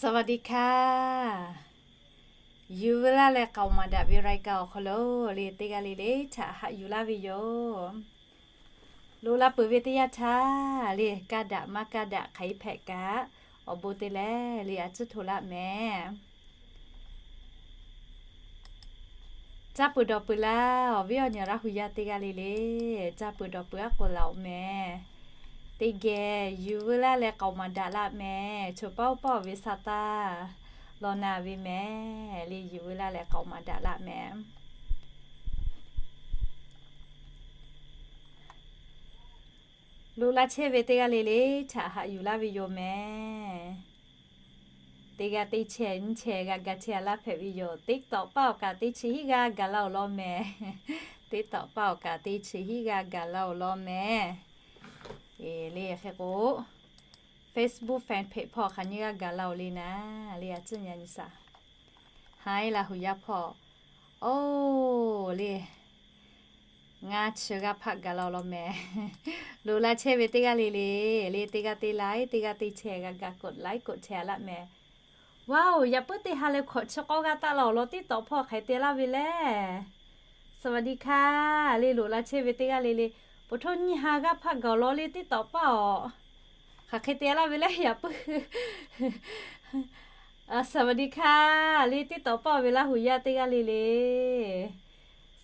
สวัสดีค่ะ Yuˬ veu laˇ leh k'aoˍ maˍ daꞈ ve รายการ awˬ hk'aw lo le teˇ g'aˇ le le htaꞈ haꞈ yuˬ laˇ ve yoˬ. Loꞈ la peuˬ ve teˇ yanˇ htaˇ le, kaˇ daꞈ maˇ kaˇ daꞈ hk'aˬ hk'e hpehꞈ kaꞈ, awˬ bon te leh le a tcuhˇ htoꞈ laˇ mehˍ. Caˇ peuˬ dawˬ peuˬ laˇ, awˬ viˉ awˬ nyi Laˇ hu yaˇ teˇ g'aˇ le le, caˇ peuˬ dawˬ peuˬ aˉ k'oˍ laˬ-oˬ mehˍ. Teˇ geh yuˬ veu laˇ leh k'aoˍ maˍ daꞈ laˇ mehˍ. Choˬ paˇ oˇ paˇ ve sa taˇ law na ve mehˍ le, yuˬ veu laˇ leh k'aoˍ maˍ daꞈ laˇ mehˍ. Loꞈ la chehˇ ve teˇ g'aˇ le le htaꞈ haꞈ yuˬ laˇ ve yoˬ mehˍ. Teˇ g'aˇ teˇ chehˇ nyiˇ chehˇ g'a ga chehˇ a laˇ hpehꞈ ve yoˬ. TikTok paˇ awˬ kaꞈ teˇ chi hiˆ g'aˇ gaˬ la-oˬ law mehˍ. TikTok paˇ awˬ kaꞈ teˇ chi hiˆ g'aˇ gaˬ la-oˬ law mehˍ. Le hk'e k'o, Facebook fan page hpawˇ hk'aˬ nyiˇ g'aˇ gaˬ la-oˬ le naˍ, le a tcuhˇ nyi nyi shaˍ. Haiˉ Laˇ hu yaˇ hpawˇ, oˇ le, ngaˇ chi g'aˇ hpaˆ gaˬ la-oˬ law mehˍ. Loꞈ la chehˇ ve teˇ g'aˇ le le, le teˇ g'aˇ teˇ laiˉ, teˇ g'aˇ teˇ chehˇ g'a ga กดไลค์ กดแชร์ a laˇ mehˍ. Wow, yaꞈ puiˉ teˇ ha leh hkawꞈ chi k'awˇ g'aˇ taˆ la-oˬ law TikTok hpawˇ hk'aˬ hk'e te laˇ ve le. สวัสดีค่ะ le loꞈ la chehˇ ve teˇ g'aˇ le le, po htoˇ nyiˇ ha g'aˇ hpaˆ gaˬ-oˬ law le TikTok paˇ-oˬ. Hk'aˬ hk'e te laˇ ve le yaꞈ puiˉ. สวัสดีค่ะ le TikTok paˇ ve Laˇ hu yaˇ teˇ g'aˇ le le.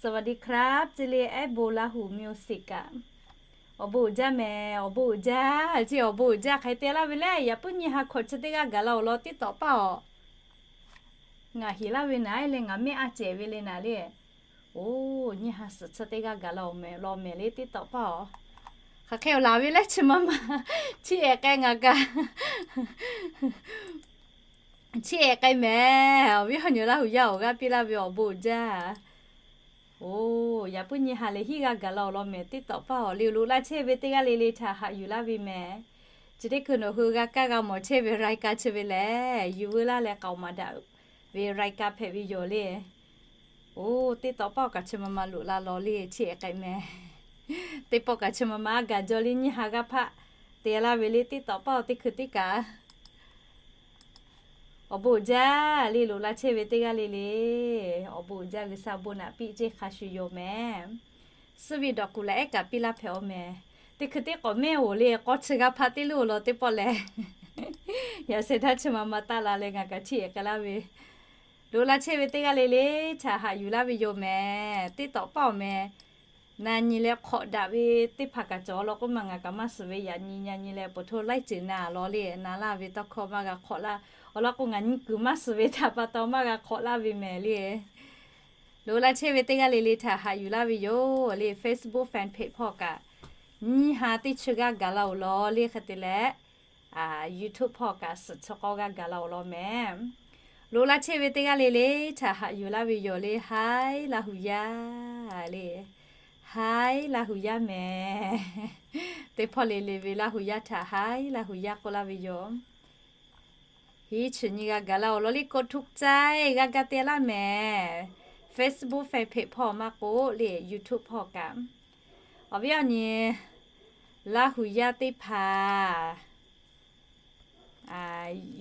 สวัสดีครับ ce le ehˉ bon Laˇ hu music kaꞈ. Awˬ bon uiˍ jaˇ mehˍ, awˬ bon uiˍ jaˇ ce, awˬ bon uiˍ jaˇ hk'aˬ hk'e te laˇ ve le, yaꞈ puiˉ nyiˇ ha hkawꞈ chi teˇ g'aˇ gaˬ la-oˬ law TikTok paˇ-oˬ. Ngaˬ heˍ laˇ ve naˍ le, ngaˬ mehˆ a cehˬ ve le naˍ le. Oˬ, nyiˇ ha suhˍ chi teˇ g'aˇ gaˬ la-oˬ mehˍ law mehˍ le TikTok paˇ-oˬ. Hk'aˬ hk'e awˬ laˬ ve le chi ma ma, chiˇ ehˍ k'ai ngaˬ kaꞈ chiˇ ehˍ k'ai mehˍ. Awˬ viˉ awˬ nyi Laˇ hu yaˇ awˬ g'aˇ piˇ laˇ ve awˬ bon uiˍ jaˇ. Oˬ, yaꞈ puiˉ nyiˇ ha leh hiˆ g'aˇ gaˬ la-oˬ law mehˍ TikTok paˇ-oˬ. Le loꞈ la chehˇ ve teˇ g'aˇ le le htaꞈ haꞈ yuˬ laˇ ve mehˍ. Chi teˇ hkui nawˬ hui g'a kaˇ g'a mawˬ chehˇ ve รายการ chi ve lehˬ, yuˬ veu laˇ leh k'aoˍ maˍ daꞈ ve รายการ hpehꞈ ve yoˬ le. Oˬ, TikTok paˇ awˬ kaꞈ chi ma ma loꞈ la law le chiˇ ehˍ k'ai mehˍ. Teˇ pawˆ kaꞈ chi ma ma a gaˬ jaw le nyiˇ ha g'aˇ hpaˆ te laˇ ve le TikTok paˇ-oˬ teˇ hkui teˇ kaꞈ. Awˬ bon uiˍ jaˇ le loꞈ la chehˇ ve teˇ g'aˇ le le. Awˬ bon uiˍ jaˇ G'uiˬsha bon naꞈ piˇ ceˇ hk'a shuˍ yoˬ mehˍ. Suhˉ ve dawˬ kuˬ laꞈ ehˉ kaꞈ piˇ laˇ hpehꞈ-oˬ mehˍ. Teˇ hkui teˇ k'awꞈ mehˆ-oˬ le k'awˇ chi g'aˇ hpaˆ teˇ luˇ-oˬ law teˇ pawˆ lehˬ. Yaꞈ shehˍ htaˇ chi ma ma taˆ la leh ngaˬ kaꞈ chiˇ ehˍ k'ai laˇ ve. Loꞈ la chehˇ ve teˇ g'aˇ le le htaꞈ haꞈ yuˬ laˇ ve yoˬ mehˍ. TikTok paˇ-oˬ mehˍ. Na nyi leh hk'awꞈ daꞈ ve teˇ hpaˍ kaꞈ cawˬ law k'oˆ ma ngaˬ kaꞈ maˇ suhˍ ve, yaꞈ nyi nya nyi leh po htoˇ laiˉ ceuˬ na law le, na laˇ ve tawˇ hkawˇ maˇ g'a hk'awꞈ laˇ. Awˬ lawn k'o ngaˬ nyi kuiˬ maˇ suhˍ ve htaꞈ pa taw maˇ g'a hk'awꞈ laˇ ve mehˍ le. Loꞈ la chehˇ ve teˇ g'aˇ le le htaꞈ haꞈ yuˬ laˇ ve yoˬ le. Facebook fan page hpawˇ kaꞈ nyiˇ ha teˇ chi g'aˇ gaˬ la-oˬ law le hk'e te leh, YouTube hpawˇ kaꞈ suhˍ chi k'awˇ g'aˇ gaˬ la-oˬ law mehˍ. Loꞈ la chehˇ ve teˇ g'aˇ le le htaꞈ haꞈ yuˬ laˇ ve yoˬ le. Haiˉ Laˇ hu yaˇ le. Haiˉ Laˇ hu yaˇ mehˍ. Teˇ hpawˇ le le ve Laˇ hu yaˇ htaꞈ haiˉ Laˇ hu yaˇ k'oˆ laˇ ve yoˬ. Hiˉ chi nyi g'a gaˬ la-oˬ law le กดถูกใจ g'a ga te laˇ mehˍ. Facebook fan page hpawˇ maˇ k'oˆ le YouTube hpawˇ kaꞈ. Awˬ viˉ awˬ nyi Laˇ hu yaˇ teˇ hpaˍ,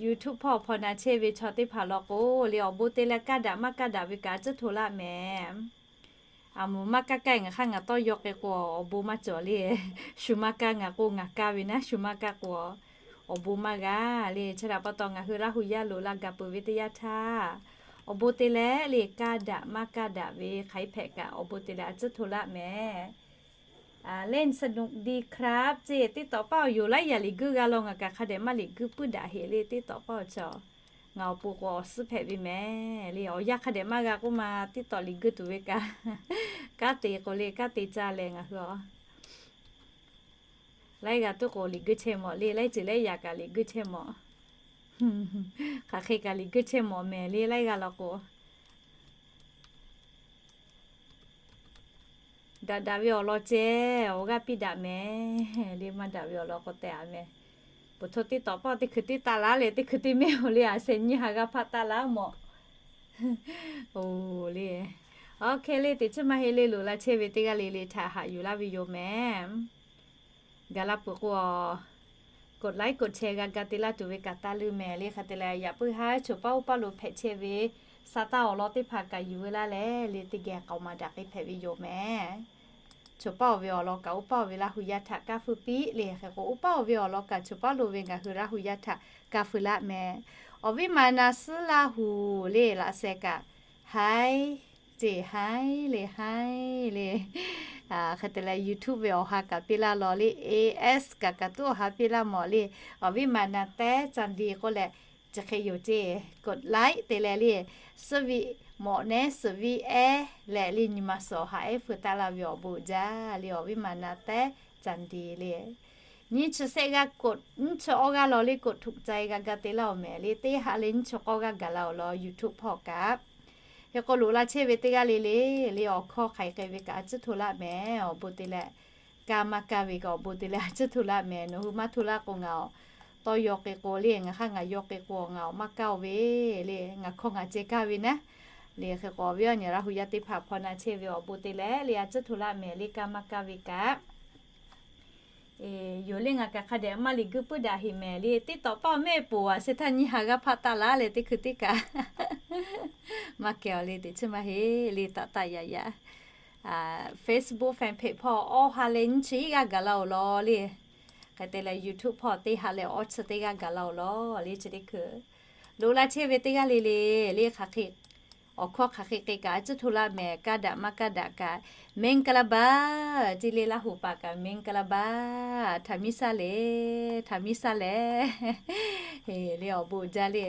YouTube hpawˇ hpaw na chehˇ ve chaw teˇ hpaˍ law k'o le awˬ bon te leh kaˇ daꞈ maˇ kaˇ daꞈ ve kaꞈ tcuhˇ htoꞈ laˇ mehˍ. A moˍ maˇ kaˇ kaˇ ngaˬ hk'aˇ ngaˬ tawˇ yaw k'ai k'o awˬ bon maˇ cawˬ le. Shu maˇ kaˇ ngaˬ k'o ngaˬ kaˇ ve naˉ, shu maˇ kaˇ k'o awˬ bon maˇ g'a le. Chi htaꞈ pa taw ngaˬ hui Laˇ hu yaˇ loꞈ la gaˬ peuˬ ve teˇ yanˇ htaˇ, awˬ bon te leh le kaˇ daꞈ maˇ kaˇ daꞈ ve hk'aˬ hk'e hpehꞈ kaꞈ awˬ bon te leh a tcuhˇ htoꞈ laˇ mehˍ. เล่นสนุกดีครับ ce TikTok paˇ awˬ yoˬ laiˉ yaꞈ liꞈ guiˇ g'a law ngaˬ kaꞈ hk'a dehꞈ maˇ liꞈ guiˇ puiˉ daꞈ heꞈ le TikTok paˇ awˬ chaw. Ngaˬ awˬ pon k'o awˬ suhˉ hpehꞈ ve mehˍ le. Awˬ yanˇ hk'a dehꞈ maˇ g'a k'oˆ ma TikTok liꞈ guiˇ tuˬ ve kaꞈ, kanˉ te k'o le kanˉ te caˇ leh ngaˬ hui a laiˉ g'a tuˉ k'o liꞈ guiˇ chehˇ mawˬ le. Laiˉ ceuˬ laiˉ yaꞈ kaꞈ liꞈ guiˇ chehˇ mawˬ. Hk'aˬ hk'e kaꞈ liꞈ guiˇ chehˇ mawˬ mehˍ le laiˉ g'aˇ law k'o. Daꞈ daꞈ ve awˬ lawn ceh awˬ g'aˇ piˇ daꞈ mehˍ le. Maˇ daꞈ ve awˬ lawn k'o tehꞈ a mehˍ. Po htoˇ teˇ tawꞈ pawˆ teˇ hkui teˇ taˆ laˇ leh teˇ hkui teˇ mehˆ-oˬ le a sheh nyiˇ ha g'aˇ hpaˆ taˆ laˇ mawˬ. Oˬ le. Oˇ hk'e le teꞈ chiˉ maˇ heˆ le loꞈ la chehˇ ve teˇ g'aˇ le le htaꞈ haꞈ yuˬ laˇ ve yoˬ mehˍ. Gaˬ la peuˬ k'o, กดไลค์ กดแชร์ g'a ga te laˇ tuˬ ve kaꞈ taˇ leuˇ mehˍ le. Hk'e te leh yaꞈ puiˉ haˉ choˬ paˇ oˇ paˇ lo hpehꞈ chehˇ ve sa taˇ awˬ lawn teˇ hpaˍ kaꞈ yuˬ ve laˇ leh le teˇ geh k'aoˍ maˍ daꞈ k'e hpehꞈ ve yoˬ mehˍ. Choˬ paˇ oˬ ve awˬ lawn kaꞈ oˇ paˇ oˬ ve Laˇ hu yaˇ htaꞈ kaˇ feuˇ piˇ le. Hk'e k'o oˇ paˇ oˬ ve awˬ lawn kaꞈ choˬ paˇ lo ve ngaˬ hui Laˇ hu yaˇ htaꞈ kaˇ feuˇ laˇ mehˍ. Awˬ viˉ ma na suhˉ Laˇ hu le laꞈ sheh kaꞈ haiˉ ceˬ haiˉ le haiˉ le. Hk'e te leh YouTube ve awˬ ha kaꞈ piˇ laˇ law le, A S kaꞈ kaꞈ tuˉ awˬ ha piˇ laˇ mawˬ le. Awˬ viˉ ma na tehˉ ca di k'oˆ leh chi hk'e yoˬ ceˇ, กดไลค์ te leh le, suhˆ viˆ mawꞈ nehˉ suhˍ viˆ ehˉ leh le nyi ma suhˍ awˬ ha ehˉ feu taˆ laˇ ve awˬ bon uiˍ jaˇ le. Awˬ viˉ ma na tehˉ ca di le, nyiˇ chi sehˆ g'aˇ กด, nyiˇ chi awˇ g'aˇ law le กดถูกใจ g'a ga te laˇ oˬ mehˍ le. Teˇ ha leh nyiˇ chi k'awˇ g'aˇ gaˬ la awˬ lawn YouTube hpawˇ kaꞈ. Hk'e k'o loꞈ la chehˇ ve teˇ g'aˇ le le, le awˬ hkawˇ hk'aiˍ k'ai ve kaꞈ a ciˉ hto laˇ mehˍ. Awˬ bon te leh kaˇ maˇ kaˇ ve kaꞈ awˬ bon te leh a ciˉ hto laˇ mehˍ. Nawˬ hui maˇ hto laˇ k'o ngaˬ awˬ tawˇ yaw k'e k'o le, ngaˬ hk'aˇ ngaˬ yaw k'e k'o ngaˬ awˬ maˇ kaˇ oˬ ve le, ngaˬ hkawˇ ngaˬ ceh kaˇ ve naˉ. Le hk'e k'o awˬ viˉ awˬ nyi Laˇ hu yaˇ teˇ hpaˍ hpaw na chehˇ ve awˬ bon te leh le a ciˉ hto laˇ mehˍ le kaˇ maˇ kaˇ ve kaꞈ. Yoˬ le ngaˬ kaꞈ hk'a dehꞈ maˇ liꞈ guiˇ puiˉ daꞈ heˍ mehˍ le. TikTok paˇ awˬ mehˆ poˬ a sheh htaˇ nyiˇ ha g'aˇ hpaˆ taˆ laˇ leh teˇ hkui teˇ kaꞈ maˇ kehˬ awˬ le teꞈ chiˇ maˇ heˆ le taˆ taˆ yaꞈ yaꞈ. Facebook fan page hpawˇ awˇ ha leh nyiˇ chi iˉ g'aˇ gaˬ la oˬ law le. Hk'e te leh YouTube hpawˇ teˇ ha leh awˇ chi teˇ g'aˇ gaˬ la oˬ law le chi teˇ hkui. Loꞈ la chehˇ ve teˇ g'aˇ le le, le hk'aˬ hk'e awˬ hkawˇ hk'aˬ hk'e k'e kaꞈ a ciˉ hto laˇ mehˍ. Kaˇ daꞈ maˇ kaˇ daꞈ kaꞈ မင်္ဂလာပါ ceˇ le. Laˇ hu paˍ kaꞈ မင်္ဂလာပါ htaꞈ miˇ shaˉ le, htaꞈ miˇ shaˉ le. Le awˬ bon uiˍ jaˇ le.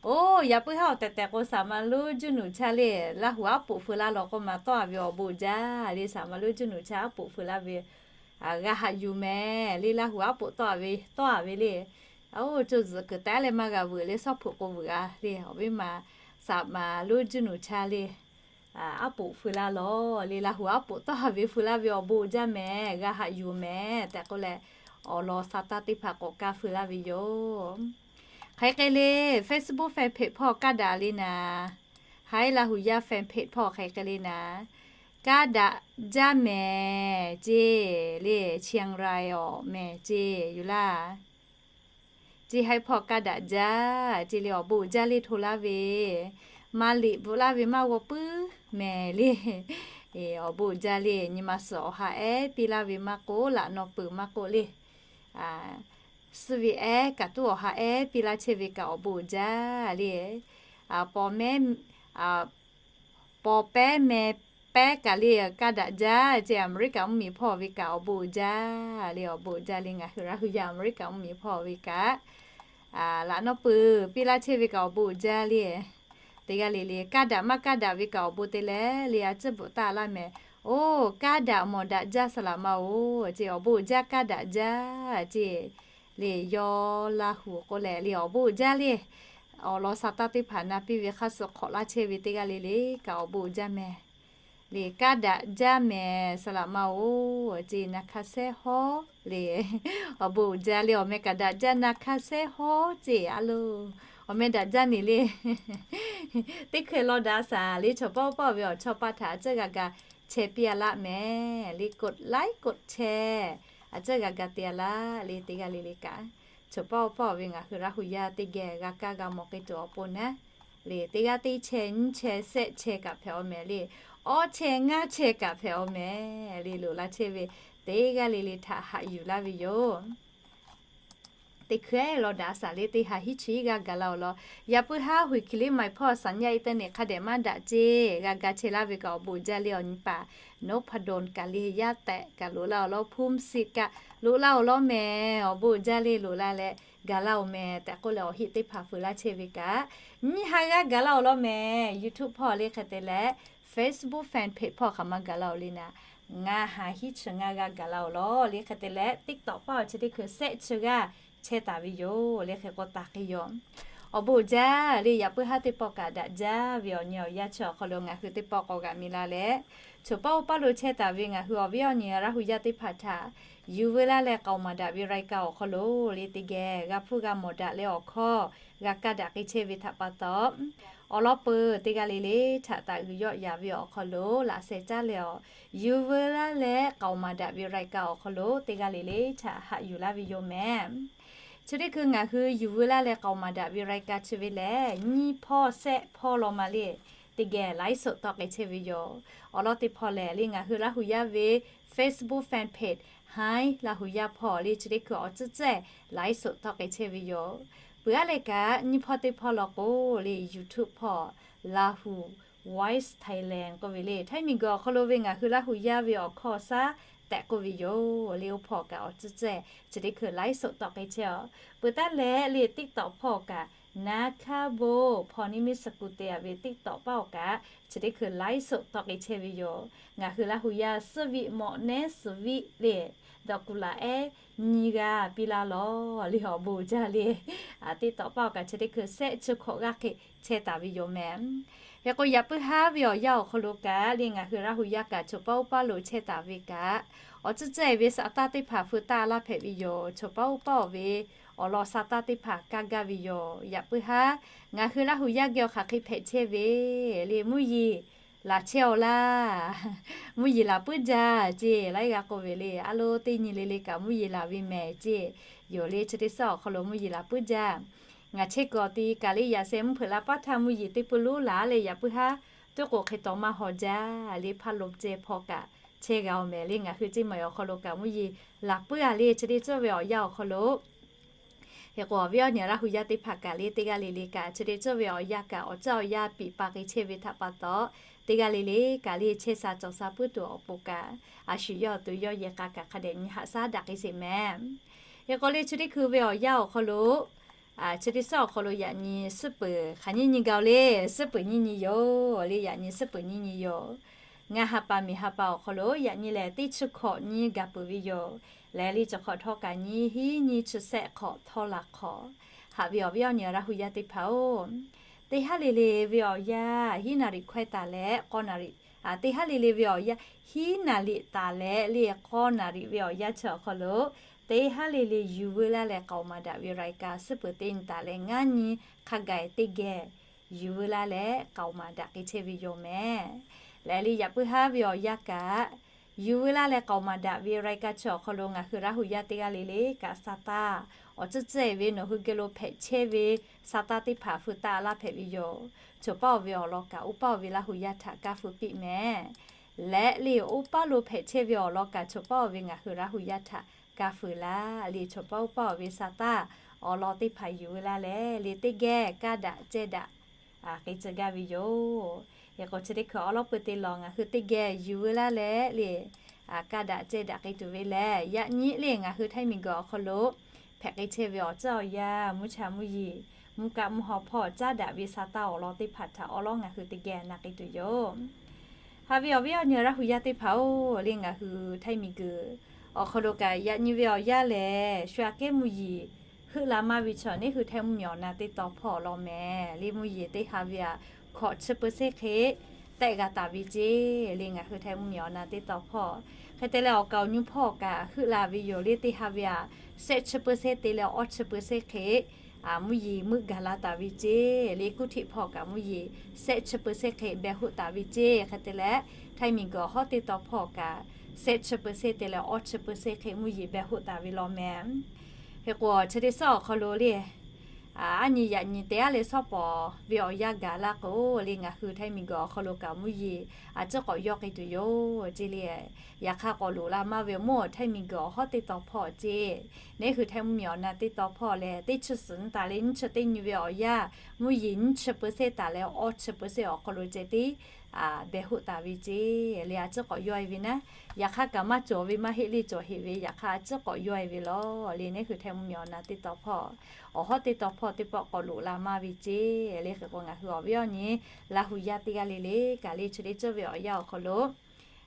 Oˇ yaꞈ puiˉ haˉ awˬ tehˬ tehˬ k'o saˍ ma lonˉ juˇ nuˬ chaˇ le, Laˇ hu aˉ poꞈ feu laˇ law k'oˆ ma tawˇ a ve awˬ bon uiˍ jaˇ le. Saˍ ma lonˉ juˇ nuˬ chaˇ aˉ poꞈ feu laˇ ve g'a haꞈ yuˬ mehˍ le. Laˇ hu aˉ poꞈ tawˇ a ve, tawˇ a ve le. Oˇ co zuhꞈ kuiˬ taˉ leh maˇ g'a veuꞈ le, shawˉ hpeuꞈ k'o veuꞈ a le. Awˬ viˉ ma saˍ ma lonˉ juˇ nuˬ chaˇ le, aˉ poꞈ feu laˇ law le. Laˇ hu aˉ poꞈ tawˇ a ve feu laˇ ve awˬ bon uiˍ jaˇ mehˍ, g'a haꞈ yuˬ mehˍ tehꞈ k'oˆ leh, awˬ lawn sa taˇ teˇ hpaˍ k'awꞈ kaˇ feu laˇ ve yoˬ. Hk'aˬ hk'e le, Facebook fan page hpawˇ kaˇ daꞈ le naˍ, haiˉ Laˇ hu yaˇ fan page hpawˇ hk'aˬ hk'e le naˍ, kaˇ daꞈ jaˇ mehˍ ceˇ le. Chiang Rai awˬ mehˍ ceˇ yoˬ laˇ. Ceˇ haiˉ hpawˇ kaˇ daꞈ jaˇ ceˇ le. Awˬ bon uiˍ jaˇ le hto laˇ ve, maˇ liꞈ bvuhꞈ laˇ ve maˇ g'aw puiˉ mehˍ le. Awˬ bon uiˍ jaˇ le. Nyi ma suhˍ awˬ ha ehˉ piˇ laˇ ve maˇ k'oˆ, laꞈ naw peuˬ maˇ k'oˆ le, suhˆ ve ehˉ kaꞈ tuˉ awˬ ha ehˉ piˇ laˇ chehˇ ve kaꞈ awˬ bon uiˍ jaˇ le. Paw meh, paw pehˉ meh pehˉ kaꞈ le kaˇ daꞈ jaˇ ceˇ. Aˍmeˍriˆkaˍ mvuhˇmiˬ hpawˇ ve kaꞈ awˬ bon uiˍ jaˇ le. Awˬ bon uiˍ jaˇ le. Ngaˬ hui Laˇ hu yaˇ Aˍmeˍriˆkaˍ mvuhˇmiˬ hpawˇ ve kaꞈ laꞈ naw peuˬ piˇ laˇ chehˇ ve kaꞈ awˬ bon uiˍ jaˇ le. Teˇ g'aˇ le le kaˇ daꞈ maˇ kaˇ daꞈ ve kaꞈ awˬ bon te leh le a ciˉ bvuhꞈ taˆ laˇ mehˍ. Oˇ kaˇ daꞈ mawˬ daꞈ jaˇ saˍ laꞈ ma oˬ ceˇ. Awˬ bon uiˍ jaˇ kaˇ daꞈ jaˇ ceˇ le. Yawˇ Laˇ hu k'oˆ leh le awˬ bon uiˍ jaˇ le. Awˬ lawn sa taˇ teˇ hpaˍ na piˇ ve hk'aˇ suh hk'awꞈ laˇ chehˇ ve teˇ g'aˇ le le kaꞈ awˬ bon uiˍ jaˇ mehˍ. Le kaˇ daꞈ jaˇ mehˍ saˍ laꞈ ma oˬ ceˇ. Na hk'aˇ shehˉ hawˉ le. Awˬ bon uiˍ jaˇ le. Awˬ meh kaꞈ daꞈ jaˇ na hk'aˇ shehˉ hawˉ ceˇ a loˬ. Awˬ meh daꞈ jaˇ neˬ le. Teˇ hkui law daꞈ a saˍ le chaw paˇ oˇ paˇ ve awˬ chawˇ paˇ htaꞈ a ciˉ g'a ga chehˇ piˇ a laˆ mehˍ le. กดไลค์ กดแชร์ a ciˉ g'a ga te a laˆ le. Teˇ g'aˇ le le kaꞈ chaw paˇ oˇ paˇ ve ngaˬ hui Laˇ hu yaˇ teˇ geh g'a kaˇ g'a mawˬ k'ai tuˬ awˬ pon naˉ le. Teˇ g'aˇ teˇ chehˇ nyiˇ chehˇ shehˆ chehˇ kaꞈ hpehꞈ aw mehˍ le. Awˇ chehˇ ngaˇ chehˇ kaꞈ hpehꞈ aw mehˍ le. Loꞈ la chehˇ ve teˇ g'aˇ le le htaꞈ haꞈ yuˬ laˇ ve yoˬ. Teˇ hkui law daꞈ a saˍ le teˇ ha hiˉ chi iˉ g'aˇ gaˬ la awˬ lawn. Yaꞈ puiˉ haˉ huiˍ hkiˬ liˇ ma e hpawˇ saˍ nyaˇ iˉ teˇ neˬ hk'a dehꞈ maˇ daꞈ ceˇ. G'a ga chehˇ laˇ ve kaꞈ awˬ bon uiˍ jaˇ le. Awˬ nyi paˍ Noˉ hpa dawˬ kaꞈ le yaˇ tehꞈ kaꞈ loꞈ la awˬ lawn, hpu mi si kaꞈ loꞈ la awˬ lawn mehˍ. Awˬ bon uiˍ jaˇ le loꞈ la leh gaˬ la oˬ mehˍ tehꞈ k'oˆ leh awˬ heˆ teˇ hpaˍ feu laˇ chehˇ ve kaꞈ nyiˇ ha g'aˇ gaˬ la awˬ lawn mehˍ. YouTube hpawˇ le hk'e te leh Facebook fan page hpawˇ hk'aˬ ma gaˬ la oˬ le naˍ, ngaˇ ha hiˉ chi ngaˇ g'aˇ gaˬ la awˬ lawn le hk'e te leh TikTok paˇ awˬ chi teˇ hkui shehˆ chi g'aˇ chehˇ taˍ ve yoˬ le. Hk'e k'o taˍ k'ai yoˬ. Awˬ bon uiˍ jaˇ le. Yaꞈ puiˉ haˉ teˇ pawˆ kaꞈ daꞈ jaˇ ve awˬ nyi awˬ yanˇ chi awˬ hk'aw lo ngaˬ hui teˇ pawˆ k'awꞈ g'aꞈ mi la leh, chaw paˇ oˇ paˇ lo chehˇ taˍ ve ngaˬ hui awˬ viˉ awˬ nyi Laˇ hu yaˇ teˇ hpaˍ htaꞈ yuˬ veu laˇ leh k'aoˍ maˍ daꞈ ve รายการ awˬ hk'aw lo le teˇ geh g'a hpuˇ g'a mawˬ daꞈ leh awˬ hkawˇ g'a kaˇ daꞈ k'ai chehˇ ve htaꞈ pa taw, awˬ lawn peuˬ teˇ g'aˇ le le htaꞈ taꞈ g'uiˬ yawˆ yaˍ ve awˬ hk'aw lo laꞈ sheh caˉ leh awˬ yuˬ veu laˇ leh k'aoˍ maˍ daꞈ ve รายการ awˬ hk'aw lo teˇ g'aˇ le le htaꞈ haꞈ yuˬ laˇ ve yoˬ mehˍ. Chi teˇ hkui ngaˬ hui yuˬ veu laˇ leh k'aoˍ maˍ daꞈ ve รายการ chi ve lehˬ, nyiˇ hpawˇ shehˆ hpawˇ law ma le, teˇ geh ไลฟ์สด tawˆ k'ai chehˇ ve yoˬ. Awˬ lawn teˇ hpawˇ lehˬ le, ngaˬ hui Laˇ huˍ yaˇ ve Facebook fan page Hi Laˇ huˍ yaˇ hpawˇ le, chi teˇ hkui awˬ tcuhˉ tcuhˉ ไลฟ์สด tawˆ k'ai chehˇ ve yoˬ. Peuˬ aˉ leh kaꞈ nyiˇ hpawˇ teˇ hpawˇ law k'o le, YouTube hpawˇ Lahu Voice Thailand k'oˆ ve le, Htaiˇ miˬguiˬ awˬ hk'aw lo ve ngaˬ hui Laˇ huˍ yaˇ ve awˬ hkawˇ awˬ shaˉ tehꞈ k'oˆ ve yoˬ le. Oˇ hpawˇ kaꞈ awˬ tcuhˉ tcuhˉ chi teˇ hkui ไลฟ์สด tawˆ k'ai chehˇ-oˬ. Peuˬ taˉ leh le TikTok hpawˇ kaꞈ, Naˇ hkaˇ bon hpawˇ niˇ miˇ suh kuˬ te-a ve TikTok paˇ awˬ kaꞈ chi teˇ hkui ไลฟ์สด tawˆ k'ai chehˇ ve yoˬ. Ngaˬ hui Laˇ huˍ yaˇ suhˉ viˆ mawꞈ nehˉ suhˍ viˆ le, dawˬ kuˬ laꞈ ehˉ nyi g'aˇ piˇ laˇ lawˬ le, awˬ bon jaˇ le. TikTok paˇ awˬ kaꞈ chi teˇ hkui shehˆ chi hkawꞈ g'aˇ hk'e chehˇ taˍ ve yoˬ mehˍ. Hk'e k'o, yaꞈ puiˉ haˉ ve awˬ yanˇ awˬ hk'aw lo kaꞈ le, ngaˬ hui Laˇ huˍ yaˇ kaꞈ choˬ paˇ oˇ paˇ lo chehˇ taˍ ve kaꞈ, awˬ tcuhˉ tcuhˉ-e ve sa taˇ teˇ hpaˍ feu taˆ laˇ hpehꞈ ve yoˬ. Choˬ paˇ oˇ paˇ-oˬ ve awˬ lawn sa taˇ teˇ hpaˍ kaˇ gaˇ ve yoˬ. Yaꞈ puiˉ haˉ ngaˬ hui Laˇ huˍ yaˇ geh awˬ hk'aˬ hk'e hpehꞈ chehˇ ve le, mvuhˇ yeˬ laˬ chehˇ-aw laˇ. Mvuhˇ yeˬ laˬ puiˉ jaˇ ceˇ, laiˉ g'aˇ k'oˆ ve le, a lo teˇ nyi le le kaꞈ mvuhˇ yeˬ laˬ ve mehˍ ceˇ. Yoˬ le, chi teˇ suhˉ awˬ hk'aw lo mvuhˇ yeˬ laˬ puiˉ jaˇ. Ngaˬ chehˇ kuiˬ awˬ ti kaˬ le yaꞈ sheh mvuhˇ hpeuꞈ la paˉ htaˇ mvuhˇ yeˬ teˇ pui lonˉ laˬ leh, yaꞈ puiˉ haˉ tuˉ k'o hk'e taw maˇ haw jaˇ le, hpaˇ lo ceh hpawˇ kaꞈ chehˇ g'a-oˬ mehˍ le. Ngaˬ hui ceˇ maˬ awˬ hk'aw lo kaꞈ mvuhˇ yeˬ laˬ puiˉ-a le, chi teˇ ceuˬ ve awˬ yanˇ awˬ hk'aw lo Hk'e k'o, awˬ viˉ awˬ nyi Laˇ huˍ yaˇ teˇ hpaˍ kaꞈ le, teˇ g'aˇ le le kaꞈ chi teˇ ceuˬ ve awˬ yanˇ kaꞈ awˬ caˇ awˬ yanˇ piꞈ pa k'ai chehˇ ve htaꞈ pa taw, teˇ g'aˇ le le kaꞈ le chehˇ sha cawˬ sha puiˉ tuˬ awˬ pon kaꞈ, a shu yawˇ tuˬ yawˇ yehˬ k'a kaꞈ hk'a dehꞈ nyi haꞈ shaˉ daꞈ k'ai sheˍ mehˍ. Hk'e k'o le, chi teˇ hkui ve awˬ yanˇ awˬ hk'aw lo chi teˇ suhˉ awˬ hk'aw lo yaꞈ nyi suhˉ peuˬ hk'aˬ nyiˇ nyi gaˬ-oˬ le, suhˉ peuˬ nyiˇ nyi yoˬ le, yaꞈ nyi suhˉ peuˬ nyiˇ nyi yoˬ. Ngaˬ ha pa miˬ ha pa awˬ hk'aw lo yaꞈ nyi lehˬ teˇ chi hkawꞈ nyiˇ gaˬ peuˬ ve yoˬ. Lehˬ le, chi hk'awꞈ htawˇ kaꞈ nyiˇ hinˉ nyiˇ chi shehˆ hk'awꞈ htawˇ la hk'awꞈ. Haꞈ ve awˬ viˉ awˬ nyi Laˇ huˍ yaˇ teˇ hpaˍ-oˬ, teˇ haˉ le le ve awˬ yanˇ hiˉ naˍ riˍ hkawehˇ taˍ leh k'awˇ naˍ riˍ, teˇ haˉ le le ve awˬ yanˇ hiˉ naˍ riˍ taˍ leh le k'awˇ naˍ riˍ ve awˬ yanˇ chi awˬ hk'aw lo, teˇ haˉ le le yuˬ veu laˇ leh k'aoˍ maˍ daꞈ ve รายการ suhˉ peuˬ teˇ nyi taˍ leh ngaˇ nyi hk'a gaˬ teˇ geh yuˬ veu laˇ leh k'aoˍ maˍ daꞈ k'ai chehˇ ve yoˬ mehˍ. Lehˬ le, yaꞈ puiˉ haˉ ve awˬ yanˇ kaꞈ yuˬ veu laˇ leh k'aoˍ maˍ daꞈ ve รายการ chi awˬ hk'aw lo ngaˬ hui Laˇ huˍ yaˇ teˇ g'aˇ le le kaꞈ sa taˇ awˬ tcuhˉ tcuhˉ-e ve nawˬ hui geh lo hpehꞈ chehˇ ve sa taˇ teˇ hpaˍ feu taˆ laˇ hpehꞈ ve yoˬ. Choˬ paˇ-oˬ ve awˬ lawn kaꞈ oˇ paˇ-oˬ ve Laˇ huˍ yaˇ htaꞈ kaˇ feu piˇ mehˍ. Lehˬ le, oˇ paˇ lo hpehꞈ chehˇ ve awˬ lawn kaꞈ choˬ paˇ-oˬ ve ngaˬ hui Laˇ huˍ yaˇ htaꞈ kaˇ feu laˇ le. Choˬ paˇ oˇ paˇ-oˬ ve sa taˇ awˬ lawn teˇ hpaˍ yuˬ veu laˇ leh le teˇ geh kaˇ daꞈ ceh daꞈ k'ai tcuh gaˇ ve yoˬ. Hk'e k'o, chi teˇ hkui awˉ lawˉ peu te lawˬ ngaˬ hui teˇ geh yuˬ veu laˇ leh le kaˇ daꞈ ceh daꞈ k'ai tuˬ ve lehˬ, yaꞈ nyi le ngaˬ hui Htaiˇ miˬguiˬ awˬ hk'aw lo hpehꞈ k'ai chehˇ ve awˬ tcuhˉ awˬ yanˇ, mvuhˇ cha mvuhˇ yeˬ, mvuhˇ kaˆ mvuhˇ haw hpawˇ caˉ daꞈ ve sa taˇ awˬ lawn teˇ hpaˍ htaꞈ awˉ lawˉ ngaˬ hui teˇ geh na k'ai tuˬ yoˬ. Haꞈ ve awˬ viˉ awˬ nyi Laˇ huˍ yaˇ teˇ hpaˍ-oˬ, le ngaˬ hui Htaiˇ miˬguiˬ awˬ hk'aw lo kaꞈ yaꞈ nyi ve awˬ yanˇ lehˬ, shu aꞈ kehˉ mvuhˇ yeˬ heuˆ la maˇ ve chaw neˇ hui Htaiˇ mvuhˇmiˬ awˬ na teˇ taw hpawˇ awˬ lawn mehˍ. Le mvuhˇ yeˬ teˇ ha ve aꞈ hkawꞈ chi เปอร์เซ็นต์ hk'e tehˆ g'a taˍ ve ceˇ. Le ngaˬ hui Htaiˇ mvuhˇmiˬ awˬ na teˇ taw hpawˇ hk'e te leh awˬ kaˍ awˬ nyu hpawˇ kaꞈ heuˆ la ve yoˬ. Le teˇ ha ve aꞈ shehˆ chi เปอร์เซ็นต์ te leh awˇ chi เปอร์เซ็นต์ hk'e mvuhˇ yeˬ meuˆ gaˬ la taˍ ve ceˇ. Le kuˇ htiˆ hpawˇ kaꞈ mvuhˇ yeˬ shehˆ chi เปอร์เซ็นต์ hk'e beh hoˆ taˍ ve ceˇ. Hk'e te leh Htaiˇ miˬguiˬ awˬ hawˉ teˇ taw hpawˇ kaꞈ shehˆ chi เปอร์เซ็นต์ te leh awˇ chi เปอร์เซ็นต์ hk'e mvuhˇ yeˬ beh hoˆ taˍ ve law mehˍ. Hk'e k'o, chi teˇ suhˉ awˬ hk'aw lo le, a nyi yaꞈ nyi te aˉ leh shawˉ pawˍ ve awˬ yanˇ gaˬ la k'o, le ngaˬ hui Htaiˇ miˬguiˬ awˬ hk'aw lo kaꞈ mvuhˇ yeˬ a ciˉ k'awꞈ yawˇ k'ai tuˬ yoˬ ceˇ le. Yaꞈ hk'aˇ k'awꞈ loꞈ la maˇ ve mvuhˇ awˬ Htaiˇ miˬguiˬ awˬ hawˉ teˇ taw hpawˇ ceˇ. Neˇ hui Htaiˇ mvuhˇmiˬ awˬ na teˇ taw hpawˇ lehˬ, teˇ chi suhˍ nyi taˍ leh nyiˇ chi teˇ nyi ve awˬ yanˇ mvuhˇ yeˬ nyiˇ chi เปอร์เซ็นต์ taˍ leh awˇ chi เปอร์เซ็นต์ awˬ hk'aw lo ceh tiˉ beh hoˆ taˍ ve ceˇ. Le a ciˉ k'awꞈ yawˇ-e ve naˉ, yaꞈ hk'aˇ kaꞈ maˇ cawˬ ve maˇ heˆ le, cawˬ heˆ ve yaꞈ hk'aˇ a ciˉ k'awꞈ yawˇ-e ve law. Le neˇ hui Htaiˇ mvuhˇmiˬ awˬ na teˇ taw hpawˇ awˬ hawˉ teˇ taw hpawˇ teˇ pawˆ k'awꞈ loꞈ la maˇ ve ceˇ. Le hk'e k'o, ngaˬ hui awˬ viˉ awˬ nyi Laˇ huˍ yaˇ teˇ g'aˇ le le kaꞈ le chi teˇ ceuˬ ve awˬ yanˇ awˬ hk'aw lo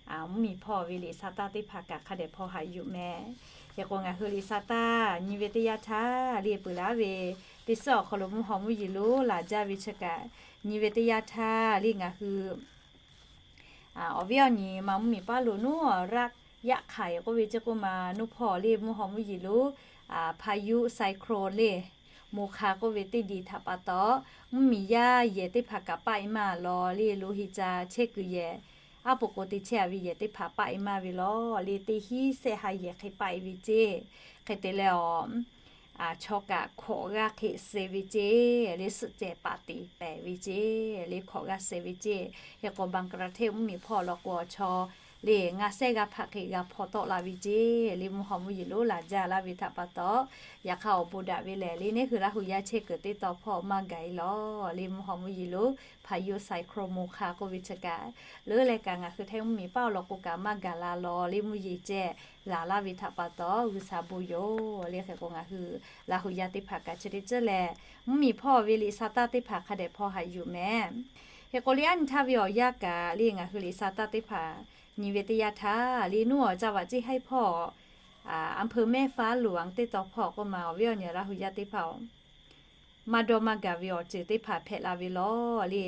mvuhˇmiˬ hpawˇ ve liꞈ sa taˇ teˇ hpaˍ kaꞈ hk'a dehꞈ hpaw haꞈ yuˬ mehˍ. Hk'e k'o, ngaˬ hui liꞈ sa taˇ nyi ve teˇ yanˇ htaˇ le peuˬ laˇ ve teˇ suhˉ awˬ hk'aw lo mvuhˇ haw mvuhˇ yeˬ lonˉ laˬ jaˇ ve chi kaꞈ nyi ve teˇ yanˇ htaˇ le ngaˬ hui awˬ viˉ awˬ nyi ma mvuhˇmiˬ paˇ lo nuˉ raˆ yaˆ hk'aˬ-e k'oˆ ve ceˇ k'oˆ ma, nuˇ hpawˇ le mvuhˇ haw mvuhˇ yeˬ lonˉ พายุไซโคลน le โมคา k'oˆ ve teˇ diˬ htaꞈ pa taw, mvuhˇmiˬ yaˇ yehˬ teˇ hpaˍ kaꞈ paˆ-e maˇ law le, lo hi ca chehˇ kuiˬ yehˬ, aˉ po k'o te chehˇ-a ve yehˬ teˇ hpaˍ paˆ-e maˇ ve law le, teˇ hinˉ shehˆ ha yehˬ hk'e paˆ-e ve ceˇ. Hk'e te leh awˬ chaw kaꞈ hkawꞈ g'aˇ hk'e suh ve ceˇ le, suhˆ cehˬ paˍ teꞈ pehˍ ve ceˇ le, hkawꞈ g'aˇ suh ve ceˇ. Hk'e k'o, Bangladesh mvuhˇmiˬ hpawˇ law k'o, chaw le ngaˇ sehˉ g'aˇ hpaˆ hk'e g'a hpaw tawˆ la ve ceˇ le, mvuhˇ haw mvuhˇ yeˬ lonˉ laˬ jaˇ laˇ ve htaꞈ pa taw, yaꞈ hk'aˇ awˬ bon daꞈ ve lehˬ le, neˇ hui Laˇ hu yaˇ chehˇ kuiˬ teˇ tawn hpawˇ maˇ gaˬ e lawˬ le, mvuhˇ haw mvuhˇ yeˬ lonˉ hpaˍ yuˬ cyclone Mocha k'oˆ ve chi kaꞈ, leuˉ leh kaꞈ ngaˬ hui Htaiˇ mvuhˇmiˬ paˆ awˬ lawn k'o kaꞈ maˇ gaˬ la lawˬ le, mvuhˇ yeˬ ceh laˬ laˇ ve htaꞈ pa taw G'uiˬsha bon yoˬ le. Hk'e k'o, ngaˬ hui Laˇ hu yaˇ teˇ hpaˍ kaꞈ chi teˇ ceuˬ lehˬ, mvuhˇmiˬ hpawˇ ve liꞈ sa taˇ teˇ hpaˍ hk'a dehꞈ hpaw haꞈ yuˬ mehˍ. Hk'e k'o, liꞈ aˉ nyi htaˇ ve awˬ yanˇ kaꞈ le, ngaˬ hui liꞈ sa taˇ teˇ hpaˍ nyi ve teˇ yanˇ htaˇ le, nuˇ awˬ ca vaꞈ ceˇ haiˉ hpawˇ อำเภอแม่ฟ้าหลวง teˇ tawn hpawˇ k'oˆ ma, awˬ viˉ awˬ nyi Laˇ hu yaˇ teˇ hpaˍ-oˬ, maˇ dawˇ maˇ gaˬ ve awˬ ceuˬ teˇ hpaˍ hpehꞈ la ve lawˬ le.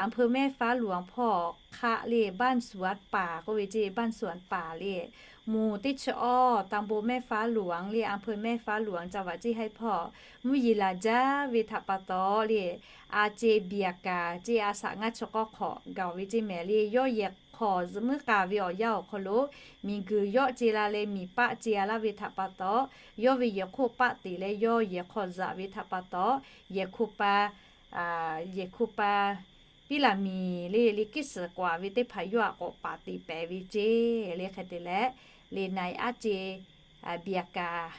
อำเภอแม่ฟ้าหลวง hpawˇ hk'aˆ le, บ้านสวนป่า k'oˆ ve ceˇ, บ้านสวนป่า le, muˬ teˇ chi awˇ ตำบลแม่ฟ้าหลวง le, อำเภอแม่ฟ้าหลวง ca vaꞈ ceˇ haiˉ hpawˇ mvuhˇ yeˬ laˬ jaˇ ve htaꞈ pa taw le, a ce biaˍ kaˍ ceˇ, a shaꞈ ngaˇ chi k'awˇ hk'awꞈ gaˬ ve ceˇ mehˍ le, yawˇ yehˬ hk'awꞈ zuhꞈ muiˉ k'aˍ ve awˬ yanˇ awˬ hk'aw lo miˬguiˬ yawˆ ce la leh miˬ paˆ ce a laˇ ve htaꞈ pa taw, yawˇ ve yehˬ hk'oˆ paˆ teꞈ leh yawˇ yehˬ hk'awꞈ zuhꞈ ve htaꞈ pa taw, yehˬ hk'oˆ pa, yehˬ hk'oˆ pa piˉ laˬ miˬ le, le kiˉ suhˍ k'oꞈ-a ve teˇ hpaˍ yawˇ htaꞈ k'awꞈ paˍ teꞈ pehˍ ve ceˇ le. Hk'e te leh, le na-e aˉ ce biaˍ kaˍ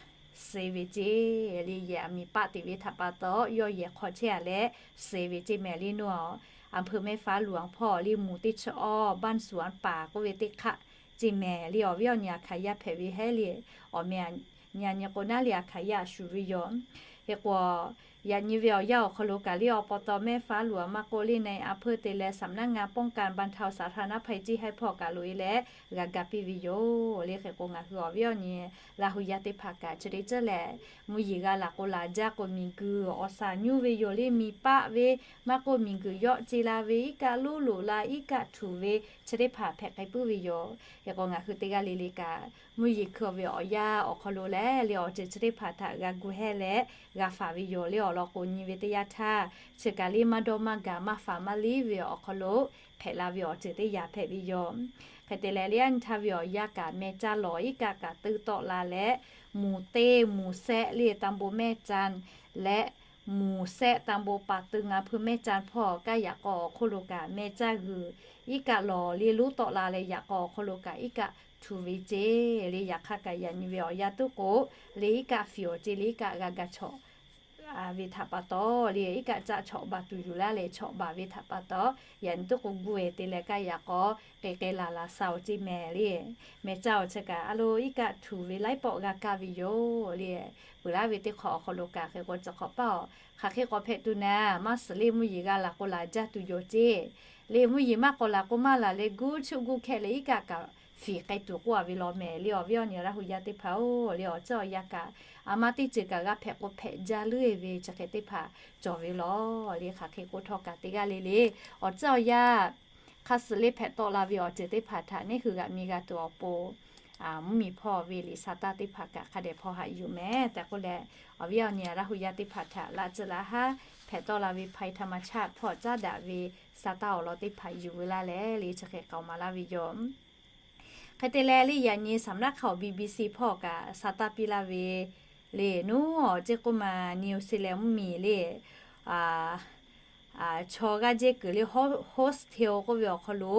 suh ve ceˇ le, yehˬ miˬ paˆ teꞈ ve htaꞈ pa taw yawˇ yehˬ hk'awꞈ chehˇ-a leh suh ve ceˇ mehˍ le. Nuˇ awˬ อำเภอแม่ฟ้าหลวง hpawˇ le muˬ teˇ chi awˇ บ้านสวนป่า k'oˆ ve teˇ hk'aˆ ceˇ mehˍ le. Awˬ viˉ awˬ nyi a hkanˍ yaˇ hpehꞈ ve hehˉ le, awˬ meh a nyi a nyi k'o naˉ le a hkanˍ yaˇ shuˍ ve yoˬ. Hk'e k'o, yaꞈ nyi ve awˬ yanˇ awˬ hk'aw lo kaꞈ le awˬ pa taw แม่ฟ้าหลวง maˇ k'oˆ le na-e อำเภอ te leh สำนักงานป้องกันบรรเทาสาธารณภัย ceˇ haiˉ hpawˇ kaꞈ loꞈ-e leh g'a ga piˇ ve yoˬ le. Hk'e k'o, ngaˬ hui awˬ viˉ awˬ nyi Laˇ hu yaˇ teˇ hpaˍ kaꞈ chi teˇ ceuˬ lehˬ, mvuhˇ yeˬ g'a laˬ k'o laˬ jaˇ k'o, miˬguiˬ awˬ shaˍ nyuˇ ve yoˬ le, miˬ paˆ ve maˇ k'oˆ, miˬguiˬ yawˆ ce la ve, iˉ kaˆ loˉ loꞈ la, iˉ kaˆ htuˍ ve chi teˇ hpaˍ hpehꞈ k'ai puiˉ ve yoˬ. Hk'e k'o, ngaˬ hui teˇ g'aˇ le le kaꞈ mvuhˇ yeˬ hkui ve awˬ yanˇ awˬ hk'aw lo leh le awˬ ceuˬ chi teˇ hpaˍ htaꞈ g'a gu hehˉ leh g'a faˍ ve yoˬ le. Awˬ lawn k'o, nyi ve teˇ yanˇ htaˇ chi kaꞈ le maˇ dawˇ maˇ gaˬ maˇ faˍ maˇ liˇ ve awˬ hk'aw lo hpehꞈ la ve awˬ ceuˬ teˇ yanˇ hpehꞈ ve yoˬ. Hk'e te leh, le aˉ nyi htaˇ ve awˬ yanˇ kaꞈ meh caˇ lawˬ iˉ kaˆ kaꞈ teuˇ tawˆ la leh, muˬ teˇ muˬ sehˆ le ตำบลแม่จันทน์ leh muˬ sehˆ ตำบลป่าตึง อำเภอแม่จันทน์ hpawˇ kaꞈ yaꞈ k'aw awˬ hk'oˆ lo kaꞈ meh caˇ g'uiˬ iˉ kaˆ lawˬ le lonˉ tawˆ la leh, yaꞈ k'aw awˬ hk'aw lo kaꞈ iˉ kaˆ htuˍ ve ceˇ le. Yaꞈ hk'aˇ kaꞈ yaꞈ nyi ve awˬ yanˇ tuˉ k'o, le iˉ kaˆ fiˍ awˬ ceˇ le iˉ kaˆ g'a ga chawꞈ ve htaꞈ pa taw le, iˉ kaˆ caˆ chawꞈ baˬ tuˬ yuˬ laˇ leh chawꞈ baˬ ve htaꞈ pa taw, yaꞈ nyi tuˉ k'o gu-e te leh kaꞈ yaꞈ k'aw k'e k'e laˬ laˬ sa awˬ ceˇ mehˍ le. Meh caˇ awˬ chi kaꞈ a lo iˉ kaˆ htuˍ ve laiˉ pawˆ g'a kaˇ ve yoˬ le. Peuˬ laˇ ve teˇ hk'awꞈ awˬ hk'aw lo kaꞈ hk'e k'o, chi hk'awꞈ paˇ-oˬ, hk'aˬ hk'e k'awꞈ hpehꞈ tuˬ naˍ, maˇ suhˍ le mvuhˇ yeˬ g'a laˬ k'o laˬ jaˇ tuˬ yoˬ ceˇ le. Mvuhˇ yeˬ maˇ k'awꞈ laˬ k'o maˇ laˬ leh guˇ chuˆ guˇ hkehˇ leh iˉ kaˆ kaꞈ fiˍ k'ai tuˬ k'oˆ-a ve law mehˍ le. Awˬ viˉ awˬ nyi Laˇ hu yaˇ teˇ hpaˍ-oˬ le, awˬ ceuˬ awˬ yanˇ kaꞈ a ma teˇ ceuˬ kaꞈ g'a hpehꞈ k'o hpehꞈ jaˇ leuˉ-e ve chi hk'e teˇ hpaˍ cawˬ ve law le. Hk'aˬ hk'e k'oˆ htawˇ kaꞈ teˇ g'aˇ le le awˬ ceuˬ awˬ yanˇ hk'a suhˍ le hpehꞈ tawˆ la ve awˬ ceuˬ teˇ hpaˍ htaꞈ neˇ hui g'aꞈ mi g'a tuˬ awˬ pon, mvuhˇmiˬ hpawˇ ve liꞈ sa taˇ teˇ hpaˍ kaꞈ hk'a dehꞈ hpaw haꞈ yuˬ mehˍ tehꞈ k'oˆ leh, awˬ viˉ awˬ nyi Laˇ hu yaˇ teˇ hpaˍ htaꞈ laꞈ tcuh laꞈ haˉ hpehꞈ tawˆ la ve ภัยธรรมชาติ hpawˇ caˉ daꞈ ve sa taˇ awˬ lawn teˇ hpaˍ yuˬ ve laˇ leh le chi hk'e k'aoˍ maˍ laˇ ve yoˬ. Hk'e te leh le yaꞈ nyi saˍ naˆ hk'aˇ awˬ BBC hpawˇ kaꞈ sa taˇ piˇ laˇ ve le, nuˇ awˬ ceˇ k'oˆ ma New Zealand mvuhˇmiˬ le chaw g'aˇ jehˇ kuiˬ le hostel k'oˆ ve awˬ hk'aw lo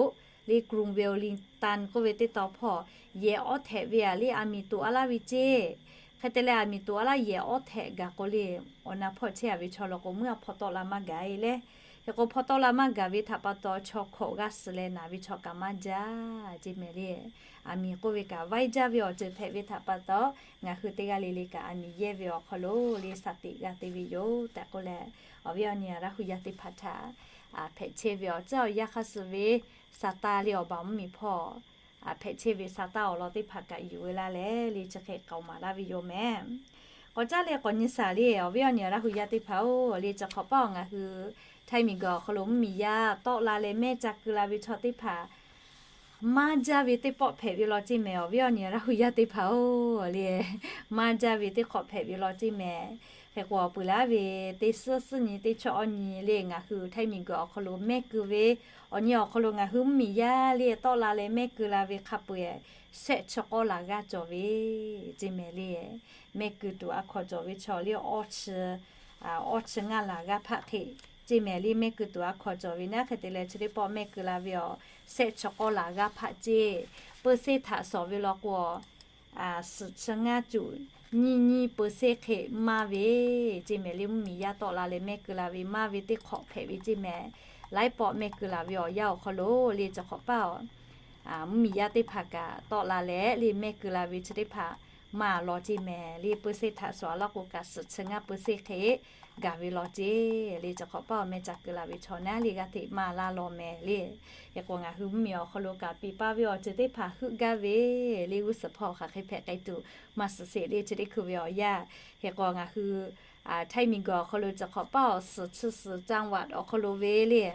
le กรุงเวลลิงตัน k'oˆ ve teˇ tawn hpawˇ yehˬ awˉ htehꞈ ve a le aˬ miˍ toꞈ a laˇ ve ceˇ. Hk'e te leh aˬ miˍ toꞈ a laˇ yehˬ awˉ htehꞈ gaˬ k'o le, awˬ na hpawˇ chehˇ a ve chaw law k'o meuˇ a hpaw tawˆ la maˇ gaˬ e le. Hk'e k'o hpaw tawˆ la maˇ gaˬ ve htaꞈ pa taw chaw hkawꞈ g'aˇ suh leh naˍ ve chaw kaꞈ maˇ jaˇ ceˇ mehˍ le. Aˬ miˍ k'oˆ ve kaꞈ vaiˇ jaˇ ve awˬ ceuˬ hpehꞈ ve htaꞈ pa taw, ngaˬ hui teˇ g'aˇ le le kaꞈ aˬ miˍ yehˇ ve awˬ hk'aw lo le sa teꞈ g'a te ve yoˬ tehꞈ k'oˆ leh, awˬ viˉ awˬ nyi Laˇ hu yaˇ teˇ hpaˍ htaꞈ hpehꞈ chehˇ ve awˬ ceuˬ awˬ yanˇ hk'a suhˍ ve sa taˇ le awˬ baˬ mvuhˇmiˬ hpawˇ hpehꞈ chehˇ ve sa taˇ awˬ lawn teˇ hpaˍ kaꞈ yuˬ ve laˇ leh le chi hk'e k'aoˍ maˍ laˇ ve yoˬ mehˍ. K'awꞈ caˉ leh k'awꞈ nyi shaˍ le, awˬ viˉ awˬ nyi Laˇ hu yaˇ teˇ hpaˍ-oˬ le, chi hk'awꞈ paˇ awˬ ngaˬ hui Htaiˇ miˬguiˬ awˬ hk'aw lo mvuhˇmiˬ yaˇ tawˆ la leh mehˇ ca keu la ve chaw teˇ hpaˍ maˇ jaˇ ve teˇ pawˆ hpehꞈ ve law ceˇ mehˍ. Awˬ viˉ awˬ nyi Laˇ hu yaˇ teˇ hpaˍ-oˬ le, maˇ jaˇ ve teˇ hk'awꞈ hpehꞈ ve law ceˇ mehˍ. Hk'e k'o, peuˬ laˇ ve teˇ suhˉ suhˉ nyi teˇ chaw awˬ nyi le ngaˬ hui Htaiˇ miˬguiˬ awˬ hk'aw lo mehˇ keu ve awˬ nyi awˬ hk'aw lo ngaˬ hui mvuhˇmiˬ yaˇ le tawˆ la leh mehˇ keu la ve hk'a peu-eˬ shehˆ chi k'awˇ laˬ g'aˇ cawˬ ve ceˇ mehˍ le. Mehˆ keu tuˬ a hkaw cawˬ ve chaw le awˇ chi, awˇ chi ngaˇ laˬ g'aˇ hpaˆ hk'e ceˇ mehˍ le. Mehˆ keu tuˬ a hkaw cawˬ ve naˉ hk'e te leh chi teˇ pawˆ mehˆ keu la ve awˬ shehˆ chi k'awˇ laˬ g'aˇ hpaˆ ceˇ. Peuˬ seˇ htaꞈ shawˍ ve law k'o, suhˍ chi ngaˇ cuꞈ nyiˇ nyiˇ peuˬ seˇ hk'e maˇ ve ceˇ mehˍ le. Mvuhˇmiˬ yaˇ tawˆ la leh mehˆ keu la ve maˇ ve teˇ hk'awꞈ hpehꞈ ve ceˇ mehˍ. Laiˉ pawˆ mehˆ keu la ve awˬ yanˇ awˬ hk'aw lo le chi hk'awꞈ paˇ a mvuhˇmiˬ yaˇ teˇ hpaˍ kaꞈ tawˆ la leh le mehˆ keu la ve chi teˇ hpaˍ maˇ law ceˇ mehˍ le. Peuˬ seˇ htaꞈ shawˍ a laˇ k'o kaꞈ suhˍ chi ngaˇ peuˬ seˇ hk'e gaˬ ve law ceˇ le. Chi hk'awꞈ paˇ awˬ meh ca keu la ve chaw naˉ le g'a hteꞈ maˇ laˇ law mehˍ le. Hk'e k'o ngaˬ hui mvuhˇmiˬ awˬ hk'aw lo kaꞈ piˇ paˇ ve awˬ ceuˬ teˇ hpaˍ heuˆ gaˇ ve le g'uˇ suhˍ hpawˇ hk'aˬ hk'e hpehꞈ k'ai tuˬ maˇ suhˍ sheˍ le chi teˇ hkui ve awˬ yanˇ. Hk'e k'o ngaˬ hui Htaiˇ miˬguiˬ awˬ hk'aw lo chi hk'awꞈ paˇ awˬ suhˍ chi suhˍ จังหวัด awˬ hk'aw lo ve le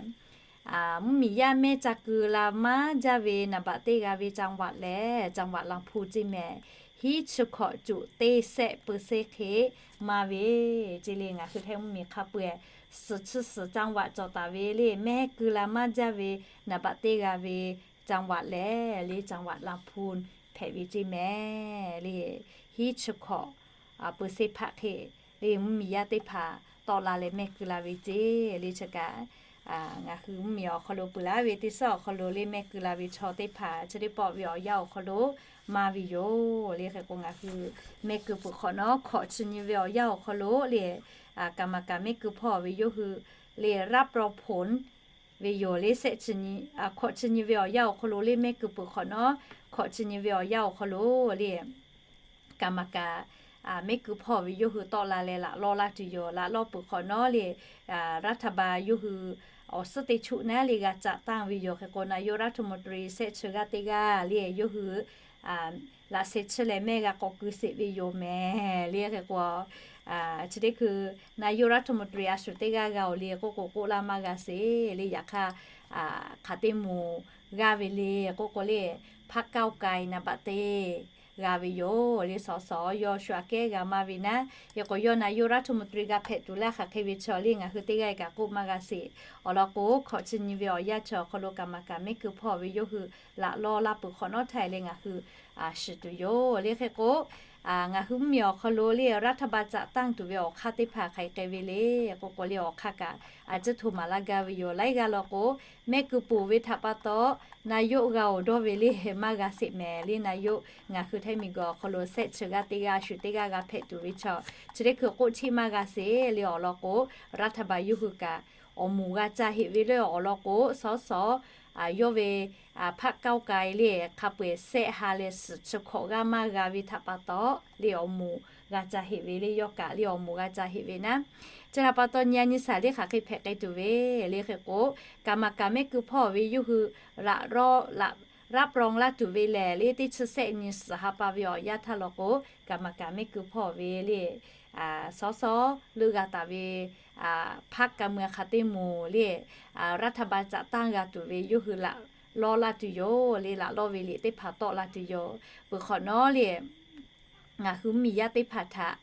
mvuhˇmiˬ yaˇ mehˆ ca keu la maˇ jaˇ ve naˍ baꞈ teˇ g'a ve จังหวัด lehˬ จังหวัดลำพูน ceˇ mehˍ. Hiˉ chi hkawꞈ cuꞈ teˇ shehˆ peuˬ seˇ hk'e maˇ ve ceˇ le. Ngaˬ hui Htaiˇ mvuhˇmiˬ hk'a peu-eˬ suhˍ chi suhˍ จังหวัด cawˬ taˍ ve le mehˆ keu la maˇ jaˇ ve naˍ baꞈ teˇ g'a ve จังหวัด lehˬ le จังหวัดลำพูน hpehꞈ ve ceˇ mehˍ le. Hiˉ chi hkawꞈ peuˬ seˇ hpaˆ hk'e le mvuhˇmiˬ yaˇ teˇ hpaˍ tawˆ la leh mehˆ keu la ve ceˇ le. Chi kaꞈ ngaˬ hui mvuhˇmiˬ awˬ hk'aw lo peuˬ laˇ ve teˇ suhˉ awˬ hk'aw lo le mehˆ keu la ve chaw teˇ hpaˍ chi teˇ pawˆ ve awˬ yanˇ awˬ hk'aw lo maˇ ve yoˬ le. Hk'e k'o ngaˬ hui mehˆ keu peuˬ hk'awꞈ nawˉ hkawꞈ chi nyi ve awˬ yanˇ awˬ hk'aw lo le กรรมการ mehˆ keu hpawˇ ve yawˇ hui le รับรองผล ve yoˬ le. Shehˆ chi nyi, hkawꞈ chi nyi ve awˬ yanˇ awˬ hk'aw lo le mehˆ keu peuˬ hk'awꞈ nawˉ hkawꞈ chi nyi ve awˬ yanˇ awˬ hk'aw lo le กรรมการ mehˆ keu hpawˇ ve yawˇ hui tawˆ la leh laꞈ lawˇ laˇ tuˬ yoˬ. Laꞈ lawˇ peuˬ hk'awꞈ nawˉ le รัฐบาล yawˇ hui awˬ suhˉ teˇ choˆ naˉ le g'a caꞈ tanˇ ve yoˬ. Hk'e k'o นายกรัฐมนตรี shehˆ chi g'aˇ teˇ g'aˇ le yawˇ hui laꞈ sheh chi leh mehˆ g'a k'awꞈ keu sheˍ ve yoˬ mehˍ le. Hk'e k'o chi teˇ hkui นายกรัฐมนตรี a shuˍ teˇ g'aˇ g'a-oˬ le k'oˆ k'o k'oˆ laˇ maˇ g'a sheˍ le. Yaꞈ hk'aˇ hk'aˬ teˇ moˍ g'a ve le k'oˆ k'o le พรรคก้าวไกล naˍ baꞈ teˇ g'a ve yoˬ le. สส yawˇ shu aꞈ kehˉ g'a maˇ ve naˉ. Hk'e k'o yawˇ นายกรัฐมนตรี g'a hpehꞈ tuˬ laˇ hk'aˬ hk'e ve chaw le ngaˬ hui teˇ g'aˇ kaꞈ k'oˆ maˇ g'a sheˍ. Awˬ lawn k'o hkawꞈ chi nyi ve awˬ yanˇ chi awˬ hk'aw lo กรรมการ mehˆ keu hpawˇ ve yawˇ hui laꞈ lawˇ laˇ peuˬ hk'awꞈ nawˉ htaˇ le ngaˬ hui shiˍ tuˬ yoˬ le. Hk'e k'o ngaˬ hui mvuhˇmiˬ awˬ hk'aw lo le รัฐบาล caꞈ tanˇ tuˬ ve awˬ hk'aˇ teˇ hpaˍ hk'aˬ hk'e ve le k'oˆ k'o le awˬ hk'aˇ kaꞈ a ciˉ htoꞈ maˍ laˇ gaˇ ve yoˬ. Laiˉ g'aˇ law k'o mehˆ keu peuˬ ve htaꞈ pa taw นายก g'a-oˬ dawˇ ve le maˇ g'a sheˍ mehˍ le. นายก ngaˬ hui Htaiˇ miˬguiˬ awˬ hk'aw lo shehˆ chi g'aˇ teˇ g'aˇ shuˍ teˇ g'aˇ g'a hpehꞈ tuˬ ve chaw chi teˇ hkui k'oˆ cheˇ maˇ g'a sheˍ le. Awˬ lawn k'o รัฐบาล yawˇ hui kaꞈ awˬ moˍ g'a ca heꞈ ve le. Awˬ lawn k'o สส yawˇ ve พรรคก้าวไกล le hk'a peu-eˬ shehˆ ha leh suhˍ chi hkawꞈ g'aˇ maˇ g'a ve htaꞈ pa taw le awˬ moˍ g'a ca heꞈ ve le. Yawˇ kaꞈ le awˬ moˍ g'a ca heꞈ ve naˉ. Chi htaꞈ pa taw nyi a nyi shaˍ le hk'aˬ hk'e hpehꞈ k'ai tuˬ ve le. Hk'e k'o กรรมการ mehˆ keu hpawˇ ve yawˇ hui laꞈ lawˇ laꞈ รับรอง laˇ tuˬ ve lehˬ le teˇ chi shehˆ nyi suhˍ ha pa ve awˬ yanˇ htaˇ law k'o กรรมการ mehˆ keu hpawˇ ve le สส leuˆ g'a taˍ ve พรรคการเมือง hk'aˬ teˇ moˍ le รัฐบาล caꞈ tanˇ g'a tuˬ ve yawˇ hui laꞈ lawˇ laˇ tuˬ yoˬ le. Laꞈ lawˇ ve liꞈ teˇ hpaˍ tawˆ la tuˬ yoˬ. Peuˬ hk'awꞈ nawˉ le ngaˬ hui mvuhˇmiˬ yaˇ teˇ hpaˍ htaꞈ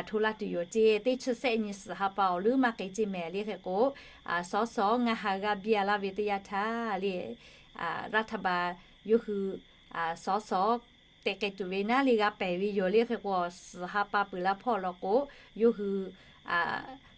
hto laˇ tuˬ yoˬ ceˇ. Teˇ chi shehˆ nyi suhˍ ha pa awˬ leuˉ maˇ k'ai ceˇ mehˍ le. Hk'e k'o สส ngaˇ ha g'aˇ biˇ a laˇ ve teˇ yanˇ htaˇ le รัฐบาล yawˇ hui สส te k'ai tuˬ ve naˉ le g'a pehˬ ve yoˬ le. Hk'e k'o suhˍ ha pa peuˬ la hpawˇ law k'o yawˇ hui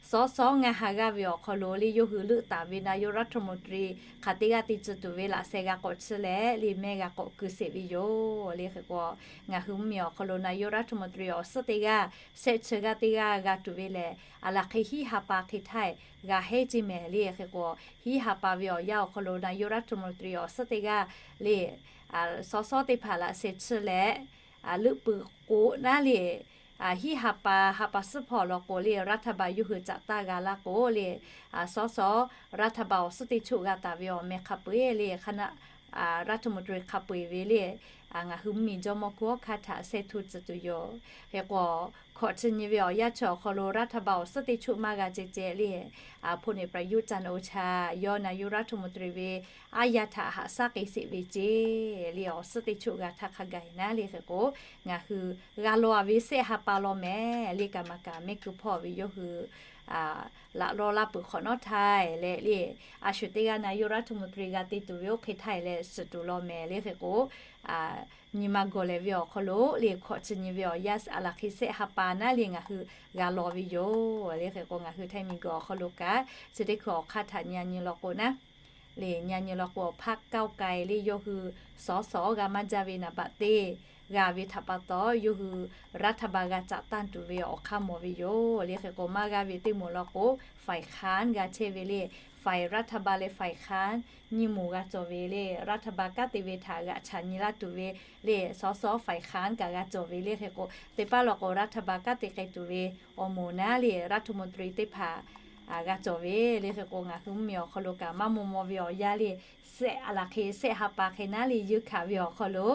สส ngaˇ ha g'aˇ ve awˬ hk'aw lo le yawˇ hui leuˆ taˍ ve นายกรัฐมนตรี hk'aˬ teˇ g'aˇ te tcuh tuˬ ve laꞈ sheh g'a k'awꞈ chi leh le mehˆ g'a k'awꞈ keu sheˍ ve yoˬ le. Hk'e k'o ngaˬ hui mvuhˇmiˬ awˬ hk'aw lo นายกรัฐมนตรี awˬ suhˉ teˇ g'aˇ shehˆ chi g'aˇ teˇ g'aˇ g'a tuˬ ve lehˬ, a laˬ hk'e hiˉ ha pa hk'e htaˇ g'a heˉ ceˇ mehˍ le. Hk'e k'o hiˉ ha pa ve awˬ yanˇ awˬ hk'aw lo นายกรัฐมนตรี awˬ suhˉ teˇ g'aˇ le สส teˇ hpaˍ laꞈ sheh chi leh leuˆ pui k'o naˉ le hiˉ ha pa ha pa suhˉ hpawˇ law k'o le รัฐบาล yawˇ hui caꞈ tanˇ g'a laˇ k'o le สส รัฐบาล awˬ suhˉ teˇ choˆ g'a taˍ ve awˬ meh hk'a peu-eˬ le คณะรัฐมนตรี hk'a peu-eˬ ve le ngaˬ hui mvuhˇmiˬ jawˇmawˇ hkunˉ hawˉ hkanˇ htaꞈ sheh hto tcuh tuˬ yoˬ. Hk'e k'o hkawꞈ chi nyi ve awˬ yanˇ chi awˬ hk'aw lo รัฐบาล awˬ suhˉ teˇ choˆ maˇ g'a ceh ceh le พลเอกประยุทธ์ จันทร์โอชา yawˇ นายกรัฐมนตรี ve aˉ yaˇ htaꞈ haꞈ shaˉ k'ai sheˍ ve ceˇ le awˬ suhˉ teˇ choˆ g'a htaˇ hk'a gaˬ naˉ le. Hk'e k'o ngaˬ hui g'a law ve shehˆ ha pa law mehˍ le กรรมการ mehˆ keu hpawˇ ve yawˇ hui laꞈ law laˇ peuˬ hk'awꞈ nawˉ htaiˍ leh le, a shu teˇ g'aˇ na yawˇ รัฐมนตรี g'a te tuˬ ve oˇ hk'e htaiˍ leh suhˍ tuˬ law mehˍ le hk'e k'o, nyi ma gawˬ lehˬ ve awˬ hk'aw lo le hkawꞈ chi nyi ve awˬ yanˇ a laˬ hk'e shehˆ ha pa naˉ le ngaˬ hui g'a law ve yoˬ le hk'e k'o, ngaˬ hui Htaiˇ miˬguiˬ awˬ hk'aw lo kaꞈ chi teˇ hkui awˬ hk'aˇ htaꞈ nyi a nyi law k'o naˉ le, nyi a nyi law k'o พรรคก้าวไกล le yawˇ hui สส g'a maˇ jaˇ ve naˍ baꞈ teˇ g'a ve htaꞈ pa taw, yawˇ hui รัฐบาล g'a caꞈ tanˇ tuˬ ve awˬ hk'aˇ mawˬ ve yoˬ le hk'e k'o, maˇ g'aˇ ve teˇ moˍ law k'o ฝ่ายค้าน g'a chehˇ ve le, ฝ่ายรัฐบาล leh ฝ่ายค้าน nyi moˍ g'a cawˬ ve le, รัฐบาล kanˉ te ve htaꞈ g'aꞈ chaꞈ nyi laˇ tuˬ ve le, สส ฝ่ายค้าน kaꞈ g'a cawˬ ve le hk'e k'o, teˇ paˉ law k'o รัฐบาล kanˉ te k'ai tuˬ ve awˬ moˍ naˉ le รัฐมนตรี teˇ hpaˍ g'a cawˬ ve le hk'e k'o, ngaˬ hui mvuhˇmiˬ awˬ hk'aw lo kaꞈ maˇ maw maw ve awˬ yanˇ le, shehˆ a laˬ hk'e shehˆ ha pa hk'e naˉ le yeunˇ hkanˍ ve awˬ hk'aw lo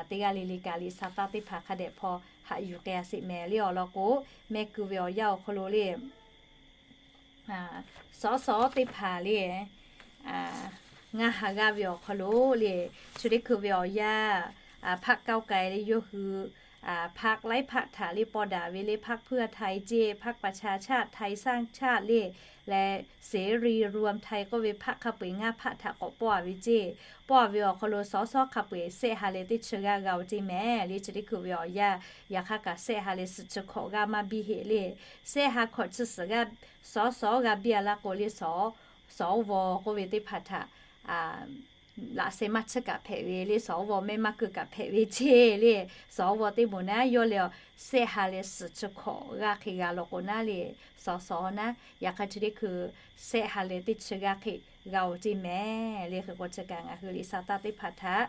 teˇ g'aˇ le le kaꞈ liꞈ sa taˇ teˇ hpaˍ hk'a dehꞈ hpaw haꞈ yuˬ k'ai a sheˍ mehˍ le awˬ lawn k'o, mehˆ kuiˬ ve awˬ yanˇ awˬ hk'aw lo le sawˉ sawˉ teˇ hpaˍ le ngaˇ ha g'aˇ ve awˬ hk'aw lo le, chi teˇ hkui ve awˬ yanˇ พรรคก้าวไกล le yawˇ hui พรรค laiˉ พรรค htaꞈ le paw daꞈ ve le, พรรคเพื่อไทย ceˇ, พรรคประชาชาติไทยสร้างชาติ le leh เสรีรวมไทย k'oˆ ve พรรค hk'a peu-eˬ ngaˇ พรรค htaꞈ k'awꞈ paw a ve ceˇ. Paw a ve awˬ hk'aw lo sawˉ sawˉ hk'a peu-eˬ shehˆ ha leh teˇ chi g'aˇ g'a oˬ ceˇ mehˍ le, chi teˇ hkui ve awˬ yanˇ yaꞈ hk'aˇ kaꞈ shehˆ ha leh suhˍ chi hkawꞈ g'aˇ maˇ biˇ heˆ le. Shehˆ ha hkawꞈ chi suhˍ g'aˇ sawˉ sawˉ g'a biˇ a laˇ k'o le, sawˉ vawˬ k'oˆ ve teˇ hpaˍ htaꞈ laꞈ sheh maˇ chiˇ kaꞈ hpehꞈ ve le, sawˉ vawˬ mehˆ maˇ keu kaꞈ hpehꞈ ve ceˇ le, sawˉ vawˬ teˇ moˍ naˉ yawˇ leh shehˆ ha leh suhˍ chi hkawꞈ g'aˇ hk'e g'a law k'o naˉ le, sawˉ sawˉ naˉ yaꞈ hk'aˇ chi teˇ hkui shehˆ ha leh teˇ chi g'aˇ hk'e g'a oˬ ceˇ mehˍ le hk'e k'o, chi kaꞈ ngaˬ hui liꞈ sa taˇ teˇ hpaˍ htaꞈ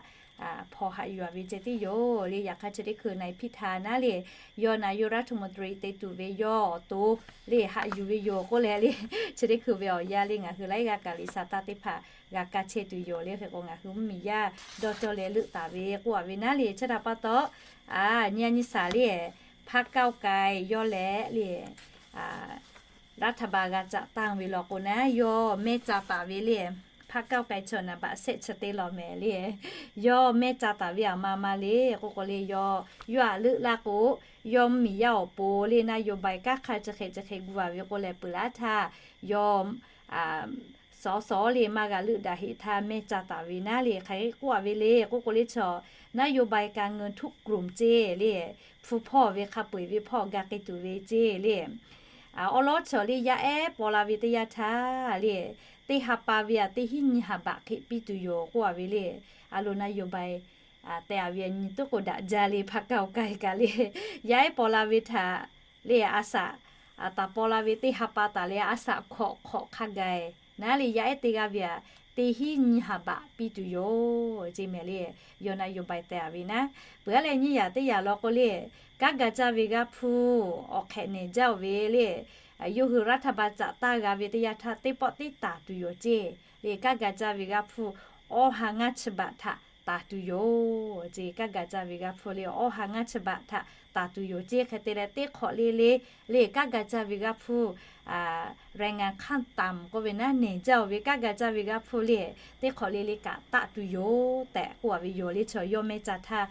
hpaw haꞈ yuˬ a ve ceh tiˉ yoˬ le. Yaꞈ hk'aˇ chi teˇ hkui นายพิธา naˉ le, yawˇ na yawˇ รัฐมนตรี te tuˬ ve yawˇ awˬ to le haꞈ yuˬ ve yoˬ k'oˆ leh le, chi teˇ hkui ve awˬ yanˇ le ngaˬ hui laiˉ g'aˇ kaꞈ liꞈ sa taˇ teˇ hpaˍ g'a kaˇ chehˇ tuˬ yoˬ le hk'e k'o, ngaˬ hui mvuhˇmiˬ yaˇ dawˇ cawˇ leh leuˆ taˍ ve k'oˆ a ve naˉ le, chi htaꞈ pa taw nyi a nyi shaˍ le, พรรคก้าวไกล yawˇ leh le รัฐบาล g'a caꞈ tanˇ ve law k'o naˉ, yawˇ mehˇ ca taˍ ve le, พรรคก้าวไกล chaw naˍ baꞈ shehˆ chi teˇ law mehˍ le, yawˇ mehˇ ca taˍ ve aˬ ma ma le k'oˆ k'o le, yawˇ yawˇ aꞈ leuˆ laˇ k'o, yawˇ mvuhˇmiˬ yaˇ awˬ pon le naˉ yawˇ bai kanˉ hk'a chi hk'e chi hk'e gu a ve k'oˆ leh peuˬ laˇ htaˇ, yawˇ sawˉ sawˉ le maˇ g'a leuˆ daꞈ heˆ htaˇ mehˇ ca taˍ ve naˉ le, hk'aˬ hk'e k'oˆ a ve le k'oˆ k'o le, chaw naˉ yawˇ bai ka ngeu ทุกกลุ่ม ceˇ le, hpu hpawˇ ve hk'a peu-eˬ ve hpawˇ g'a k'ai tuˬ ve ceˇ le. Awˉ lawˉ chaw le yaˇ ehˉ paw la ve teˇ yanˇ htaˇ le, teˇ ha pa ve aꞈ teˇ hinˉ nyi ha baꞈ hk'e piˇ tuˬ yoˬ k'oˆ a ve le. A lo naˉ yawˇ bai teh a ve nyi tuˉ k'o daꞈ jaˇ le, พรรคก้าวไกล kaꞈ le, yaˇ ehˉ paw la ve htaꞈ le a shaꞈ taˍ paw la ve teˇ ha pa taˍ leh a shaꞈ hkawꞈ hk'awꞈ hk'a gaˬ naˉ le, yaˇ ehˉ teˇ g'aˇ ve aꞈ teˇ hinˉ nyi ha baꞈ piˇ tuˬ yoˬ ceˇ mehˍ le. Yawˇ naˉ yawˇ bai teh a ve naˉ, peuˬ a leh nyiˇ yaꞈ teˇ yaꞈ law k'o le, kanˉ ga caˇ ve g'aˇ hpu awˬ hk'ehꞈ nehˬ jaˇ oˬ ve le, yawˇ hui รัฐบาล caꞈ tanˇ g'a ve teˇ yanˇ htaˇ teˇ pawˆ teˇ taˍ tuˬ yoˬ ceˇ le. Kanˉ ga caˇ ve g'aˇ hpu awˇ ha ngaˇ chi baꞈ htaꞈ taˍ tuˬ yoˬ ceˇ. Kanˉ ga caˇ ve g'aˇ hpu le awˇ ha ngaˇ chi baꞈ htaꞈ taˍ tuˬ yoˬ ceˇ. Hk'e te leh teˇ hk'awꞈ le le le kanˉ ga caˇ ve g'aˇ hpu แรงงานขั้นต่ำ k'oˆ ve naˉ nehˬ jaˇ oˬ ve kanˉ ga caˇ ve g'aˇ hpu le teˇ hk'awꞈ le le kaꞈ taˆ tuˬ yoˬ tehꞈ k'oˆ a ve yoˬ le. Chaw yawˇ mehˇ ca htaˇ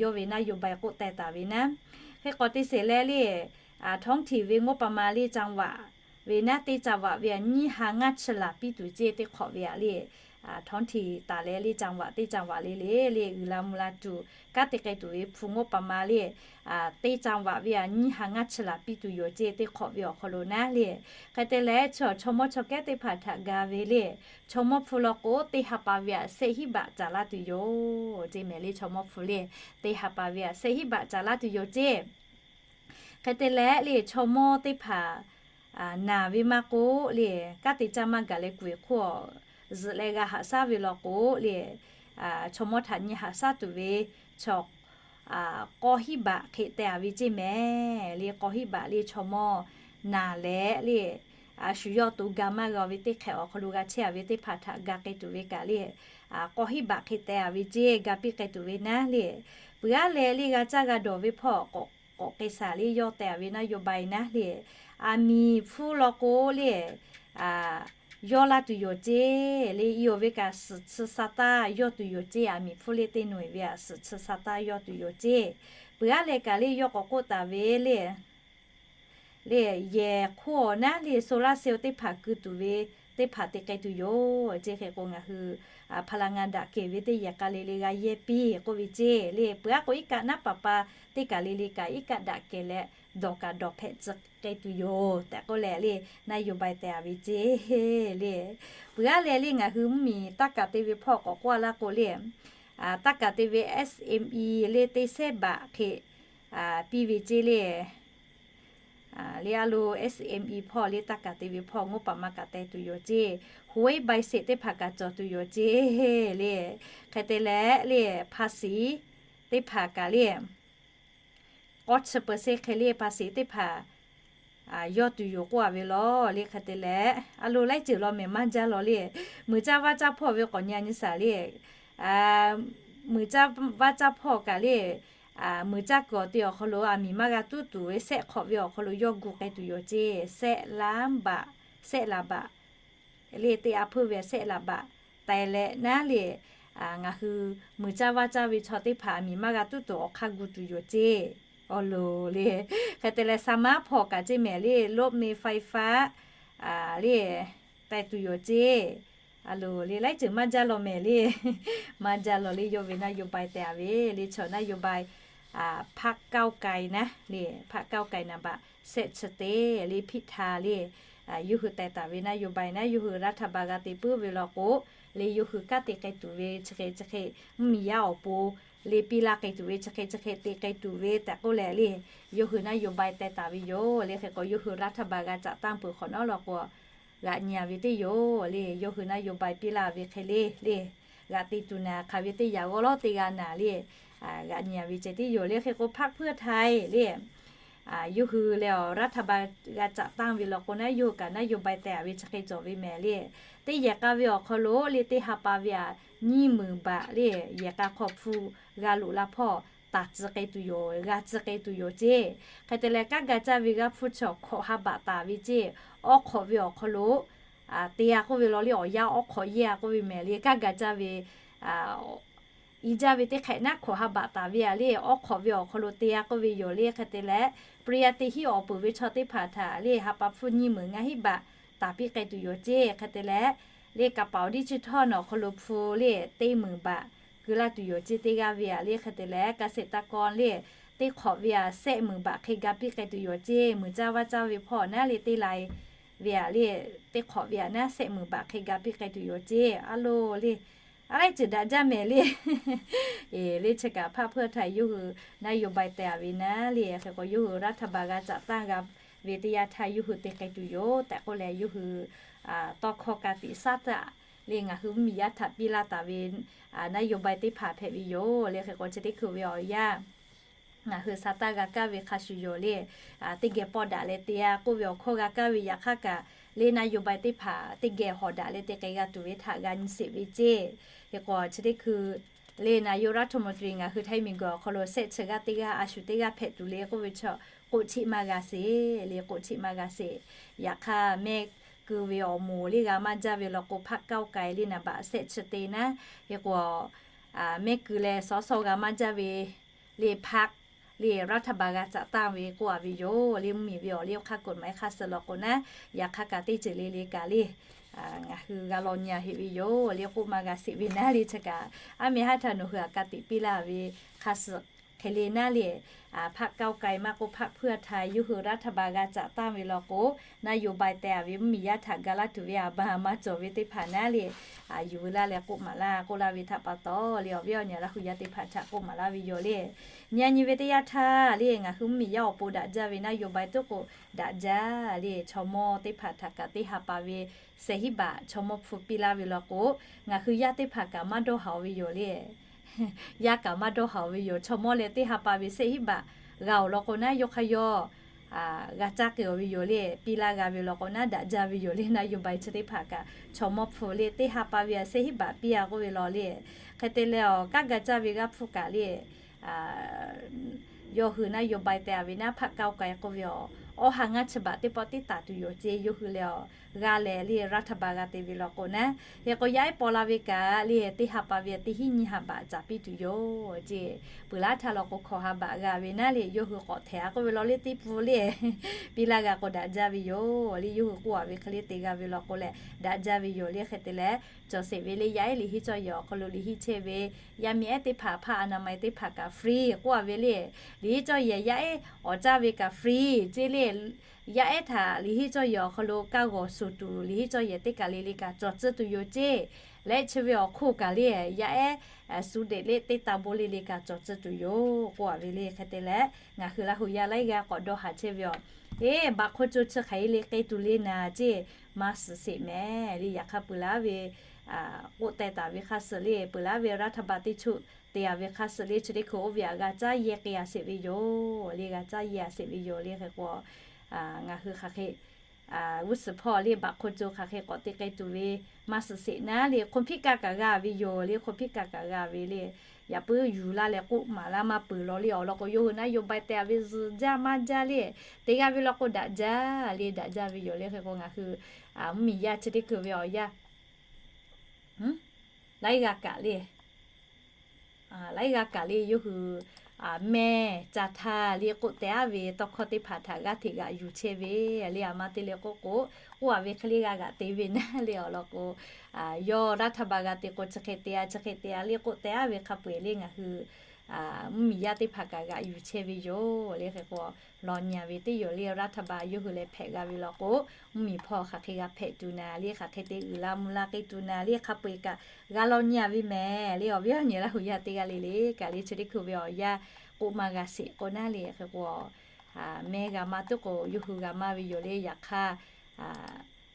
yawˇ ve naˉ yawˇ bai k'oˆ teh taˍ ve naˉ, hk'e k'awꞈ te sheˍ leh le, ท้องถิ่น ve งบประมาณ le จังหวัด ve naˉ teˇ จังหวัด ve aꞈ nyiˇ ha ngaˇ chi laˬ piˇ tuˬ ceˇ teˇ hk'awꞈ ve aꞈ le, ท้องถิ่น taˍ leh le จังหวัด teˇ จังหวัด le le le uiˍ la mvuh la tuˬ kanˉ te k'ai tuˬ ve hpu งบประมาณ le teˇ จังหวัด ve aꞈ nyiˇ ha ngaˇ chi laˬ piˇ tuˬ yoˬ ceˇ teˇ hk'awꞈ ve awˬ hk'aw lo naˉ le. Hk'e te leh chaw chaw mawˇ chaw kehˉ teˇ hpaˍ htaꞈ ga ve le, chaw mawˇ hpu law k'o teˇ ha pa ve aꞈ shehˆ hinˉ baꞈ caˍ laˇ tuˬ yoˬ ceˇ mehˍ le. Chaw mawˇ hpu le teˇ ha pa ve aꞈ shehˆ hinˉ baꞈ caˍ laˇ tuˬ yoˬ ceˇ. Hk'e te leh le chaw mawˇ teˇ hpaˍ naˬ ve maˇ k'oˆ le, kanˉ te caˇ maˇ gaˬ leh kuˬ ve hk'oˆ zuhꞈ leh g'a haꞈ shaˉ ve law k'o le, chaw mawˇ htaꞈ nyi haꞈ shaˉ tuˬ ve chaw k'awˇ hinˉ baꞈ hk'e teh a ve ceˇ mehˍ le. K'awˇ hinˉ baꞈ le chaw mawˇ naˬ leh le, a shu yawˇ to ga maˇ g'a ve teˇ hk'ehꞈ awˬ hk'aw lo g'a chehˇ a ve teˇ hpaˍ htaꞈ ga k'ai tuˬ ve kaꞈ le, k'awˇ hinˉ baꞈ hk'e teh a ve ceˇ ga piˇ k'ai tuˬ ve naˉ le. Peuˬ aˉ leh le g'a caˇ g'a dawˬ ve hpawˇ k'awꞈ k'ai shaˍ le yawˇ teh a ve naˉ yawˇ bai naˉ le, aˬ miˍ hpfuhˇ law k'o le, yawˇ laˇ tuˬ yoˬ ceˇ le. I awˬ ve kaꞈ suhˍ chi sa taˇ yawˇ tuˬ yoˬ ceˇ. Aˬ miˍ hpfuhˇ le teˇ nawˬ eˬ ve aꞈ suhˍ chi sa taˇ yawˇ tuˬ yoˬ ceˇ. Peuˬ aˉ leh kaꞈ le yawˇ k'awꞈ k'oˆ taˍ ve le, le yehˬ hk'oˆ awˬ naˉ le solar cell teˇ hpaˍ keu tuˬ ve teˇ hpaˍ te k'ai tuˬ yoˬ ceˇ. Hk'e k'o ngaˬ hui พลังงาน daꞈ kehˬ ve teˇ yehˬ k'a le le g'a yehˇ piˇ k'oˆ ve ceˇ le. Peuˬ aˉ k'o iˉ kaˆ naˉ paˍ pa teˇ kaˬ le le kaꞈ iˉ kaˆ daꞈ kehˬ leh dawˬ kaꞈ dawˬ hpehꞈ tcuh k'ai tuˬ yoˬ tehꞈ k'oˆ leh le นโยบาย te a ve ceˇ le. Peuˬ aˉ leh le ngaˬ hui mvuhˇmiˬ taˇ kaˍ te ve hpawˇ k'awꞈ k'oˆ a laˇ k'o le, taˇ kaˍ te ve SME le teˇ sehˉ baꞈ hk'e piˇ ve ceˇ le. Le a lo SME hpawˇ le taˇ kaˍ te ve hpawˇ งบประมาณ kaꞈ teh tuˬ yoˬ ceˇ. หวยใบเสร็จ teˇ hpaˍ kaꞈ cawˬ tuˬ yoˬ ceˇ le. Hk'e te leh le ภาษี teˇ hpaˍ kaꞈ le k'awˇ chi เปอร์เซ็นต์ hk'e le ภาษี teˇ hpaˍ yawˇ tuˬ yoˬ k'oˆ a ve law le. Hk'e te leh a lo laiˉ ceuˬ law mehˍ maˇ jaˇ law le. Muiˬ caˇ vaˇ caˇ hpawˇ ve k'awꞈ nyi a nyi shaˍ le. Muiˬ caˇ vaˇ caˇ hpawˇ kaꞈ le, muiˬ caˇ kuiˬ awˬ te awˬ hk'aw lo aˬ miˍ maˇ g'a tuˉ tuˬ ve sehˆ hk'awꞈ ve awˬ hk'aw lo yawˇ gu k'ai tuˬ yoˬ ceˇ. Sehˆ laˇ baꞈ, sehˆ laˍ baꞈ le teˇ a hpeuˇ ve sehˆ laˍ baꞈ taiˍ leh naˉ le, ngaˬ hui muiˬ caˇ vaˇ caˇ ve chaw teˇ hpaˍ aˬ miˍ maˇ g'a tuˉ tuˬ awˬ hk'aˇ gu tuˬ yoˬ ceˇ. Awˬ loˍ le. Hk'e te leh สมาร์ทโฟน kaꞈ ceˇ mehˍ le รถเมล์ไฟฟ้า le teh tuˬ yoˬ ceˇ. A loˍ le laiˉ ceuˬ maˇ jaˇ law mehˍ le. Maˇ jaˇ law le yawˇ ve นโยบาย te a ve le chaw นโยบาย พรรคก้าวไกล naˉ le พรรคก้าวไกล naˍ baꞈ sehˆ chi te le พิธา le yawˇ hui teh taˍ ve นโยบาย naˉ yawˇ hui รัฐบาล g'a te puiˉ ve law k'o le yawˇ hui kanˉ te k'ai tuˬ ve chi hk'e chi hk'e mvuhˇmiˬ yaˇ awˬ pon le piˇ laˇ k'ai tuˬ ve chi hk'e chi hk'e te k'ai tuˬ ve tehꞈ k'oˆ leh le yawˇ hui นโยบาย teh taˍ ve yoˬ le. Hk'e k'o yawˇ hui รัฐบาล g'a caꞈ tanˇ peuˬ hk'awꞈ nawˉ law k'o g'aꞈ nyi a ve teˇ yoˬ le. Yawˇ hui นโยบาย piˇ laˇ ve hk'e le le g'aꞈ te tuˬ naˍ hk'aˬ ve teˇ yanˇ g'awˇ lawˉ teˇ g'aˇ naˍ le g'aꞈ nyi a ve ceh tiˉ yoˬ le. Hk'e k'o พรรคเพื่อไทย le yawˇ hui leh awˬ รัฐบาล g'a caꞈ tanˇ ve law k'o naˉ yawˇ hui kaꞈ นโยบาย teh a ve chi hk'e cawˬ ve mehˍ le. Teˇ yehˬ k'a ve awˬ hk'aw lo le teˇ ha pa ve aꞈ nyiˇ meunˍ baꞈ le yehˬ k'a hk'aw hpu g'a loꞈ la hpawˇ taˍ tcuh k'ai tuˬ yoˬ, g'a tcuh k'ai tuˬ yoˬ ceˇ. Hk'e te leh kanˉ ga caˇ ve g'a hpu chi awˬ hk'awꞈ ha baꞈ taˍ ve ceˇ. Awˉ hk'awꞈ ve awˬ hk'aw lo te a k'oˆ ve law le awˬ yanˇ awˉ hk'awꞈ yehˇ a k'oˆ ve mehˍ le kanˉ ga caˇ ve i jaˇ ve teˇ hk'ehꞈ naˉ hkawꞈ ha baꞈ taˍ ve a le awˉ hk'awꞈ ve awˬ hk'aw lo te a k'oˆ ve yoˬ le. Hk'e te leh เปรียง te hiˉ awˬ peuˬ ve chaw teˇ hpaˍ htaꞈ le ha pa hpfuhˇ nyiˇ meunˍ ngaˇ hiˉ baꞈ taˍ piˇ k'ai tuˬ yoˬ ceˇ. Hk'e te leh le กระเป๋าดิจิทัล awˬ hk'aw lo hpu le teˇ meunˍ baꞈ keu laˇ tuˬ yoˬ ceˇ teˇ g'aˇ ve a le. Hk'e te leh เกษตรกร le teˇ hk'awꞈ ve a sehˆ meunˍ baꞈ hk'e ga piˇ k'ai tuˬ yoˬ ceˇ. Muiˬ caˇ vaˇ caˇ ve hpawˇ naˉ le teˇ lai ve a le teˇ hk'awꞈ ve a naˉ sehˆ meunˍ baꞈ hk'e ga piˇ k'ai tuˬ yoˬ ceˇ. A loˍ le a laiˉ ceuˬ daꞈ jaˇ mehˍ le. Eˬ le chi kaꞈ พรรคเพื่อไทย yawˇ hui นโยบาย teh a ve naˉ le hk'e k'o yawˇ hui รัฐบาล g'a caꞈ tanˇ g'a ve teˇ yanˇ htaˇ yawˇ hui te k'ai tuˬ yoˬ tehꞈ k'oˆ leh yawˇ hui tawˇ hkawˇ ka tiꞈ shaˉ taˆ le ngaˬ hui mvuhˇmiˬ yaˇ htaꞈ piˇ laˇ taˍ ve นโยบาย teˇ hpaˍ hpehꞈ ve yoˬ le. Hk'e k'o chi teˇ hkui ve awˬ yanˇ ngaˬ hui sha taˇ g'a kaˇ ve hk'a shuˍ yoˬ le. Teˇ geh pawˇ daꞈ leh te a k'oˆ ve awˬ hkawˇ g'a kaˇ ve yaꞈ hk'aˇ kaꞈ le นโยบาย teˇ hpaˍ teˇ geh hawꞈ daꞈ leh te k'ai g'a tuˬ ve htaꞈ g'a nyi sheˍ ve ceˇ. Hk'e k'o chi teˇ hkui le นายกรัฐมนตรี ngaˬ hui Htaiˇ miˬguiˬ awˬ hk'aw lo sehˆ chi g'aˇ teˇ g'aˇ a shu teˇ g'aˇ hpehꞈ tuˬ le k'oˆ ve chaw k'oˆ cheˆ maˇ g'a sheˍ le k'oˆ cheˆ maˇ g'a sheˍ. Yaꞈ hk'aˇ mehˆ keu ve awˬ moˍ le g'a maˇ jaˇ ve law k'o พรรคก้าวไกล le naˍ baꞈ sehˆ chi te naˉ hk'e k'o mehˆ keu leh สส g'a maˇ jaˇ ve le พรรค le รัฐบาล g'a caꞈ tanˇ ve k'oˆ a ve yoˬ le. Mvuhˇmiˬ ve awˬ le awˬ hk'aˇ กฎหมาย hk'a suh law k'o naˉ yaꞈ hk'aˇ kaꞈ teˇ ceuˬ le le kaꞈ le ngaˬ hui g'a law nyi a heꞈ ve yoˬ le k'oˆ maˇ g'a sheˍ ve naˉ le chi kaꞈ aˉ meh haˉ htaꞈ nawˬ hui aꞈ ka tiꞈ piˇ laˇ ve hk'a suh hk'e le naˉ le พรรคก้าวไกล maˇ k'o พรรคเพื่อไทย yawˇ hui รัฐบาล g'a caꞈ tanˇ ve law k'o นโยบาย teh a ve mvuhˇmiˬ yaˇ htaꞈ ga laˇ tuˬ ve a ba maˇ cawˬ ve teˇ hpaˍ naˉ le yuˬ veu laˇ leh k'oˆ maˍ laˇ k'oˆ laˇ ve htaꞈ pa taw le awˬ viˉ awˬ nyi Laˇ hu yaˇ teˇ hpaˍ htaꞈ k'oˆ maˍ laˇ ve yoˬ le. Nyi a nyi ve teˇ yanˇ htaˇ le ngaˬ hui mvuhˇmiˬ yaˇ awˬ pon daꞈ jaˇ ve นโยบาย tuˉ k'o daꞈ jaˇ le chaw mawˇ teˇ hpaˍ htaꞈ kaꞈ teˇ ha pa ve sehˆ hiˉ baꞈ chaw mawˇ hpu piˇ laˇ ve law k'o ngaˬ hui yaˇ teˇ hpaˍ kaꞈ maˇ dawˇ haˍ ve yoˬ le. Yaˇ kaꞈ maˇ dawˇ haˍ ve yoˬ. Chaw mawˇ leh teˇ ha pa ve sehˆ hiˉ baꞈ g'a awˬ lawn k'o naˉ yawˇ hk'aˇ yawˇ g'a caˇ keu ve yoˬ le. Piˇ laˇ g'a ve law k'o naˉ daꞈ jaˇ ve yoˬ le. นโยบาย chi teˇ hpaˍ kaꞈ chaw mawˇ hpu le teˇ ha pa ve a sehˆ hiˉ baꞈ piˇ a k'oˆ ve law le. Hk'e te leh awˬ kanˉ ga caˇ ve g'a hpu kaꞈ le yawˇ hui นโยบาย teh a ve naˉ พรรคก้าวไกล k'oˆ ve awˬ awˬ ha ngaˇ chi baꞈ teˇ pawˆ teˇ taˍ tuˬ yoˬ ceˇ. Yawˇ hui leh awˬ g'a lehˬ le รัฐบาล g'a te ve law k'o naˉ, hk'e k'o yaˇ ehˉ paw la ve kaꞈ le teˇ ha pa ve teˇ hinˉ nyiˇ ha baꞈ caˍ piˇ tuˬ yoˬ ceˇ. Peuˬ laˇ htaˇ law k'o hkawꞈ ha baꞈ g'a ve naˉ le yawˇ hui k'awꞈ htehꞈ a k'oˆ ve law le teˇ pfuhˇ le piˇ laˇ g'a k'o daꞈ jaˇ ve yoˬ le. Yawˇ hui k'oˆ a ve hk'e le te g'a ve law k'o lehˬ daꞈ jaˇ ve yoˬ le. Hk'e te leh cawˬ sheˍ ve le yaˇ ehˉ liꞈ henˇ cawˇ yehˬ awˬ hk'aw lo liꞈ henˇ chehˇ ve yaˇ miˇ ehˉ teˇ hpaˍ ผ้าอนามัย teˇ hpaˍ kaꞈ free k'oˆ a ve le. Liꞈ henˇ cawˇ yehˬ yaˇ ehˉ awˬ caˇ ve kaꞈ free ceˇ le. Yaˇ ehˉ htaꞈ liꞈ henˇ cawˇ yehˬ awˬ hk'aw lo kaˇ g'awˬ shuˍ tuˬ liꞈ henˇ cawˇ yehˬ teˇ kaˬ le le kaꞈ cawˬ tcuhˉ tuˬ yoˬ ceˇ. Leh chi ve awˬ hk'oˆ kaꞈ le yaˇ ehˉ suhˍ deꞈ le teˇ taˇ bon le le kaꞈ cawˬ tcuhˉ tuˬ yoˬ k'oˆ a ve le. Hk'e te leh ngaˬ hui Laˇ huˍ yaˇ laiˉ g'aˇ k'awꞈ dawˇ haˍ chehˇ ve aˬ, eˬ, baꞈ hk'oˆ co chi hk'aˬ e le k'ai tuˬ le naˍ ceˇ, maˇ suhˍ sheˍ mehˍ le. Yaꞈ hk'aˇ peuˬ laˇ ve k'oˆ teh taˍ ve hk'a suh le peuˬ laˇ ve รัฐบาล teˇ choˆ te a ve hk'a suh le chi teˇ hkui oˇ ve aꞈ g'a caˇ yehˇ k'ai a sheˍ ve yoˬ le. G'a caˇ yehˇ a sheˍ ve yoˬ le. Hk'e k'o ngaˬ hui hk'aˬ hk'e g'uˇ suhˍ hpawˇ le baꞈ hk'oˆ co hk'aˬ hk'e k'awꞈ te k'ai tuˬ ve maˇ suhˍ sheˍ naˉ le คนพิการ kaꞈ g'a ve yoˬ le. คนพิการ kaꞈ g'a ve le yaꞈ puiˉ yuˬ laˇ leh k'oˆ maˍ laˇ maˇ peuˬ law le awˬ lawn k'o yawˇ hui naˉ yawˇ bai te a ve zuhꞈ jaˇ maˇ jaˇ le te g'a ve law k'o daꞈ jaˇ le daꞈ jaˇ ve yoˬ le. Hk'e k'o ngaˬ hui mvuhˇmiˬ yaˇ chi teˇ hkui ve awˬ yaˇ laiˉ g'aˇ kaꞈ le laiˉ g'aˇ kaꞈ le yawˇ hui mehˇ ca htaˇ le k'oˆ teh a ve tawˇ hkawˇ teˇ hpaˍ htaꞈ g'aˇ hteꞈ g'aꞈ yuˬ chehˇ ve le. A ma te le k'oˆ k'o, k'oˆ a ve hk'e le g'a g'aꞈ te ve naˉ le awˬ lawn k'o, yawˇ รัฐบาล g'a te k'o chi hk'e te a chi hk'e te a le k'oˆ teh a ve hk'a peu-eˬ le ngaˬ hui mvuhˇmiˬ yaˇ teˇ hpaˍ kaꞈ g'aꞈ yuˬ chehˇ ve yoˬ le. Hk'e k'o law nyi a ve teˇ yoˬ le รัฐบาล yawˇ hui leh hpehꞈ g'a ve law k'o, mvuhˇmiˬ hpawˇ hk'aˬ hk'e g'a hpehꞈ tuˬ naˍ le hk'aˬ hk'e te uiˍ la mvuh la k'ai tuˬ naˍ le hk'a peu-eˬ kaꞈ g'a law nyi a ve mehˍ le. Awˬ viˉ awˬ nyi Laˇ huˍ yaˇ teˇ g'aˇ le le kaꞈ le chi teˇ hkui ve awˬ yaˇ k'oˆ maˇ g'a sheˍ k'o naˉ le. Hk'e k'o mehˇ g'a maˇ tuˉ k'o yawˇ hui g'a maˇ ve yoˬ le. Yaꞈ hk'aˇ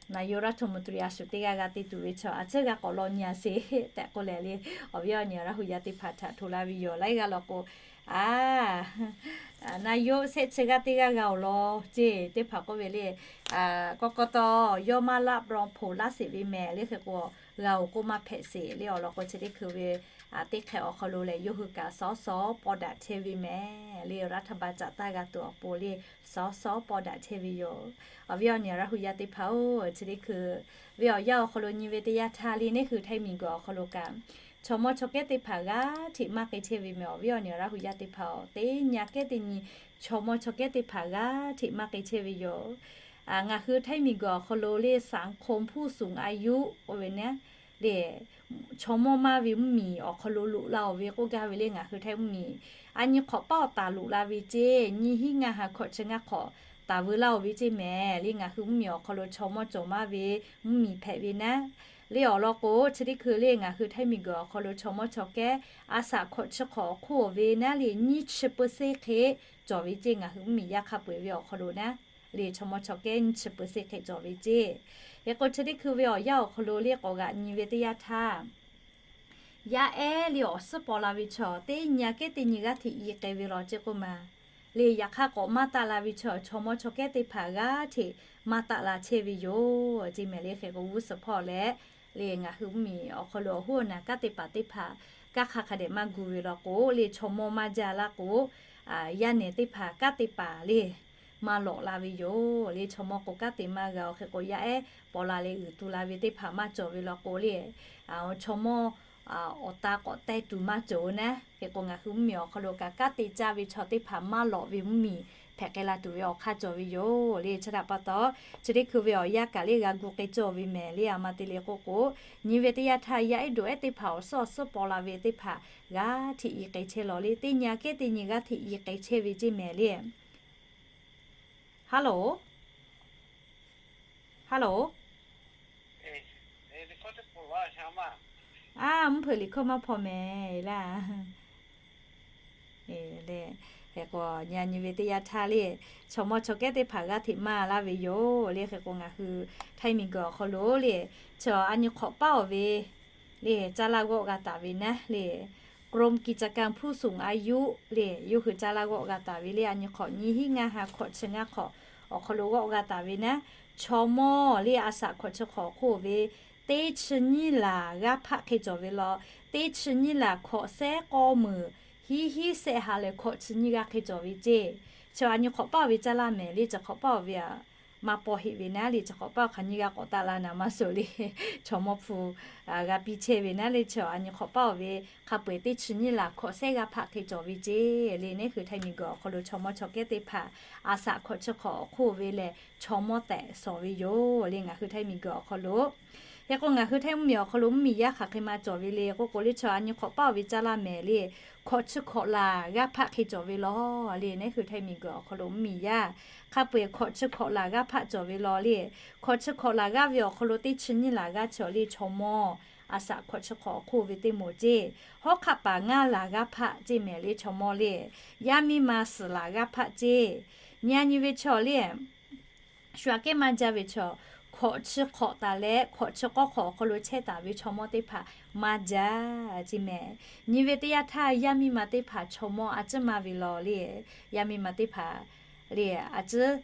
naˍ yoˍ รัฐมนตรี a shuˍ teˇ g'aˇ g'a te tuˬ ve chaw a ciˉ g'a k'awꞈ law nyi a sheˍ tehꞈ k'oˆ leh le, awˬ viˉ awˬ nyi Laˇ huˍ yaˇ teˇ hpaˍ htaꞈ hto laˇ ve yoˬ. Laiˉ g'aˇ law k'o, a, naˍ yoˍ shehˆ chi g'aˇ teˇ g'aˇ g'a awˬ lawn ceˇ teˇ hpaˍ k'oˆ ve le, กกต yawˇ maˇ laˆ รองผอ laˇ sheˍ ve mehˍ le. Hk'e k'o g'a oˬ k'oˆ maˇ hpehꞈ sheˍ le awˬ lawn k'o chi teˇ hkui ve teˇ hk'e awˬ hk'aw lo lehˬ yawˇ hui kaꞈ สส paw daꞈ chehˇ ve mehˍ le. รัฐบาล caꞈ taˇ g'a tuˬ awˬ pon le สส paw daꞈ chehˇ ve yoˬ. Awˬ viˉ awˬ nyi Laˇ huˍ yaˇ teˇ hpaˍ oˬ, chi teˇ hkui ve awˬ yaˇ awˬ hk'aw lo nyi ve teˇ yanˇ htaˇ le neˇ hui Htaiˇ miˬguiˬ awˬ hk'aw lo kaꞈ chaw mawˇ chaw kehˉ teˇ hpaˍ g'aˇ hteꞈ maˇ k'ai chehˇ ve mehˍ. Awˬ viˉ awˬ nyi Laˇ huˍ yaˇ teˇ hpaˍ oˬ, teˇ nyi kehˉ teˇ nyi chaw mawˇ chaw kehˉ teˇ hpaˍ g'aˇ hteꞈ maˇ k'ai chehˇ ve yoˬ. Ngaˬ hui Htaiˇ miˬguiˬ awˬ hk'aw lo le สังคมผู้สูงอายุ oˇ ve naˉ le chaw mawˇ maˇ ve mvuhˇmiˬ awˬ hk'aw lo loꞈ la oˬ ve k'oˆ gaˇ ve le ngaˬ hui Htaiˇ mvuhˇmiˬ a nyi hk'awꞈ paˉ awˬ taˍ loꞈ la ve ceˇ, nyiˇ hinˉ ngaˇ ha hkawꞈ chi ngaˇ hk'awꞈ taˍ veu laˇ oˬ ve ceˇ mehˍ le. Ngaˬ hui mvuhˇmiˬ awˬ hk'aw lo chaw mawˇ cawˬ maˇ ve mvuhˇmiˬ hpehꞈ ve naˉ le awˬ lawn k'o, chi teˇ hkui le ngaˬ hui Htaiˇ miˬguiˬ awˬ hk'aw lo chaw mawˇ chaw kehˉ a shaꞈ hkawꞈ chi hk'awꞈ awˬ hk'oˆ oˬ ve naˉ le nyiˇ chi เปอร์เซ็นต์ hk'e cawˬ ve ceˇ. Ngaˬ hui mvuhˇmiˬ yaˇ hk'a peu-eˬ ve awˬ hk'aw lo naˉ le chaw mawˇ chaw kehˉ nyiˇ chi เปอร์เซ็นต์ hk'e cawˬ ve ceˇ. Hk'e k'o chi teˇ hkui ve awˬ yaˇ awˬ hk'aw lo le k'awꞈ g'aꞈ nyi ve teˇ yanˇ htaˇ yaˇ ehˉ le awˬ suhˉ paw la ve chaw teˇ nyi a kehˉ teˇ nyi g'aˇ hteꞈ i k'ai ve law ceˇ k'oˆ ma le. Yaꞈ hk'aˇ k'awꞈ maˇ taˆ la ve chaw chaw mawˇ chaw kehˉ teˇ hpaˍ g'aˇ hteꞈ maˇ taˆ la chehˇ ve yoˬ ceˇ mehˍ le. Hk'e k'o g'uˇ suhˍ hpawˇ leh le ngaˬ hui mvuhˇmiˬ awˬ hk'aw lo awˬ hoˉ awˬ naˬ kanˉ te paˍ teˇ hpaˍ kanˉ hk'a hk'a dehꞈ maˇ gu ve law k'o le chaw mawˇ maˇ jaˇ laˇ k'o, yaˇ nehˬ teˇ hpaˍ kanˉ te paˍ le maˇ lawꞈ la ve yoˬ le. Chaw mawˇ k'o kanˉ te maˇ g'a oˬ. Hk'e k'o yaˇ ehˉ paw la leh uiˍ tu la ve teˇ hpaˍ maˇ cawˬ ve law k'o le chaw mawˇ awˬ ta k'awꞈ teh tuˬ maˇ cawˬ naˉ. Hk'e k'o ngaˬ hui mvuhˇmiˬ awˬ hk'aw lo kaꞈ kanˉ te caˇ ve chaw teˇ hpaˍ maˇ lawꞈ ve mvuhˇmiˬ hpehꞈ k'ai la tuˬ ve awˬ hk'aˇ cawˬ ve yoˬ le. Chi htaꞈ pa taw chi teˇ hkui ve awˬ yaˇ kaꞈ le g'a gu k'ai cawˬ ve mehˍ le. A ma te le k'oˆ k'o, nyi ve teˇ yanˇ htaˇ yaˇ ehˉ dawˬ ehˉ teˇ hpaˍ awˬ suhˉ awˬ suhˉ paw la ve teˇ hpaˍ g'aˇ hteꞈ i k'ai chehˇ law le teˇ nyi a kehˉ teˇ nyi g'aˇ hteꞈ i k'ai chehˇ ve ceˇ mehˍ le. Hello, hello, a, mvuhˇ hpeuꞈ liꞈ hkawˇ maˇ hpaw mehˍ laˇ. Hk'e k'o nyi a nyi ve teˇ yanˇ htaˇ le chaw mawˇ chaw kehˉ teˇ hpaˍ g'aˇ hteꞈ maˇ laˇ ve yoˬ le. Hk'e k'o ngaˬ hui Htaiˇ miˬguiˬ awˬ hk'aw lo le chaw a nyi hk'awꞈ paˉ oˬ ve le caˇ laˇ g'awˆ g'a taˍ ve naˉ le กรมกิจการผู้สูงอายุ le yawˇ hui caˇ laˇ g'awˆ g'a taˍ ve le a nyi hk'awꞈ nyiˇ hinˉ ngaˇ ha hkawꞈ chi ngaˇ hk'awꞈ awˬ hk'aw lo g'awˆ g'a taˍ ve naˉ, chaw mawˇ le a shaꞈ hkawꞈ chi hk'awꞈ awˬ hk'oˆ ve teˇ chi nyiˇ laˬ g'aˇ hpaˆ hk'e cawˬ ve law, teˇ chi nyiˇ laˬ hkawꞈ sehˉ k'awˇ meunˍ hiˉ hiˉ sehˆ ha lehˬ hkawꞈ chi nyiˇ g'aˇ hk'e cawˬ ve ceˇ. Chaw a nyi hk'awꞈ paˉ oˬ ve caˇ laˇ mehˍ le chi hk'awꞈ paˉ oˬ ve aꞈ maˇ paw heˆ ve naˉ le, chi hk'awꞈ paˇ awˬ hk'aˬ nyi g'a k'awꞈ taˆ la naˍ maˇ suhˍ le. Chaw mawˇ hpu g'a piˇ chehˇ ve naˉ le, chi a nyi hk'awꞈ paˇ awˬ ve hk'a peu-eˬ teˇ chi nyiˇ laˬ hkawꞈ sehˉ g'aˇ hpaˆ hk'e cawˬ ve ceˇ le. Neˉ hui Htaiˇ miˬguiˬ awˬ hk'aw lo chaw mawˇ chaw kehˉ teˇ hpaˍ a shaꞈ hkawꞈ chi hk'awꞈ awˬ hk'oˆ ve lehˬ, chaw mawˇ tehꞈ shawˍ ve yoˬ le, ngaˬ hui Htaiˇ miˬguiˬ awˬ hk'aw lo. Hk'e k'o, ngaˬ hui Htaiˇ mvuhˇmiˬ awˬ hk'aw lo mvuhˇmiˬ yaˇ hk'aˬ hk'e ma cawˬ ve le k'oˆ k'o le, chi a nyi hk'awꞈ paˇ awˬ ve caˇ laˇ mehˍ le, hkawꞈ chi hkawꞈ laˬ g'aˇ hpaˆ hk'e cawˬ ve law le. Neˉ hui Htaiˇ miˬguiˬ awˬ hk'aw lo mvuhˇmiˬ yaˇ hk'a peu-eˬ hkawꞈ chi hkawꞈ laˬ g'aˇ hpaˆ cawˬ ve law le. Hkawꞈ chi hkawꞈ laˬ g'aˇ ve awˬ hk'aw lo teˇ chi nyiˇ laˬ g'aˇ chi awˬ le chaw mawˇ a shaꞈ hkawꞈ chi hk'awꞈ awˬ hk'oˆ ve teˇ moˍ ceˇ. Hawˉ hk'aˆ paˍ ngaˇ laˬ g'aˇ hpaˆ ceˇ mehˍ le, chaw mawˇ le. Yaˇ miˇ ma suhˍ laˬ g'aˇ hpaˆ ceˇ. Nyi a nyi ve chaw le, shu aꞈ kehˉ maˇ jaˇ ve chaw, hkawꞈ chi hk'awꞈ taˍ leh hkawꞈ chi k'awˇ hk'awꞈ awˬ hk'aw lo chehˇ taˍ ve chaw mawˇ teˇ hpaˍ maˇ jaˇ ceˇ mehˍ. Nyi ve teˇ yanˇ htaˇ yaˇ miˇ ma teˇ hpaˍ chaw mawˇ a ciˉ maˇ ve law le. Yaˇ miˇ ma teˇ hpaˍ le, a ciˉ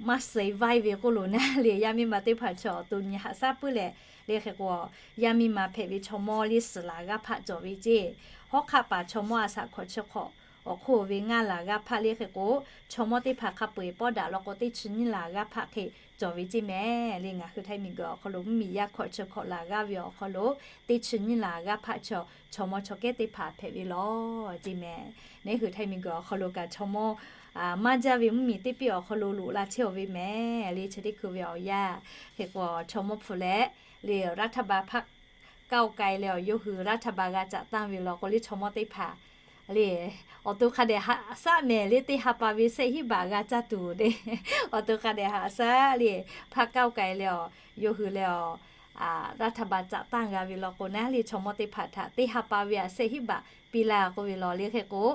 maˇ suh vaiˇ ve k'oˆ lo naˉ le, yaˇ miˇ ma teˇ hpaˍ chaw awˬ to nyi haꞈ shaˉ puiˉ leh le. Hk'e k'o, yaˇ miˇ ma hpehꞈ ve chaw mawˇ le suhˍ laˬ g'aˇ hpaˆ cawˬ ve ceˇ. Hawˉ hk'aˆ paˍ chaw mawˇ a shaꞈ hkawꞈ chi hk'awꞈ awˬ hk'oˆ ve ngaˇ laˬ g'aˇ hpaˆ le. Hk'e k'o, chaw mawˇ teˇ hpaˍ hk'a peu-eˬ pawˆ daꞈ law k'o teˇ chi nyiˇ laˬ g'aˇ hpaˆ hk'e cawˬ ve ceˇ mehˍ le. Ngaˬ hui Htaiˇ miˬguiˬ awˬ hk'aw lo mvuhˇmiˬ yaˇ hkawꞈ chi hk'awꞈ laˬ g'aˇ ve awˬ hk'aw lo teˇ chi nyiˇ laˬ g'aˇ hpaˆ chaw, chaw mawˇ chaw kehˉ teˇ hpaˍ hpehꞈ ve law ceˇ mehˍ. Neˉ hui Htaiˇ miˬguiˬ awˬ hk'aw lo kaꞈ chaw mawˇ maˇ jaˇ ve mvuhˇmiˬ teˇ piˇ awˬ hk'aw lo loꞈ la chehˇ-oˬ ve mehˍ le. Chi teˇ hkui ve awˬ yanˇ hk'e k'o, chaw mawˇ hpu leh le รัฐบาล hpaˆ ก้าวไกล leh awˬ yawˇ hui รัฐบาล g'a caꞈ tanˇ ve law k'o le, chaw mawˇ teˇ hpaˍ le awˬ to hk'a dehꞈ haꞈ shaˉ mehˍ le, teˇ ha pa ve shehˆ hinˉ baꞈ g'a caˇ tuˬ le. Awˬ to hk'a dehꞈ haꞈ shaˉ le, พรรคก้าวไกล leh awˬ yawˇ hui leh awˬ รัฐบาล caꞈ tanˇ g'a ve law k'o naˉ le, chaw mawˇ teˇ hpaˍ htaꞈ teˇ ha pa ve a shehˆ hinˉ baꞈ piˇ laˇ k'oˆ ve law le. Hk'e k'o,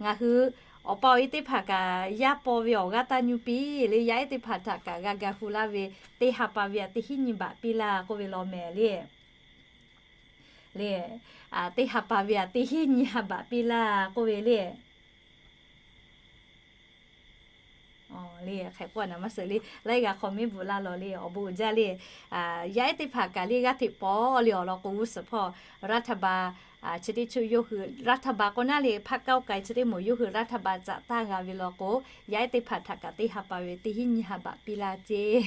ngaˬ hui awˬ pa awˬ e teˇ hpaˍ kaꞈ yaˇ paw ve awˬ g'aˇ taˇ nyu piˇ le, yaˇ ehˉ teˇ hpaˍ htaꞈ kaꞈ g'a ga hu laˇ ve teˇ ha pa ve a teˇ hinˉ nyi baꞈ piˇ laˇ k'oˆ ve law mehˍ le. Le, teˇ ha pa ve a teˇ hinˉ nyi ha baꞈ piˇ laˇ k'oˆ ve le. Le, hk'e k'o naˍ maˇ suhˍ le, laiˉ g'a hk'aw miˉ bvuhꞈ laˇ law le, awˬ bon uiˍ jaˇ le. Yaˇ ehˉ teˇ hpaˍ kaꞈ le g'aˇ hteꞈ paw le awˬ lawn k'o g'uˇ suhˍ hpawˇ รัฐบาล chi teˇ chu yawˇ hui รัฐบาล k'o naˉ le, พรรคก้าวไกล chi teˇ moˍ yawˇ hui รัฐบาล caꞈ tanˇ g'a ve law k'o, yaˇ ehˉ teˇ hpaˍ htaꞈ kaꞈ teˇ ha pa ve teˇ hinˉ nyi ha baꞈ piˇ laˇ ceˇ.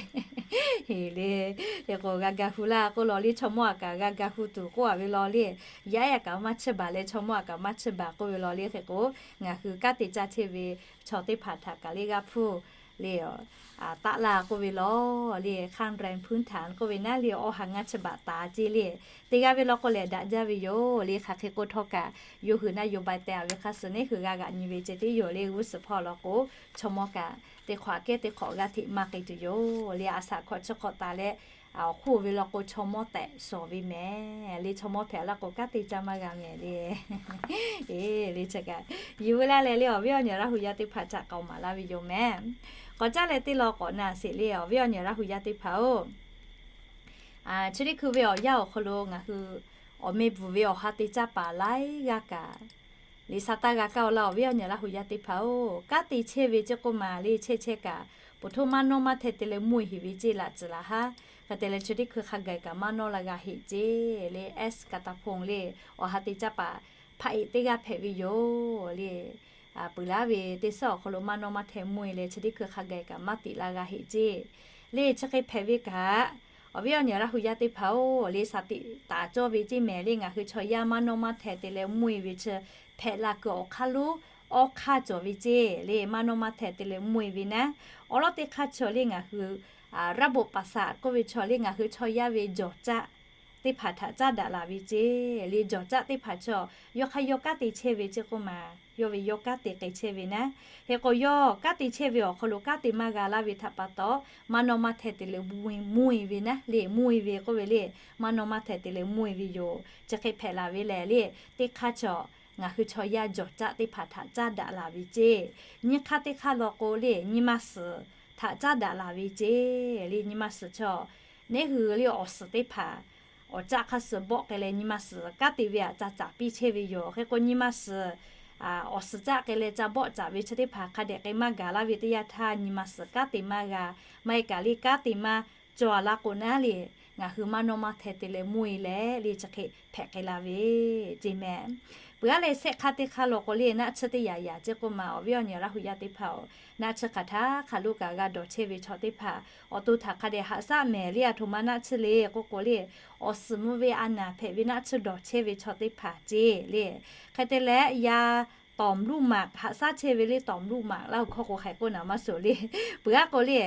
Heˍ le, hk'e k'o g'a ga hu laˇ k'oˆ law le, chaw mawˇ aꞈ kaꞈ g'a ga hu tuˬ k'oˆ a ve law le. Yaˇ ehˉ aꞈ kaꞈ maˇ chiˇ baˬ leh chaw mawˇ aꞈ kaꞈ maˇ chiˇ baˬ k'oˆ ve law le. Hk'e k'o, ngaˬ hui kanˉ te caˇ chehˇ ve chaw teˇ hpaˍ htaꞈ kaꞈ le g'a hpuˇ le, taˆ laˇ k'oˆ ve law le, ขั้นแรกพื้นฐาน k'oˆ ve naˉ le, awˬ ha ngaˇ chiˇ baˬ taˍ ceˇ le. Teˇ g'aˇ ve law k'o lehˬ daꞈ jaˇ ve yoˬ le. Hk'aˬ hk'e k'oˆ htawˇ kaꞈ, yawˇ hui naˆ yawˇ bai teh a ve hk'a suh neˉ hui g'a g'aꞈ nyi ve ceh tiˉ yoˬ le. G'uˇ suhˍ hpawˇ law k'o, chaw mawˇ kaꞈ teˇ hk'awꞈ aꞈ kehˉ teˇ hk'awꞈ g'aˇ hteꞈ maˇ k'ai tuˬ yoˬ le. A shaꞈ hkawꞈ chi hk'awꞈ taˍ leh, awˬ hk'oˆ ve law k'o chaw mawˇ tehꞈ shawˍ ve mehˍ le. Chaw mawˇ hpehꞈ laˇ k'o kanˉ te caˇ maˇ g'a mehˍ le. Le chi kaꞈ, yuˬ ve laˇ leh le awˬ viˉ awˬ nyi Laˇ hu yaˇ teˇ hpaˍ htaꞈ k'aoˍ maˍ laˇ ve yoˬ mehˍ. K'awꞈ caˇ leh teˇ law k'awꞈ na sheˍ le awˬ viˉ awˬ nyi Laˇ hu yaˇ teˇ hpaˍ-oˬ. Chi teˇ hkui ve awˬ yanˇ awˬ hk'aw lo ngaˬ hui awˬ meh bvuhˬ ve awˬ ha te caˇ paˍ laiˉ g'aˇ kaꞈ, liꞈ sha taˇ g'a kaˇ-oˬ laˇ awˬ viˉ awˬ nyi Laˇ hu yaˇ teˇ hpaˍ-oˬ. Kanˉ te chehˇ ve ceˇ k'oˆ ma le chehˇ chehˇ kaꞈ, ปฐม maˇ nawˇ maˇ hteh te leh mvuhˇ-e heˍ ve ceˇ laꞈ tcuhˍ laˬ haˉ. Hk'e te leh chi teˇ hkui hk'a gaˬ kaꞈ maˇ nawˇ la g'a heˍ ceˇ le. S Kaˍtaˍhponˍ le awˬ ha te caˇ paˍ hpaꞈ-e teˇ g'aˇ hpehꞈ ve yoˬ le. Peuˬ laˇ ve teˇ suhˉ awˬ hk'aw lo maˇ nawˇ maˇ hteh mvuhˇ-e leh chi teˇ hkui hk'a gaˬ kaꞈ maˇ tiꞈ la g'a heˍ ceˇ le. Chi hk'e hpehꞈ ve kaꞈ, awˬ viˉ awˬ nyi Laˇ hu yaˇ teˇ hpaˍ-oˬ le, shaˍ tiꞈ taˍ cawˇ ve ceˇ mehˍ le. Ngaˬ hui chaw yaˇ maˇ nawˇ maˇ hteh te leh mvuhˇ-e ve chi hpehꞈ la kuiˬ awˬ hk'aˇ lonˉ awˬ hk'aˇ cawˬ ve ceˇ le. Maˇ nawˇ maˇ hteh te leh mvuhˇ-e ve naˉ, awˬ lawˉ teˇ hk'aˇ chaw le ngaˬ hui ระบบประสาท k'oˆ ve chaw le ngaˬ hui chaw yaˇ ve jawˬ caˆ teˇ hpaˍ htaꞈ caˉ daꞈ laˬ ve ceˇ le. Jawˬ caˆ teˇ hpaˍ chaw yawˇ hk'aˇ yawˇ kanˉ te chehˇ ve ceˇ k'oˆ ma, yawˇ ve yawˇ kanˉ te k'ai chehˇ ve naˉ. Hk'e k'o yawˇ kanˉ te chehˇ ve awˬ hk'aw lo kanˉ te maˇ g'a laˇ ve htaꞈ pa taw, maˇ nawˇ maˇ hteh te leh mvuhˇ-e ve naˉ le, mvuhˇ-e ve k'oˆ ve le, maˇ nawˇ maˇ hteh te leh mvuhˇ-e ve yoˬ. Chi hk'e hpehꞈ laˬ ve lehˬ le, teˇ hk'aˇ chaw ngaˬ hui chaw yaˇ jawˬ caˆ teˇ hpaˍ htaꞈ caˉ daꞈ laˬ ve ceˇ. Nyiˇ hk'aˇ teˇ hk'aˇ law k'o le nyi ma suhˍ htaꞈ caˉ daꞈ laˬ ve ceˇ le. Nyi ma suhˍ chaw neˉ hui le awˬ suhˍ teˇ hpaˍ awˬ caˆ hk'aˇ suh bawˆ k'ai leh nyi ma suhˍ kanˉ te ve aꞈ ca caˍ piˇ chehˇ ve yoˬ. Hk'e k'o nyi ma suhˍ awˬ suhˍ caˆ k'ai leh ca bawˆ caˍ ve chi teˇ hpaˍ hk'a dehꞈ k'ai maˇ gaˬ laˇ ve teˇ yanˇ htaˇ nyi ma suhˍ kanˉ te maˇ g'a, maˇ heˆ kaꞈ le kanˉ te maˇ cawˬ laˇ k'o naˉ le, ngaˬ hui maˇ nawˇ maˇ hteh te leh mvuhˇ-e leh le chi hk'e hpehꞈ k'ai la ve ceˇ mehˍ. Peuˬ aˉ leh shehˆ hk'aˇ teˇ hk'aˇ law k'o le, naˆ tsuhˇ teˇ yaꞈ yaꞈ ceˇ k'oˆ ma, awˬ viˉ awˬ nyi Laˇ hu yaˇ teˇ hpaˍ-oˬ, naˆ tsuhˇ hk'aˬ htaˇ hk'aˬ lo kaꞈ g'a dawˬ chehˇ ve chaw teˇ hpaˍ awˬ to htaꞈ hk'a dehꞈ haꞈ shaˉ mehˍ le. Aˬ htoꞈ ma naˆ tsuhˇ le k'oˆ k'o le, awˬ suhˍ mvuh ve a naˍ hpehꞈ ve naˆ tsuhˇ dawˬ chehˇ ve chaw teˇ hpaˍ ceˇ le. Hk'e te leh yaˇ ต่อมลูกหมาก haꞈ shaˉ chehˇ ve le, ต่อมลูกหมาก Laˇ hu hkawˇ k'o hk'e k'oˆ naˍ maˇ suhˍ le. Peuˬ aˉ k'o le,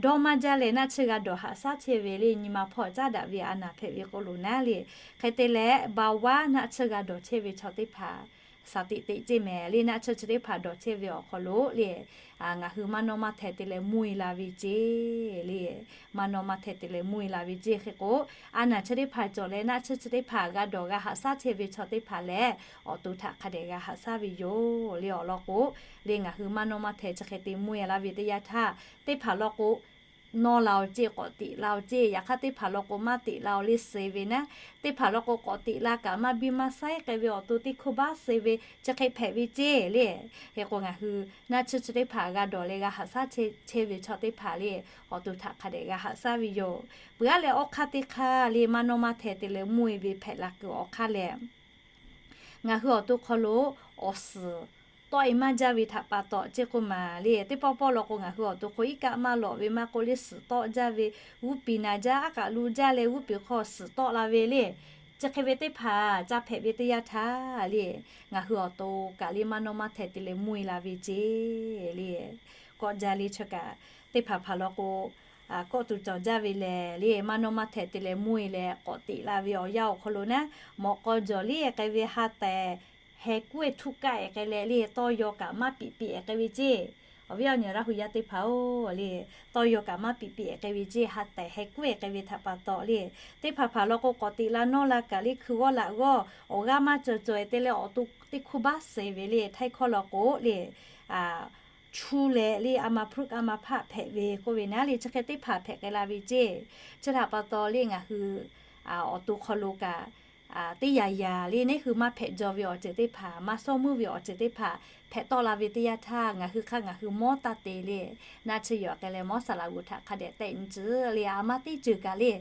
dawˇ maˇ jaˇ leh naˆ tsuhˇ g'a dawˬ haꞈ shaˉ chehˇ ve le, nyi ma hpawˇ caˉ daꞈ ve a naˍ hpehꞈ ve k'o lo naˉ le. Hk'e te leh เบาหวาน naˆ tsuhˇ g'a dawˬ chehˇ ve chaw teˇ hpaˍ สถิติ ceˇ mehˍ le, naˆ tsuhˇ chi teˇ hpaˍ dawˬ chehˇ ve awˬ hk'aw lo le, ngaˬ hui maˇ nawˇ maˇ hteh te leh mvuhˇ e la ve ceˇ le. Maˇ nawˇ maˇ hteh te leh mvuhˇ e la ve ceˇ. Hk'e k'o, a naˍ chi teˇ hpaˍ cawˬ leh naˆ tsuhˇ chi teˇ hpaˍ g'a dawˬ g'a haꞈ shaˉ chehˇ ve chaw teˇ hpaˍ lehˬ, awˬ to htaꞈ hk'a dehꞈ g'a haꞈ shaˉ ve yoˬ le. Awˬ lawn k'o le, ngaˬ hui maˇ nawˇ maˇ hteh chi hk'e te mvuhˇ e la ve teˇ yanˇ htaˇ, teˇ hpaˍ law k'o nawˇ la-oˬ ceˇ, k'awꞈ teꞈ la-oˬ ceˇ. Yaꞈ hk'aˇ teˇ hpaˍ law k'o maˇ teꞈ la-oˬ le, suh ve naˉ, teˇ hpaˍ law k'o k'awꞈ teꞈ la kaꞈ maˇ biˇ maˇ saiˉ k'ai ve awˬ to teˇ hkuˇ baˆ suh ve chi hk'e hpehꞈ ve ceˇ le. Hk'e k'o ngaˬ hui naˆ tsuhˇ chi teˇ hpaˍ g'a dawˬ leh g'a haꞈ shaˉ chehˇ ve chaw teˇ hpaˍ le, awˬ to htaꞈ hk'a dehꞈ g'a haꞈ shaˉ ve yoˬ. Peuˬ aˉ leh awˬ hk'aˇ teˇ hk'aˇ le, maˇ nawˇ maˇ hteh te leh mvuhˇ e ve hpehꞈ la kuiˬ awˬ hk'aˇ lehˬ, ngaˬ hui awˬ to hk'aw lo awˬ suhˍ tawˆ e maˇ jaˇ ve htaꞈ pa taw ceˇ k'oˆ ma le. Teˇ pawˆ pawˆ law k'o ngaˬ hui awˬ to hk'aw iˉ kaˆ maˇ lawꞈ ve maˇ k'oˆ le, suhˍ tawˆ jaˇ ve, g'uˇ piˍ naˍ jaˇ, aˉ kaꞈ lu jaˇ leh g'uˇ piˍ hk'aw suhˍ tawˆ la ve le. Chi hk'e ve teˇ hpaˍ ca hpehꞈ ve teˇ yanˇ htaˇ le, ngaˬ hui awˬ to kaꞈ le maˇ nawˇ maˇ hteh te leh mvuhˇ e la ve ceˇ le. Kawˆ jaˇ le chi kaꞈ, teˇ hpaˍ hpaˍ law k'o, kawˆ tuˬ cawˬ jaˇ ve lehˬ le, maˇ nawˇ maˇ hteh te leh mvuhˇ e leh k'awꞈ teꞈ la ve awˬ yanˇ awˬ hk'aw lo naˉ, mawꞈ k'aw jawˬ le k'ai ve ha tehˬ heh kuˉ e htuˆ kaˆ e k'ai leh le, tawˇ yaw kaꞈ maˇ piꞈ piꞈ e k'ai ve ceˇ. Awˬ viˉ awˬ nyi Laˇ hu yaˇ teˇ hpaˍ-oˬ le, tawˇ yaw kaꞈ maˇ piꞈ piꞈ e k'ai ve ceˇ, ha tehˬ heh kuˉ e k'ai ve htaꞈ pa taw le, teˇ hpaˍ hpaˍ law k'o k'awꞈ teꞈ la nawˇ la kaꞈ le, hkui g'awˇ laꞈ g'awˇ awˬ g'aˇ maˇ cawˬ cawˬ e te leh awˬ to teˇ hkuˇ baˆ suh ve le, htaiˇ hkawˇ law k'o le, chu leh le a ma hpruˆ a ma hpaˆ hpehꞈ ve k'oˆ ve naˉ le, chi hk'e teˇ hpaˍ hpehꞈ k'ai la ve ceˇ. Chi htaꞈ pa taw le ngaˬ hui awˬ to hk'aw lo kaꞈ teˇ yanˇ yanˇ le, neˉ hui maˇ hpehꞈ jaw ve awˬ ceuˬ teˇ hpaˍ, maˇ sawˉ meuˇ ve awˬ ceuˬ teˇ hpaˍ hpehꞈ tawˆ la ve teˇ yanˇ htaˇ, ngaˬ hui hk'aˇ ngaˬ hui mawˇ taˇ te le, naˆ tsuhˇ yaꞈ k'ai leh mawˇ saˍ laꞈ g'uˬ htaꞈ hk'a dehꞈ tehˆ nyi tcuh le, a maˇ teˇ ceuˬ kaꞈ le,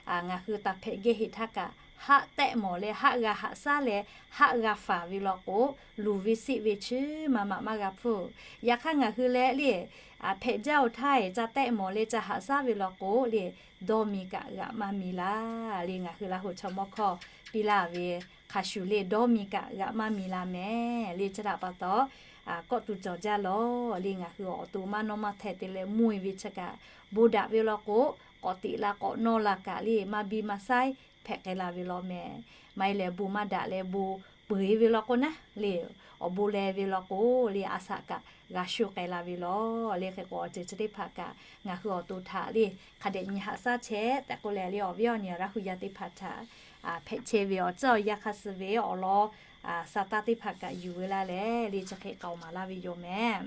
ngaˬ hui taˍ hpehꞈ geh heˍ htaˇ kaꞈ haˆ tehˆ mawˬ leh haˆ g'a haꞈ shaˉ leh haˆ g'a faˍ ve law k'o, luˬ ve siˆ ve chi maˇ maꞈ maˇ g'a hpfuhˇ. Yaꞈ hk'aˇ ngaˬ hui leh le, hpehꞈ jaˇ-oˬ htaˇ ca tehˆ mawˬ leh ca haꞈ shaˉ ve law k'o le, dawˇ mi kaꞈ g'aꞈ maˇ mi la le, ngaˬ hui Laˇ hu chaw mawˇ hkawˇ piˇ laˇ ve hk'a shuˍ le, dawˇ mi kaꞈ g'aꞈ maˇ mi la mehˍ le. Chi htaꞈ pa taw, kawˆ tuˬ cawˬ jaˇ lawˬ le, ngaˬ hui awˬ to maˇ nawˇ maˇ hteh te leh mvuhˇ e ve chi kaꞈ, bon daꞈ ve law k'o, k'awꞈ teꞈ la k'awꞈ nawˇ la kaꞈ le, maˇ biˇ maˇ saiˉ hpehꞈ k'ai la ve law mehˍ. Maˇ heˆ leh bon maˇ daꞈ leh bon peuˬ e ve law k'o naˉ le, awˬ bon leh ve law k'o le, a shaꞈ kaꞈ g'a sho k'ai la ve law le. Hk'e k'o awˬ ceuˬ chi teˇ hpaˍ kaꞈ ngaˬ hui awˬ to htaꞈ le hk'a dehꞈ nyi haꞈ shaˉ chehˇ tehꞈ k'oˆ leh le, awˬ viˉ awˬ nyi Laˇ hu yaˇ teˇ hpaˍ htaꞈ hpehꞈ chehˇ ve awˬ tcuhˉ awˬ yanˇ hk'a suh ve awˬ lawn sa taˇ teˇ hpaˍ kaꞈ yuˬ ve laˇ leh le, chi hk'e k'aoˍ maˍ laˇ ve yoˬ mehˍ.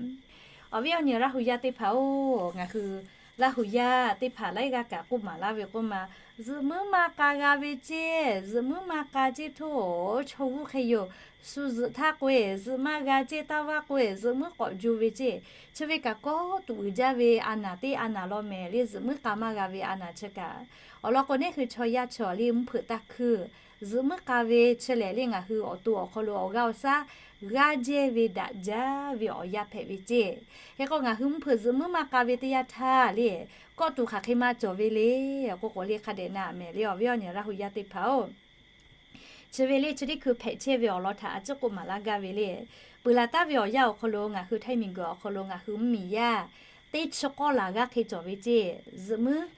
Awˬ viˉ awˬ nyi Laˇ hu yaˇ teˇ hpaˍ-oˬ, ngaˬ hui Laˇ hu yaˇ teˇ hpaˍ laiˉ g'aˇ kaꞈ k'oˆ maˍ laˇ ve k'oˆ ma, zuhꞈ muiˉ maˇ k'a g'a ve ceˇ, zuhꞈ muiˉ maˇ k'a ceˇ htoˇ, chaw g'uˇ hk'e yoˬ, shu zuhꞈ htaˇ k'o-e zuhꞈ maˇ g'a ceˇ, taˇ vaˇ k'o-e zuhꞈ muiˉ k'awꞈ jo ve ceˇ. Chi ve kaꞈ kawˆ tuꞈ uiˍ jaˇ ve a naˍ teˇ a naˍ law mehˍ le, zuhꞈ muiˉ k'a maˇ g'a ve a naˍ chi kaꞈ. Awˬ lawn k'o neˉ hui chaw yaˇ chaw le mvuhˇ hpeuꞈ taˇ hkuiˇ, zuhꞈ muiˉ k'a ve chi lehˬ le, ngaˬ hui awˬ to awˬ hk'aw lo awˬ g'aˇ awˬ shaˉ g'aˇ jehˇ ve daꞈ jaˇ ve awˬ yanˇ hpehꞈ ve ceˇ. Hk'e k'o ngaˬ hui mvuhˇ hpeuꞈ zuhꞈ muiˉ maˇ k'a ve teˇ yanˇ htaˇ le, kawˆ tuˬ hk'aˬ hk'e maˇ cawˬ ve le k'oˆ k'o le, hk'a dehꞈ na mehˍ le, awˬ viˉ awˬ nyi Laˇ hu yaˇ teˇ hpaˍ-oˬ, chi ve le chi teˇ hkui hpehꞈ chehˇ ve awˬ lawn htaꞈ a ciˉ k'oˆ maˍ laˇ gaˇ ve le. Peuˬ laˬ taˍ ve awˬ yanˇ awˬ hk'aw lo ngaˬ hui Htaiˇ miˬguiˬ awˬ hk'aw lo ngaˬ hui mvuhˇmiˬ yaˇ teˇ chi k'awˇ laˬ g'aˇ hk'e cawˬ ve ceˇ, zuhꞈ muiˉ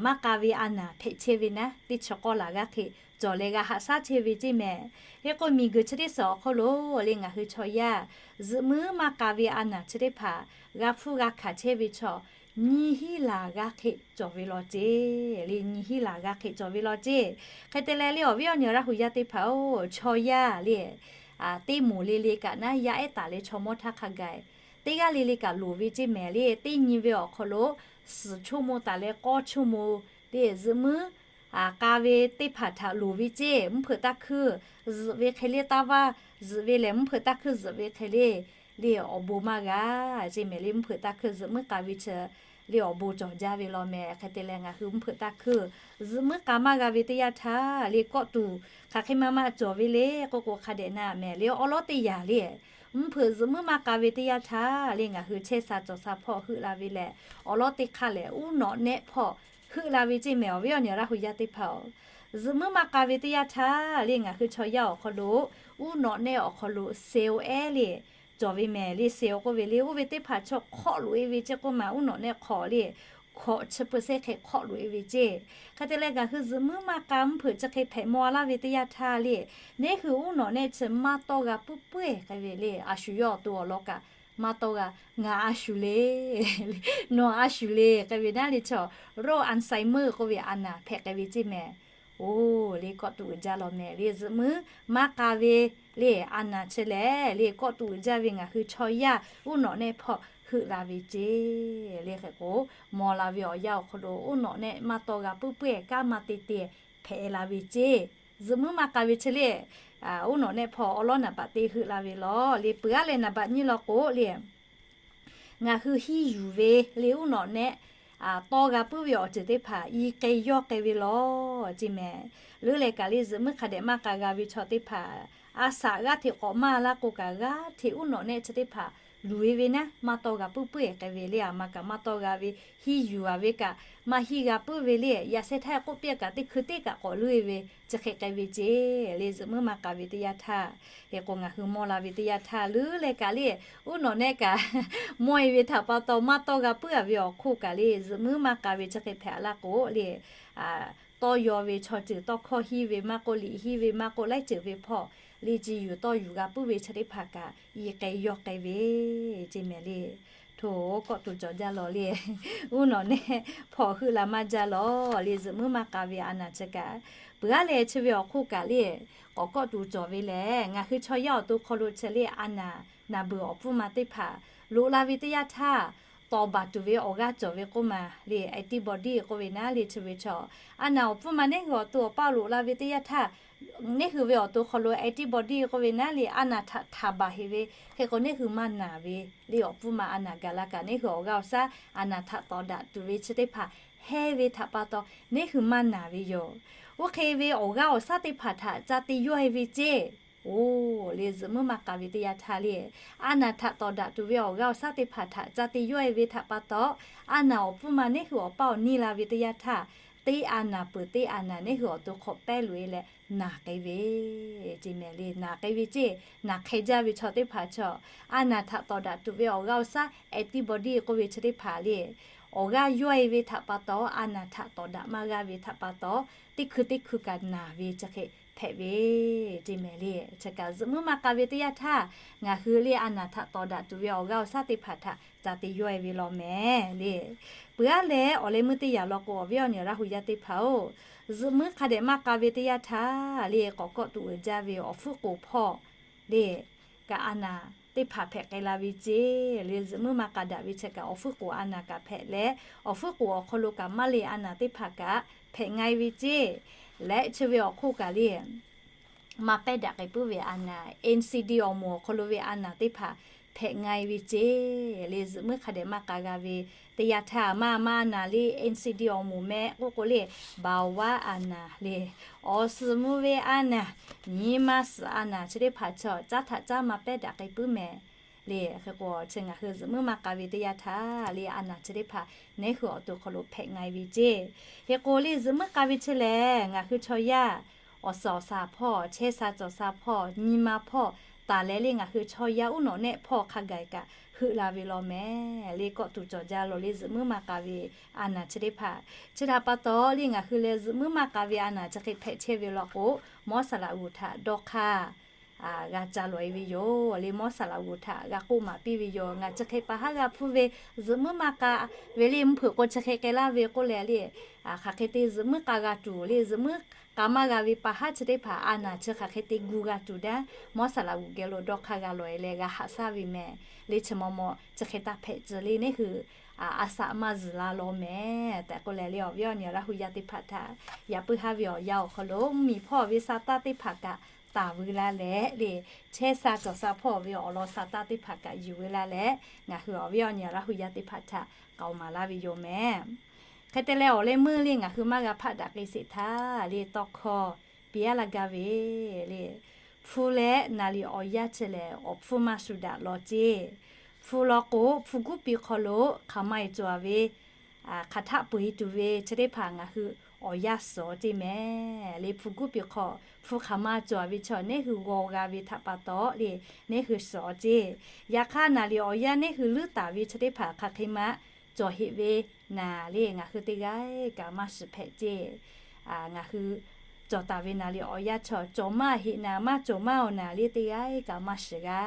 maˇ k'a ve a naˍ hpehꞈ chehˇ ve naˉ, teˇ chi k'awˇ laˬ g'aˇ hk'e cawˬ leh g'a haꞈ shaˉ chehˇ ve ceˇ mehˍ. Hk'e k'o miˬguiˬ chi teˇ suhˍ awˬ hk'aw lo le ngaˬ hui chaw yaˇ zuhꞈ muiˉ maˇ k'a ve a naˍ chi teˇ hpaˍ g'a hpfuhˇ g'a hkanˍ chehˇ ve chaw nyiˇ hinˉ laˬ g'aˇ hk'e cawˬ ve law ceˇ le, nyiˇ hinˉ laˬ g'aˇ hk'e cawˬ ve law ceˇ. Hk'e te leh le awˬ viˉ awˬ nyi Laˇ hu yaˇ teˇ hpaˍ-oˬ, chaw yaˇ le teˇ moˍ le le kaꞈ naˉ yaˇ ehˉ taˍ leh chaw mawˇ htaˇ hk'a gaˬ teˇ g'aˇ le le kaꞈ loˍ ve ceˇ mehˍ le. Teˇ nyi ve awˬ hk'aw lo suhˍ chaw mo taˍ leh k'awˇ chaw mo le zuhꞈ muiˉ k'a ve teˇ hpaˍ htaꞈ loˍ ve ceˇ, mvuhˇ hpeuꞈ taˇ hkuiˇ zuhꞈ ve hk'e le, taˇ vaˇ zuhꞈ ve lehˬ mvuhˇ hpeuꞈ taˇ hkuiˇ zuhꞈ ve hk'e le, le awˬ bon maˇ g'a ceˇ mehˍ le. Mvuhˇ hpeuꞈ taˇ hkuiˇ zuhꞈ muiˉ k'a ve chi le awˬ bon cawˬ jaˇ ve law mehˍ. Hk'e te leh ngaˬ hui mvuhˇ hpeuꞈ taˇ hkuiˇ, zuhꞈ muiˉ k'a maˇ g'a ve teˇ yanˇ htaˇ le kawˆ tuˬ hk'aˬ hk'e ma ma cawˬ ve le k'oˆ k'o hk'a dehꞈ na mehˍ le awˉ lawˉ teˇ yanˇ le, mvuhˇ hpeuꞈ zuhꞈ muiˉ maˇ k'a ve teˇ yanˇ htaˇ le ngaˬ hui chehˇ sha cawˬ sha hpawˇ heuˆ la ve lehˬ, awˬ lawˉ teˇ hk'aˇ lehˬ uˉ nawꞈ nehˆ hpawˇ heuˆ la ve ceˇ mehˍ. Awˬ viˉ awˬ nyi Laˇ hu yaˇ teˇ hpaˍ-oˬ, zuhꞈ muiˉ maˇ k'a ve teˇ yanˇ htaˇ le ngaˬ hui chaw yaˇ awˬ hk'aw lo uˉ nawꞈ nehˆ awˬ hk'aw lo cell ehˉ le cawˬ ve mehˍ le. Cell k'oˆ ve le oˇ ve teˇ hpaˍ chaw hk'awˆ loꞈ e ve ceˇ k'oˆ ma, uˉ nawꞈ nehˆ hk'awꞈ le hkawꞈ chi pu se hk'e hk'awˆ loꞈ e ve ceˇ. Hk'e te leh ngaˬ hui zuhꞈ muiˉ maˇ k'a mvuhˇ hpeuꞈ chi hk'e hpehꞈ maw laˇ ve teˇ yanˇ htaˇ le, neˇ hui uˉ nawꞈ nehˆ chi maˇ tawˇ g'a puiˉ puiˉ k'ai ve le. A shu yawˇ awˬ to awˬ lawn kaꞈ maˇ tawˇ g'a. Ngaˬ a shu le, nawˬ a shu le k'ai ve naˉ le chaw, โรคอัลไซเมอร์ k'oˆ ve a naˬ hpehꞈ k'ai ve ceˇ mehˍ. Oˬ le kawˆ tuˬ uiˍ jaˇ law mehˍ le zuhꞈ muiˉ maˇ k'a ve le a naˬ chi lehˬ le kawˆ tuˬ uiˍ jaˇ ve ngaˬ hui chaw yaˇ uˉ nawꞈ nehˆ hpawˇ heuˆ la ve ceˇ. Le hk'e k'o, maw la ve awˬ yanˇ awˬ hk'aw lo uˉ nawꞈ nehˆ maˇ tawˇ g'a puiˉ puiˉ kaꞈ maˇ te te hpehꞈ la ve ceˇ. Zuhꞈ muiˉ maˇ k'a ve chi le uˉ nawꞈ nehˆ hpawˇ awˉ lawˉ naˍ baꞈ te heuˆ la ve law le. Peuˬ aˉ leh naˍ baꞈ nyiˇ law k'o le ngaˬ hui hiˇ yuˬ ve le uˉ nawꞈ nehˆ tawˇ g'a puiˉ ve awˬ ceuˬ teˇ hpaˍ i k'ai yawˇ k'ai ve law ceˇ mehˍ. Leuˉ leh kaꞈ le zuhꞈ muiˉ hk'a dehꞈ maˇ k'a g'a ve chaw teˇ hpaˍ a shaꞈ g'aˇ hteꞈ k'awꞈ maˇ laˇ k'o kaꞈ g'aˇ hteꞈ uˉ nawꞈ nehˆ chi teˇ hpaˍ luˬ e ve naˉ maˇ tawˇ g'a puiˉ puiˉ k'ai ve le. A ma kaꞈ maˇ tawˇ g'a ve, hiˇ yuˬ a ve kaꞈ maˇ hiˇ g'a puiˉ ve le. Yaꞈ sheh htaˇ k'oˆ piˇ kaꞈ teˇ hkui teˇ kaꞈ k'awꞈ leuˉ e ve chi hk'e k'ai ve ceˇ. Le zuhꞈ muiˉ maˇ k'a ve teˇ yanˇ htaˇ, hk'e k'o ngaˬ hui maw la ve teˇ yanˇ htaˇ leuˉ leh kaꞈ le uˉ nawꞈ nehˆ kaꞈ mawˇ e ve htaꞈ pa taw maˇ tawˇ g'a puiˉ a ve awˬ hk'oˆ kaꞈ le zuhꞈ muiˉ maˇ k'a ve chi hk'e hpehꞈ laˇ k'o le tawˇ yaw ve chaw ceuˬ tawˇ hkawˇ hiˇ ve maˇ k'oˆ, liꞈ hiˇ ve maˇ k'oˆ, laiˉ ceuˬ ve hpawˇ le ci yuˬ tawˇ yuˬ g'a puiˉ ve chi teˇ hpaˍ kaꞈ i k'ai yawˇ k'ai ve ceˇ mehˍ le. Hto kawˆ tuˬ cawˬ jaˇ law le uˉ nawꞈ nehˆ hpawˇ heuˆ la maˇ jaˇ law le zuhꞈ muiˉ maˇ k'a ve a naˬ chi kaꞈ. Peuˬ aˉ leh chi ve awˬ hk'oˆ kaꞈ le k'awꞈ kawˆ tuˬ cawˬ ve lehˬ ngaˬ hui chaw yaˇ awˬ to hk'aw lo chi le a naˬ naˍ beuˬ awˬ pfuhˇ ma teˇ hpaˍ loꞈ la ve teˇ yanˇ htaˇ tawˍ baˬ tuˬ ve awˬ g'aˇ cawˬ ve k'oˆ ma le antibody k'oˆ ve naˉ le chi ve chaw a naˬ awˬ pfuhˇ ma neˇ hui awˬ to awˬ paˇ loꞈ la ve teˇ yanˇ htaˇ neˇ hui ve awˬ to hk'aw lo antibody k'oˆ ve naˉ le a naˬ htaꞈ htaꞈ baˬ heꞈ ve hk'e k'o neˇ hui maˇ naˬ ve le awˬ pfuhˇ ma a naˬ gaˬ la kaꞈ neˇ hui awˬ g'aˇ awˬ shaˉ a naˬ htaꞈ tawˍ daꞈ tuˬ ve chi teˇ hpaˍ heh ve htaꞈ pa taw neˇ hui maˇ naˬ ve yoˬ. Oˇ hk'e ve awˬ g'aˇ awˬ shaˉ teˇ hpaˍ htaꞈ ca te yawˇ e ve ceˇ. Oˬ le zuhꞈ muiˉ maˇ k'a ve teˇ yanˇ htaˇ le a naˬ htaꞈ tawˍ daꞈ tuˬ ve awˬ g'aˇ awˬ shaˉ teˇ hpaˍ htaꞈ ca te yawˇ e ve htaꞈ pa taw a naˬ awˬ pfuhˇ ma neˇ hui awˬ paˇ awˬ niˇ la ve teˇ yanˇ htaˇ teˇ a naˬ peuˬ teˇ a naˬ neˇ hui awˬ to hk'aw pehˉ loꞈ e leh naˬ k'ai ve ceˇ mehˍ le. Naˬ k'ai ve ceˇ. Naˬ hk'e jaˇ ve chaw teˇ hpaˍ chaw a naˬ htaꞈ tawˍ daꞈ tuˬ ve awˬ g'aˇ awˬ shaˉ antibody k'oˆ ve chi teˇ hpaˍ le awˬ g'aˇ yawˇ e ve htaꞈ pa taw a naˬ htaꞈ tawˍ daꞈ maˇ g'aˇ ve htaꞈ pa taw teˇ hkui teˇ hkui kaꞈ naˬ ve chi hk'e hpehꞈ ve ceˇ mehˍ le. Chi kaꞈ zuhꞈ muiˉ maˇ k'a ve teˇ yanˇ htaˇ ngaˬ hui le a naˬ htaꞈ tawˍ daꞈ tuˬ ve awˬ g'aˇ awˬ shaˉ teˇ hpaˍ htaꞈ ca te yawˇ e ve law mehˍ le. Peuˬ aˉ leh awˬ leh meuˇ teˇ yanˇ law k'o awˬ viˉ awˬ nyi Laˇ hu yaˇ teˇ hpaˍ-oˬ, zuhꞈ muiˉ hk'a dehꞈ maˇ k'a ve teˇ yanˇ htaˇ le k'awꞈ kawˆ tuˬ uiˍ jaˇ ve awˬ hpfuhˇ k'oˍ hpawˇ le kaꞈ a naˬ teˇ hpaˍ hpehꞈ k'ai la ve ceˇ. Le zuhꞈ muiˉ maˇ k'a daꞈ ve chi kaꞈ awˬ hpfuhˇ k'oˍ a naˬ kaꞈ hpehꞈ leh awˬ hpfuhˇ k'oˍ awˬ hk'aw lo kaꞈ maˇ le a naˬ teˇ hpaˍ kaꞈ hpehꞈ nga e ve ceˇ. Leh chi ve awˬ hk'oˆ kaꞈ le maˇ pehˉ daꞈ k'ai puiˉ ve a naˬ, N C D awˬ moˍ awˬ hk'aw lo ve a naˬ teˇ hpaˍ hpehꞈ nga e ve ceˇ. Le zuhꞈ muiˉ hk'a dehꞈ maˇ k'a g'a ve teˇ yanˇ htaˇ maˇ maˇ a naˬ le N C D awˬ moˍ meh k'oˆ k'o le เบาหวาน a naˬ le awˬ suhˍ mvuh ve a naˬ, nyi ma suhˍ a naˬ chi teˇ hpaˍ chaw caˉ htaꞈ caˉ maˇ pehˉ daꞈ k'ai puiˉ mehˍ. Le hk'e k'o chi ngaˬ hui zuhꞈ muiˉ maˇ k'a ve teˇ yanˇ htaˇ le a naˬ chi teˇ hpaˍ neˇ hui awˬ to hk'aw lo hpehꞈ nga e ve ceˇ. Hk'e k'o le zuhꞈ muiˉ k'a ve chi lehˬ ngaˬ hui chaw yaˇ awˬ suhˍ awˬ shaˍ hpawˇ, chehˇ sha cawˬ sha hpawˇ, nyi ma hpawˇ taˍ leh le ngaˬ hui chaw yaˇ uˉ nawꞈ nehˆ hpawˇ hk'a gaˬ kaꞈ heuˆ la ve law mehˍ. Le kawˆ tuˬ cawˬ jaˇ law le zuhꞈ muiˉ maˇ k'a ve a naˬ chi teˇ hpaˍ. Chi htaꞈ pa taw le ngaˬ hui leh zuhꞈ muiˉ maˇ k'a ve a naˬ chi hk'e hpehꞈ chehˇ ve law k'o, mawˇ saˍ laꞈ g'uˬ htaꞈ dawˇ hk'aˇ g'a ca lawˬ e ve yoˬ. Le mawˇ saˍ laꞈ g'uˬ htaꞈ g'a k'oˆ maˍ piˇ ve yoˬ. Ngaˬ chi hk'e pa haˉ g'a hpfuhˇ ve zuhꞈ muiˉ maˇ k'a ve le mvuhˇ hpeuꞈ k'o chi hk'e k'ai laˇ ve k'oˆ leh le hk'aˬ hk'e te zuhꞈ muiˉ k'a g'a tuˬ le zuhꞈ muiˉ k'a maˇ g'a ve pa haˉ chi teˇ hpaˍ a naˬ chi hk'aˬ hk'e te gu g'a tuˬ daꞈ mawˇ saˍ laꞈ g'uˬ geh lo dawˇ hk'aˇ g'a lawˬ e leh g'a haꞈ shaˉ ve mehˍ. Le chi maw maw chi hk'e taˇ hpehꞈ tcuh le neˇ hui a shaꞈ maˇ zuhˬ la law mehˍ tehꞈ k'oˆ leh le awˬ viˉ awˬ nyi Laˇ hu yaˇ teˇ hpaˍ htaꞈ yaꞈ puiˉ haˉ ve awˬ yanˇ awˬ hk'aw lo mvuhˇmiˬ hpawˇ ve sha taˇ teˇ hpaˍ kaꞈ taˍ veu laˇ leh le, chehˇ sha cawˬ sha hpawˇ ve awˬ lawn sha taˇ teˇ hpaˍ kaꞈ yuˬ veu laˇ leh, ngaˬ hui awˬ viˉ awˬ nyi Laˇ huˍ yaˇ teˇ hpaˍ htaꞈ k'aoˍ maˍ laˇ ve yoˬ mehˍ. Hk'e te leh awˬ leh meuˇ le ngaˬ hui maˇ g'a hpaˆ daꞈ k'ai sheˍ htaˇ le tawˇ hkawˇ piˇ laˇ gaˇ ve le, hpu leh naˍ liˍ awˬ yanˇ chi lehˬ awˬ hpfuhˇ maˇ shuˍ daꞈ lawˬ ceˇ. Hpu law k'o, hpu guˉ piˇ hk'aw lo hk'aˬ ma e cawˬ ve hk'aˬ htaˆ peu e tuˬ ve chi teˇ hpaˍ ngaˬ hui awˬ yanˇ suhˍ ceˇ mehˍ le. Hpu guˉ piˇ hk'aw hpu hk'aˬ ma cawˬ ve chaw neˇ hui g'aw g'a ve htaꞈ pa taw le, neˇ hui suhˍ ceˇ. Yaꞈ hk'aˇ, naˍ liˍ awˬ yanˇ neˇ hui leuˉ taˍ ve chi teˇ hpaˍ hk'aˬ hk'e ma cawˬ heˆ ve naˍ le, ngaˬ hui teˇ g'aˇ kaꞈ maˇ shiˍ hpehꞈ ceˇ. Ngaˬ hui cawˬ taˍ ve naˍ liˍ awˬ yanˇ chaw cawˬ maˇ heˆ naˍ, maˇ cawˬ maˇ awˬ naˍ le, teˇ g'aˇ kaꞈ maˇ shiˍ g'a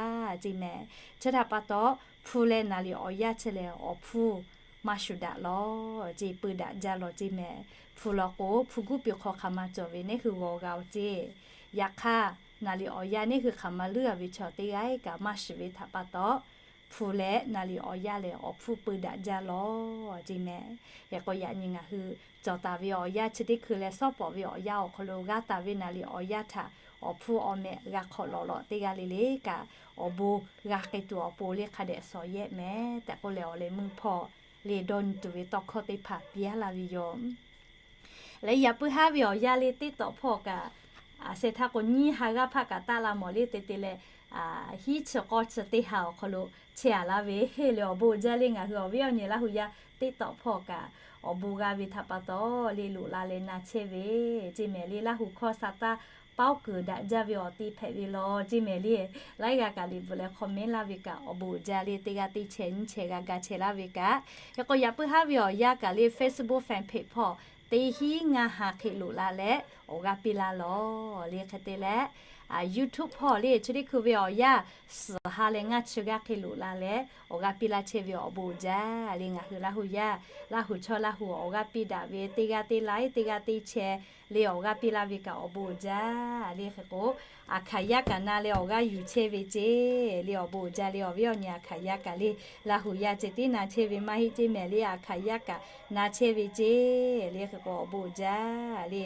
ceˇ mehˍ. Chi htaꞈ pa taw, hpu leh naˍ liˍ awˬ yanˇ chi lehˬ awˬ hpfuhˇ maˇ shuˍ daꞈ lawˬ ceˇ, peu daꞈ jaˇ lawˬ ceˇ mehˍ. Hpu law k'o, hpu guˉ piˇ hk'aw hk'aˬ ma cawˬ ve neˇ hui g'aw g'a-o ceˇ. Yaꞈ hk'aˇ, naˍ liˍ awˬ yanˇ neˇ hui hk'aˬ ma leuˉ a ve chaw teˇ g'aˇ kaꞈ maˇ shiˍ ve htaꞈ pa taw, hpu leh naˍ liˍ awˬ yanˇ lehˬ awˬ hpfuhˇ peu daꞈ jaˇ lawˬ ceˇ mehˍ. Hk'e k'o, yaꞈ nyi ngaˬ hui cawˬ taˍ ve awˬ yanˇ chi teˇ hkui leh shawˉ pawˍ ve awˬ yanˇ awˬ hk'aw lo g'a taˍ ve naˍ liˍ awˬ yanˇ htaꞈ awˬ hpfuhˇ awˬ mehꞈ g'a hk'awꞈ lawꞈ lawꞈ teˇ g'aˇ le le kaꞈ, awˬ bon g'a k'ai tuˬ awˬ pon le hk'a dehꞈ shawˍ yehˆ mehˍ tehꞈ k'oˆ leh awˬ leh meuˇ hpawˇ le dawˇ nyi tuˬ ve tawˇ hkawˇ teˇ hpaˍ piˇ laˇ ve yoˬ. Leh yaꞈ puiˉ haˉ ve awˬ yanˇ le TikTok hpawˇ kaꞈ, a sheh htaˇ k'o nyiˇ ha g'aˇ hpaˆ kaꞈ taˆ la mawˬ le te te leh, hiˉ chi k'awˇ chi teˇ ha awˬ hk'aw lo chehˇ a laˇ ve le awˬ bon uiˍ jaˇ le ngaˬ hui awˬ viˉ awˬ nyi Laˇ huˍ yaˇ TikTok hpawˇ kaꞈ awˬ bon g'a ve htaꞈ pa taw le loꞈ la leh na chehˇ ve ceˇ mehˍ le. Laˇ huˍ hkawˇ sha taˇ paoˉ kuiˬ daꞈ jaˇ ve awˬ te hpehꞈ ve lawˬ ceˇ mehˍ le. Laiˉ g'aˇ kaꞈ liꞈ bvuhꞈ leh hk'aw mehˉ laˇ ve kaꞈ awˬ bon uiˍ jaˇ le teˇ g'aˇ teˇ chehˇ nyiˇ chehˇ g'a ga chehˇ laˇ ve kaꞈ. Hk'e k'o yaꞈ puiˉ haˉ ve awˬ yanˇ kaꞈ le Facebook fan page hpawˇ teˇ hinˉ ngaˇ ha hk'e loꞈ la leh awˬ g'aˇ piˇ laˇ lawˬ le. Hk'e te leh, YouTube hpawˇ le chi teˇ hkui ve awˬ yanˇ suhˍ ha leh ngaˇ chi g'aˇ hk'e loꞈ la leh awˬ g'aˇ piˇ laˇ chehˇ ve awˬ bon uiˍ jaˇ le ngaˬ hui Laˇ huˍ yaˇ, Laˇ huˍ chaw Laˇ huˍ awˬ g'aˇ piˇ daꞈ ve teˇ g'aˇ teˇ laiˉ teˇ g'aˇ teˇ chehˇ le awˬ g'aˇ piˇ laˇ ve kaꞈ awˬ bon uiˍ jaˇ le. Hk'e k'o, aˬ hkaˍ yaˇ kaꞈ na leh awˬ g'aˇ yuˬ chehˇ ve ceˇ le awˬ bon uiˍ jaˇ le awˬ viˉ awˬ nyi aˬ hkaˍ yaˇ kaꞈ le Laˇ huˍ yaˇ ceh tiˉ na chehˇ ve maˇ heˆ ceˇ mehˍ le. Aˬ hkaˍ yaˇ kaꞈ na chehˇ ve ceˇ le hk'e k'o awˬ bon uiˍ jaˇ le.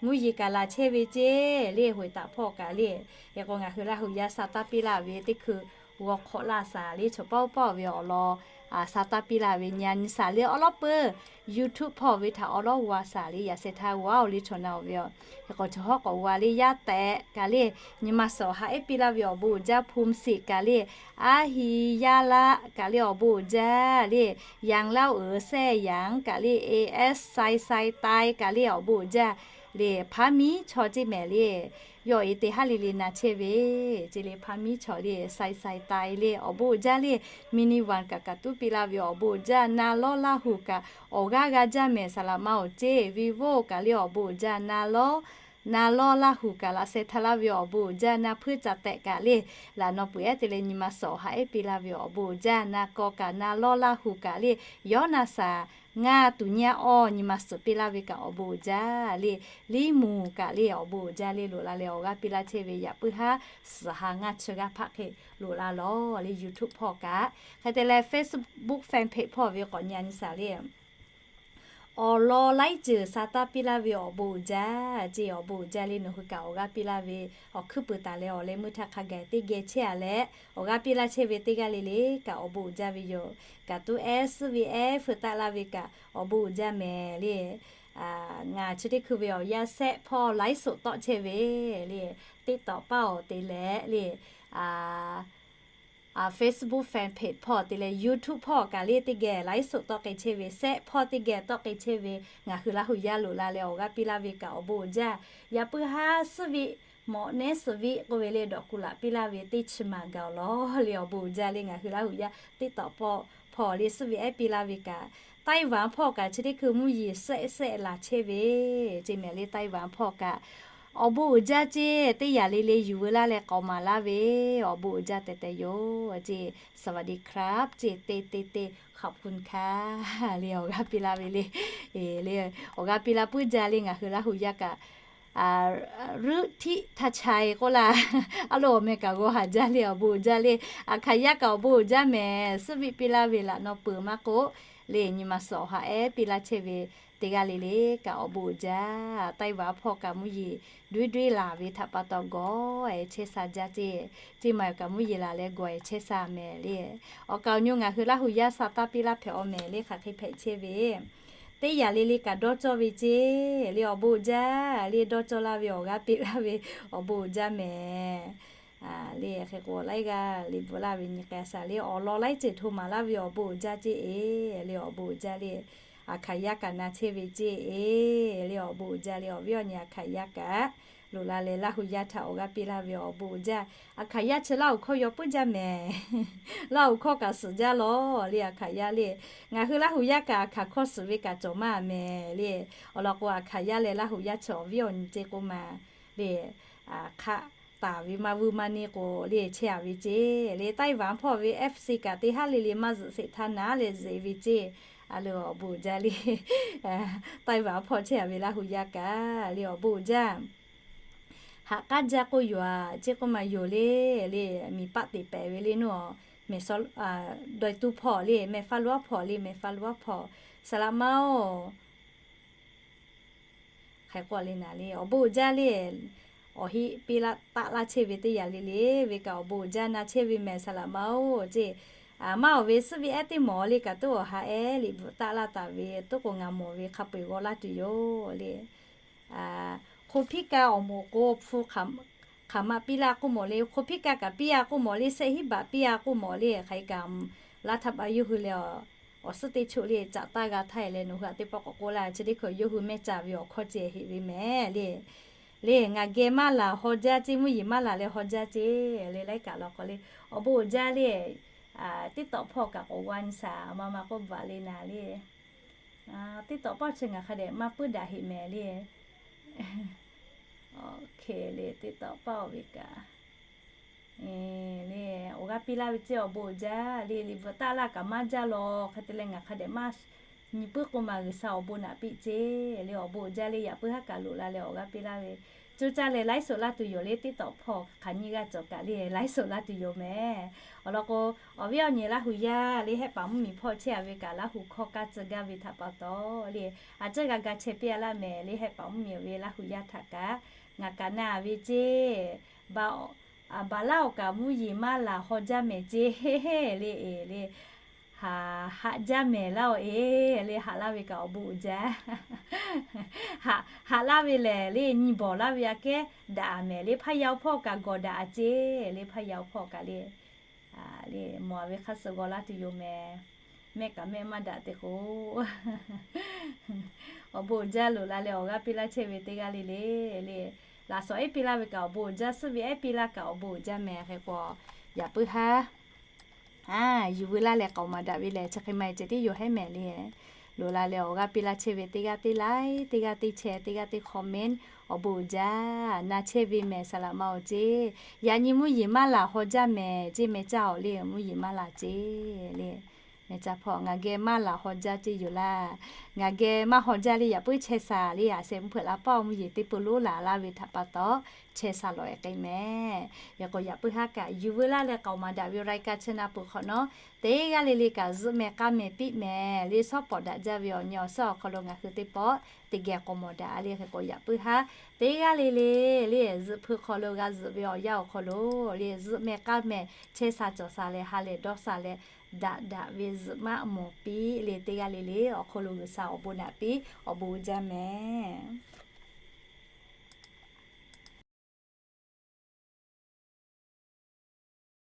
Mvuhˇ yeˬ kaꞈ laˬ chehˇ ve ceˇ le hoꞈ taˍ hpawˇ kaꞈ le. Hk'e k'o ngaˬ hui Laˇ huˍ yaˇ sha taˇ piˇ laˇ ve teˇ hkui g'aw hk'awꞈ laˇ shaˍ le chaw paoˇ paoˇ ve awˬ lawn sha taˇ piˇ laˇ ve nyi a nyi shaˍ le awˉ lawˉ peuˬ YouTube hpawˇ ve htaꞈ awˉ lawˉ g'aw shaˍ le yaꞈ sheh htaˇ g'aw le chaw na-o ve yoˬ. Hk'e k'o chaw hawˉ k'awꞈ g'aw le yaˇ tehꞈ kaꞈ le nyi ma suhˍ awˬ ha ehˉ piˇ laˇ ve awˬ bon uiˍ jaˇ hpu siˍ kaꞈ le a hiˍ yaˇ laˇ kaꞈ le awˬ bon uiˍ jaˇ le yanˍ laˇ-oˬ shehˇ yanˍ kaꞈ le A S sai sai tai kaꞈ le awˬ bon uiˍ jaˇ le hpaˇ miˉ chaw ceˇ mehˍ le. Yawˇ e te haˉ le le na chehˇ ve ceˇ le hpaˇ miˉ chaw le sai sai tai le awˬ bon uiˍ jaˇ le mini van kaꞈ kaꞈ tuˉ piˇ laˇ ve awˬ bon uiˍ jaˇ na lawˉ Laˇ huˍ kaꞈ awˬ g'aˇ g'a jaˇ mehˍ saˍ laꞈ ma-oˬ ceˇ Vivo kaꞈ le awˬ bon uiˍ jaˇ na lawˉ na lawˉ Laˇ huˍ kaꞈ laꞈ sheh htaˇ laˇ ve awˬ bon uiˍ jaˇ na hpuiˇ ca tehꞈ kaꞈ le laꞈ naw peuˬ ehˉ te leh nyi ma suhˍ awˬ ha ehˉ piˇ laˇ ve awˬ bon uiˍ jaˇ na kaw kaꞈ na lawˉ Laˇ huˍ kaꞈ le yawˇ na shaˍ ngaˇ tuˬ nyi a awˬ nyi ma suhˍ piˇ laˇ ve kaꞈ awˬ bon uiˍ jaˇ le liˇ muˬ kaꞈ le awˬ bon uiˍ jaˇ le loꞈ la leh awˬ g'aˇ piˇ laˇ chehˇ ve yaꞈ puiˉ haˉ suhˍ ha ngaˇ chi g'aˇ hpaˆ hk'e loꞈ la lawˬ le YouTube hpawˇ kaꞈ. Hk'e te leh Facebook fan page hpawˇ ve k'awꞈ nyi a nyi shaˍ le awˬ lawn laiˉ ceuˬ sha taˇ piˇ laˇ ve awˬ bon uiˍ jaˇ ceˇ awˬ bon uiˍ jaˇ le nawˬ hui kaꞈ awˬ g'aˇ piˇ laˇ ve awˬ hkuiˉ puiˍ taˍ leh awˬ leh meuˇ htaˇ hk'a gaˬ teˇ geh chehˇ a leh awˬ g'aˇ piˇ laˇ chehˇ ve teˇ g'aˇ le le kaꞈ awˬ bon uiˍ jaˇ ve yoˬ. Kaꞈ tuˉ ehˉ suhˉ ve ehˉ feu taˆ laˇ ve kaꞈ awˬ bon uiˍ jaˇ mehˍ le. Ngaˬ chi teˇ hkui ve awˬ yanˇ sehˆ hpawˇ laiˉ soꞈ tawˆ chehˇ ve le teˇ tawꞈ paˇ awˬ te leh le Facebook fan page hpawˇ te leh YouTube hpawˇ kaꞈ le teˇ geh laiˉ soꞈ tawˆ k'ai chehˇ ve sehˆ hpawˇ teˇ geh tawˆ k'ai chehˇ ve ngaˬ hui Laˇ huˍ yaˇ loꞈ la leh awˬ g'aˇ piˇ laˇ ve kaꞈ awˬ bon uiˍ jaˇ. Yaꞈ puiˉ haˉ suhˉ ve mawꞈ nehˉ suhˍ ve k'oˆ ve le dawꞈ ku laꞈ piˇ laˇ ve teˇ chi maˬ gaˬ-oˬ lawˬ le awˬ bon uiˍ jaˇ le ngaˬ hui Laˇ huˍ yaˇ teˇ tawꞈ paw hpawˇ le suhˉ ve ehˉ piˇ laˇ ve kaꞈ Taiwan hpawˇ kaꞈ chi teˇ hkui mvuhˇ yeˬ shehˆ shehˆ laˬ chehˇ ve ceˇ mehˍ le Taiwan hpawˇ kaꞈ awˬ bon uiˍ jaˇ ceˇ teˇ yanˍ le le yuˬ veu laˇ leh k'awꞈ maˍ laˇ ve awˬ bon uiˍ jaˇ tehꞈ tehꞈ yoˬ ceˇ สวัสดีครับ ceˇ te te te ขอบคุณค่ะ le awˬ g'aˇ piˇ laˇ ve le. Le awˬ g'aˇ piˇ laˇ puiˉ jaˇ le ngaˬ hui Laˇ huˍ yaˇ kaꞈ Ruˆ htiˆ htaˇ chai k'oˆ laˇ. A loˍ awˬ meh kaꞈ g'aw haˍ jaˇ le, awˬ bon uiˍ jaˇ le. Aˬ hkaˍ yaˇ kaꞈ awˬ bon uiˍ jaˇ mehˍ. Suhˉ viˆ piˇ laˇ ve laꞈ naw peuˬ maˇ k'oˆ, le nyi ma suhˍ awˬ ha ehˉ piˇ laˇ chehˇ ve teˇ g'aˇ le le kaꞈ awˬ bon uiˍ jaˇ. Taiˇ vaˍ hpawˇ kaꞈ mvuhˇ yeˬ duiˉ duiˉ laˬ ve htaꞈ pa taw gawˬ ehˍ chehˇ sha jaˇ ceˇ. Ceˇ ma kaꞈ mvuhˇ yeˬ laˬ leh gawˬ ehˍ chehˇ sha mehˍ le. Awˬ kaˍ awˬ nyu ngaˬ hui Laˇ huˍ yaˇ sha taˇ piˇ laˇ hpehꞈ aw mehˍ le, hk'aˬ hk'e hpehꞈ chehˇ ve teˇ yanˇ le le kaꞈ dawˇ cawˇ ve ceˇ. Le awˬ bon uiˍ jaˇ le, dawˇ cawˇ laˇ ve awˬ g'aˇ piˇ laˇ ve awˬ bon uiˍ jaˇ mehˍ. Le hk'e k'o laiˉ g'aˇ le bvuhꞈ laˇ ve nyi k'ai shaˍ le, awˬ lawn laiˉ ceuˬ hto maˍ laˇ ve awˬ bon uiˍ jaˇ ceˇ. Le awˬ bon uiˍ jaˇ le, aˬ hkaˍ yaˇ kaꞈ na chehˇ ve ceˇ. Le awˬ bon uiˍ jaˇ le, awˬ viˉ awˬ nyi aˬ hkaˍ yaˇ kaꞈ loꞈ la leh Laˇ huˍ yaˇ htaꞈ awˬ g'aˇ piˇ laˇ ve awˬ bon uiˍ jaˇ. Aˬ hkaˍ yaˇ chi Laˇ huˍ hkawˇ yaw puiˉ jaˇ mehˍ. Laˇ huˍ hkawˇ kaꞈ suhˍ jaˇ lawˬ le aˬ hkaˍ yaˇ le. Ngaˬ hui Laˇ huˍ yaˇ kaꞈ aˬ hkaˍ hkawˇ suhˍ ve kaꞈ cawˬ maˇ mehˍ le. Awˬ lawn k'o aˬ hkaˍ yaˇ leh Laˇ huˍ yaˇ chi awˬ viˉ awˬ nyi ceˇ k'oˆ ma le. Hk'aˆ taˍ ve maˇ vuiˇ maˇ neˇ k'o le chehˇ a ve ceˇ. Le Taiˇ vaˍ hpawˇ ve FC kaꞈ teˇ haˉ le le maˇ zuhꞈ sheˍ htaˇ naˉ leh zuhꞈ ve ceˇ. A le awˬ bon uiˍ jaˇ le. Taiˇ vaˍ hpawˇ chehˇ a ve Laˇ huˍ yaˇ kaꞈ le awˬ bon uiˍ jaˇ. Haꞈ k'aˉ jaˇ k'oˆ yoˬ a ceˇ k'oˆ ma yoˬ le. Le miˬ paˆ teꞈ pehˍ ve le naˉ, mehˍ daweh tuˇ hpawˇ le mehˍ faˇ loꞈ aˉ hpawˇ le mehˍ faˇ loꞈ aˉ hpawˇ, saˍ laꞈ ma oˬ. Hk'e k'o le naˍ le awˬ bon uiˍ jaˇ le. Awˬ heˆ piˇ laˇ taˆ laˇ chehˇ ve teˇ yanˇ le le ve kaꞈ awˬ bon uiˍ jaˇ na chehˇ ve mehˍ saˍ laꞈ ma oˬ ceˇ. Maˇ awˬ ve suhˉ ve ehˉ teˇ mawˬ le kaꞈ tuˉ awˬ ha ehˉ liꞈ bvuhꞈ taˆ laˇ taˍ ve tuˉ k'o ngaˬ mawˬ ve hk'a peu-eˬ g'aw laˇ tuˬ yoˬ le. Hk'o hpiˇ ka awˬ moˍ k'o hpu hk'aˬ ma piˇ laˇ k'oˆ mawˬ le, hk'o hpiˇ ka kaꞈ piˇ a k'oˆ mawˬ le, shehˆ hinˉ baꞈ piˇ a k'oˆ mawˬ le, hk'aˬ hk'e kaꞈ laˇ htaˇ pa yawˇ hui leh awˬ suhˉ teˇ choˆ le caꞈ taˇ g'a htaˇ e leh nawˬ hui a teˇ pawˆ k'awꞈ k'oˆ laˇ chi teˇ hkui yawˇ hui mehˇ ca ve awˬ hkawˇ ceh heꞈ ve mehˍ le. Le ngaˬ geh maˇ laˬ haw jaˇ ceˇ, mvuhˇ yeˬ maˇ laˬ leh haw jaˇ ceˇ. Le laiˉ kaꞈ law k'o le awˬ bon uiˍ jaˇ le. Tiˉ tawꞈ hpawˇ kaꞈ k'awꞈ g'a nyi shaˍ ma ma k'oˆ baˬ le naˍ le. Tiˉ tawꞈ paˇ chi ngaˬ hk'a dehꞈ maˇ puiˉ daꞈ heꞈ mehˍ le. Oˇ hk'e le tiˉ tawꞈ paˇ oˬ ve kaꞈ le awˬ g'aˇ piˇ laˇ ve ceˇ awˬ bon uiˍ jaˇ le. Liꞈ bvuhꞈ taˆ laˇ kaꞈ maˇ jaˇ law hk'e te leh ngaˬ hk'a dehꞈ maˇ nyi puiˉ k'oˆ ma G'uiˬsha awˬ bon naꞈ piˇ ceˇ. Le awˬ bon uiˍ jaˇ le yaꞈ puiˉ haˉ kaꞈ loꞈ la leh awˬ g'aˇ piˇ laˇ ve coˇ caˇ leh laiˉ suhˍ laˇ tuˬ yoˬ le. Tiˉ tawꞈ hpawˇ hk'aˬ nyi g'aˇ cawˬ kaꞈ le laiˉ suhˍ laˇ tuˬ yoˬ mehˍ. Awˬ lawn k'o awˬ viˉ awˬ nyi Laˇ huˍ yaˇ le hehˆ paˍ mvuhˇmiˬ hpawˇ chehˇ a ve kaꞈ Laˇ huˍ hkawˇ kaˇ tcuh gaˇ ve htaꞈ pa taw le a ciˉ g'a ga chehˇ piˇ a laˇ mehˍ. Le hehˆ paˍ mvuhˇmiˬ awˬ ve Laˇ huˍ yaˇ htaꞈ kaꞈ ngaˬ kaꞈ na ve ceˇ. Baˬ laˇ awˬ kaꞈ mvuhˇ yeˬ maˇ laˬ haw jaˇ mehˍ ceˇ. Heˆ heˆ le eˬ le haꞈ jaˇ mehˍ laˇ oˬ eˬ. Le haꞈ laˇ ve kaꞈ awˬ bon uiˍ jaˇ. Haꞈ laˇ ve lehˬ le nyi bawˬ laˇ ve aꞈ kehˉ daꞈ mehˍ. Le hpaˇ yaˇ hpawˇ kaꞈ gawˬ daꞈ a ceˇ. Le hpaˇ yaˇ hpawˇ kaꞈ le le mawˬ a ve hk'a suh g'aw laˇ tuˬ yoˬ mehˍ. Mehˆ kaꞈ mehˆ maˇ daꞈ te k'o awˬ bon uiˍ jaˇ loꞈ la leh awˬ g'aˇ piˇ laˇ chehˇ ve teˇ g'aˇ le le le laꞈ shawˍ ehˉ piˇ laˇ ve kaꞈ awˬ bon uiˍ jaˇ, suhˉ ve ehˉ piˇ laˇ kaꞈ awˬ bon uiˍ jaˇ mehˍ. Hk'e k'o yaꞈ puiˉ haˉ yuˬ veu laˇ leh k'aoˍ maˍ daꞈ ve lehˬ chi hk'e maˇ heˆ ceh tiˉ yoˬ hehˉ mehˍ le. Loꞈ la leh awˬ g'aˇ piˇ laˇ chehˇ ve teˇ g'aˇ teˇ like, teˇ g'aˇ teˇ share, teˇ g'aˇ teˇ comment awˬ bon uiˍ jaˇ na chehˇ ve mehˍ saˍ laꞈ ma awˬ ceˇ. Yaꞈ nyi mvuhˇ yeˬ maˇ laˬ haw jaˇ mehˍ ceˇ. Meh caˇ awˬ le mvuhˇ yeˬ maˇ laˬ ceˇ le. Meh caˇ hpawˇ ngaˬ geh maˇ laˬ haw jaˇ ceˇ yoˬ laˇ. Ngaˬ geh maˇ haw jaˇ le yaꞈ puiˉ chehˇ sha le a sheh mvuhˇ hpeuꞈ la paˇ mvuhˇ yeˬ teˇ peu loˉ laˬ laˇ ve htaꞈ pa taw chehˇ sha lawˬ e k'ai mehˍ. Yaꞈ k'o yaꞈ puiˉ haˉ kaꞈ yuˬ veu laˇ leh k'aoˍ maˍ daꞈ ve รายการ chi na peuˬ hk'awꞈ nawˉ teˇ g'aˇ le le kaꞈ zuhˆ meh k'aˇ meh piˇ mehˍ. Le shawˉ pawˍ daꞈ jaˇ ve awˬ nyi awˬ suhˉ awˬ hk'aw lo ngaˬ hui teˇ pawˆ teˇ geh k'aoˍ maˍ daꞈ a le. Hk'e k'o yaꞈ puiˉ haˉ teˇ g'aˇ le le le zuhꞈ hpui hk'aw lo g'a zuhꞈ ve awˬ yanˇ awˬ hk'aw lo le zuhˆ meh k'aˇ meh chehˇ sha cawˬ sha leh ha lehˬ dawˇ sha leh daꞈ daꞈ ve zuhꞈ maˆ mawˬ piˇ le teˇ g'aˇ le le awˬ hk'aw lo G'uiˬsha awˬ bon naꞈ piˇ awˬ bon uiˍ jaˇ mehˍ.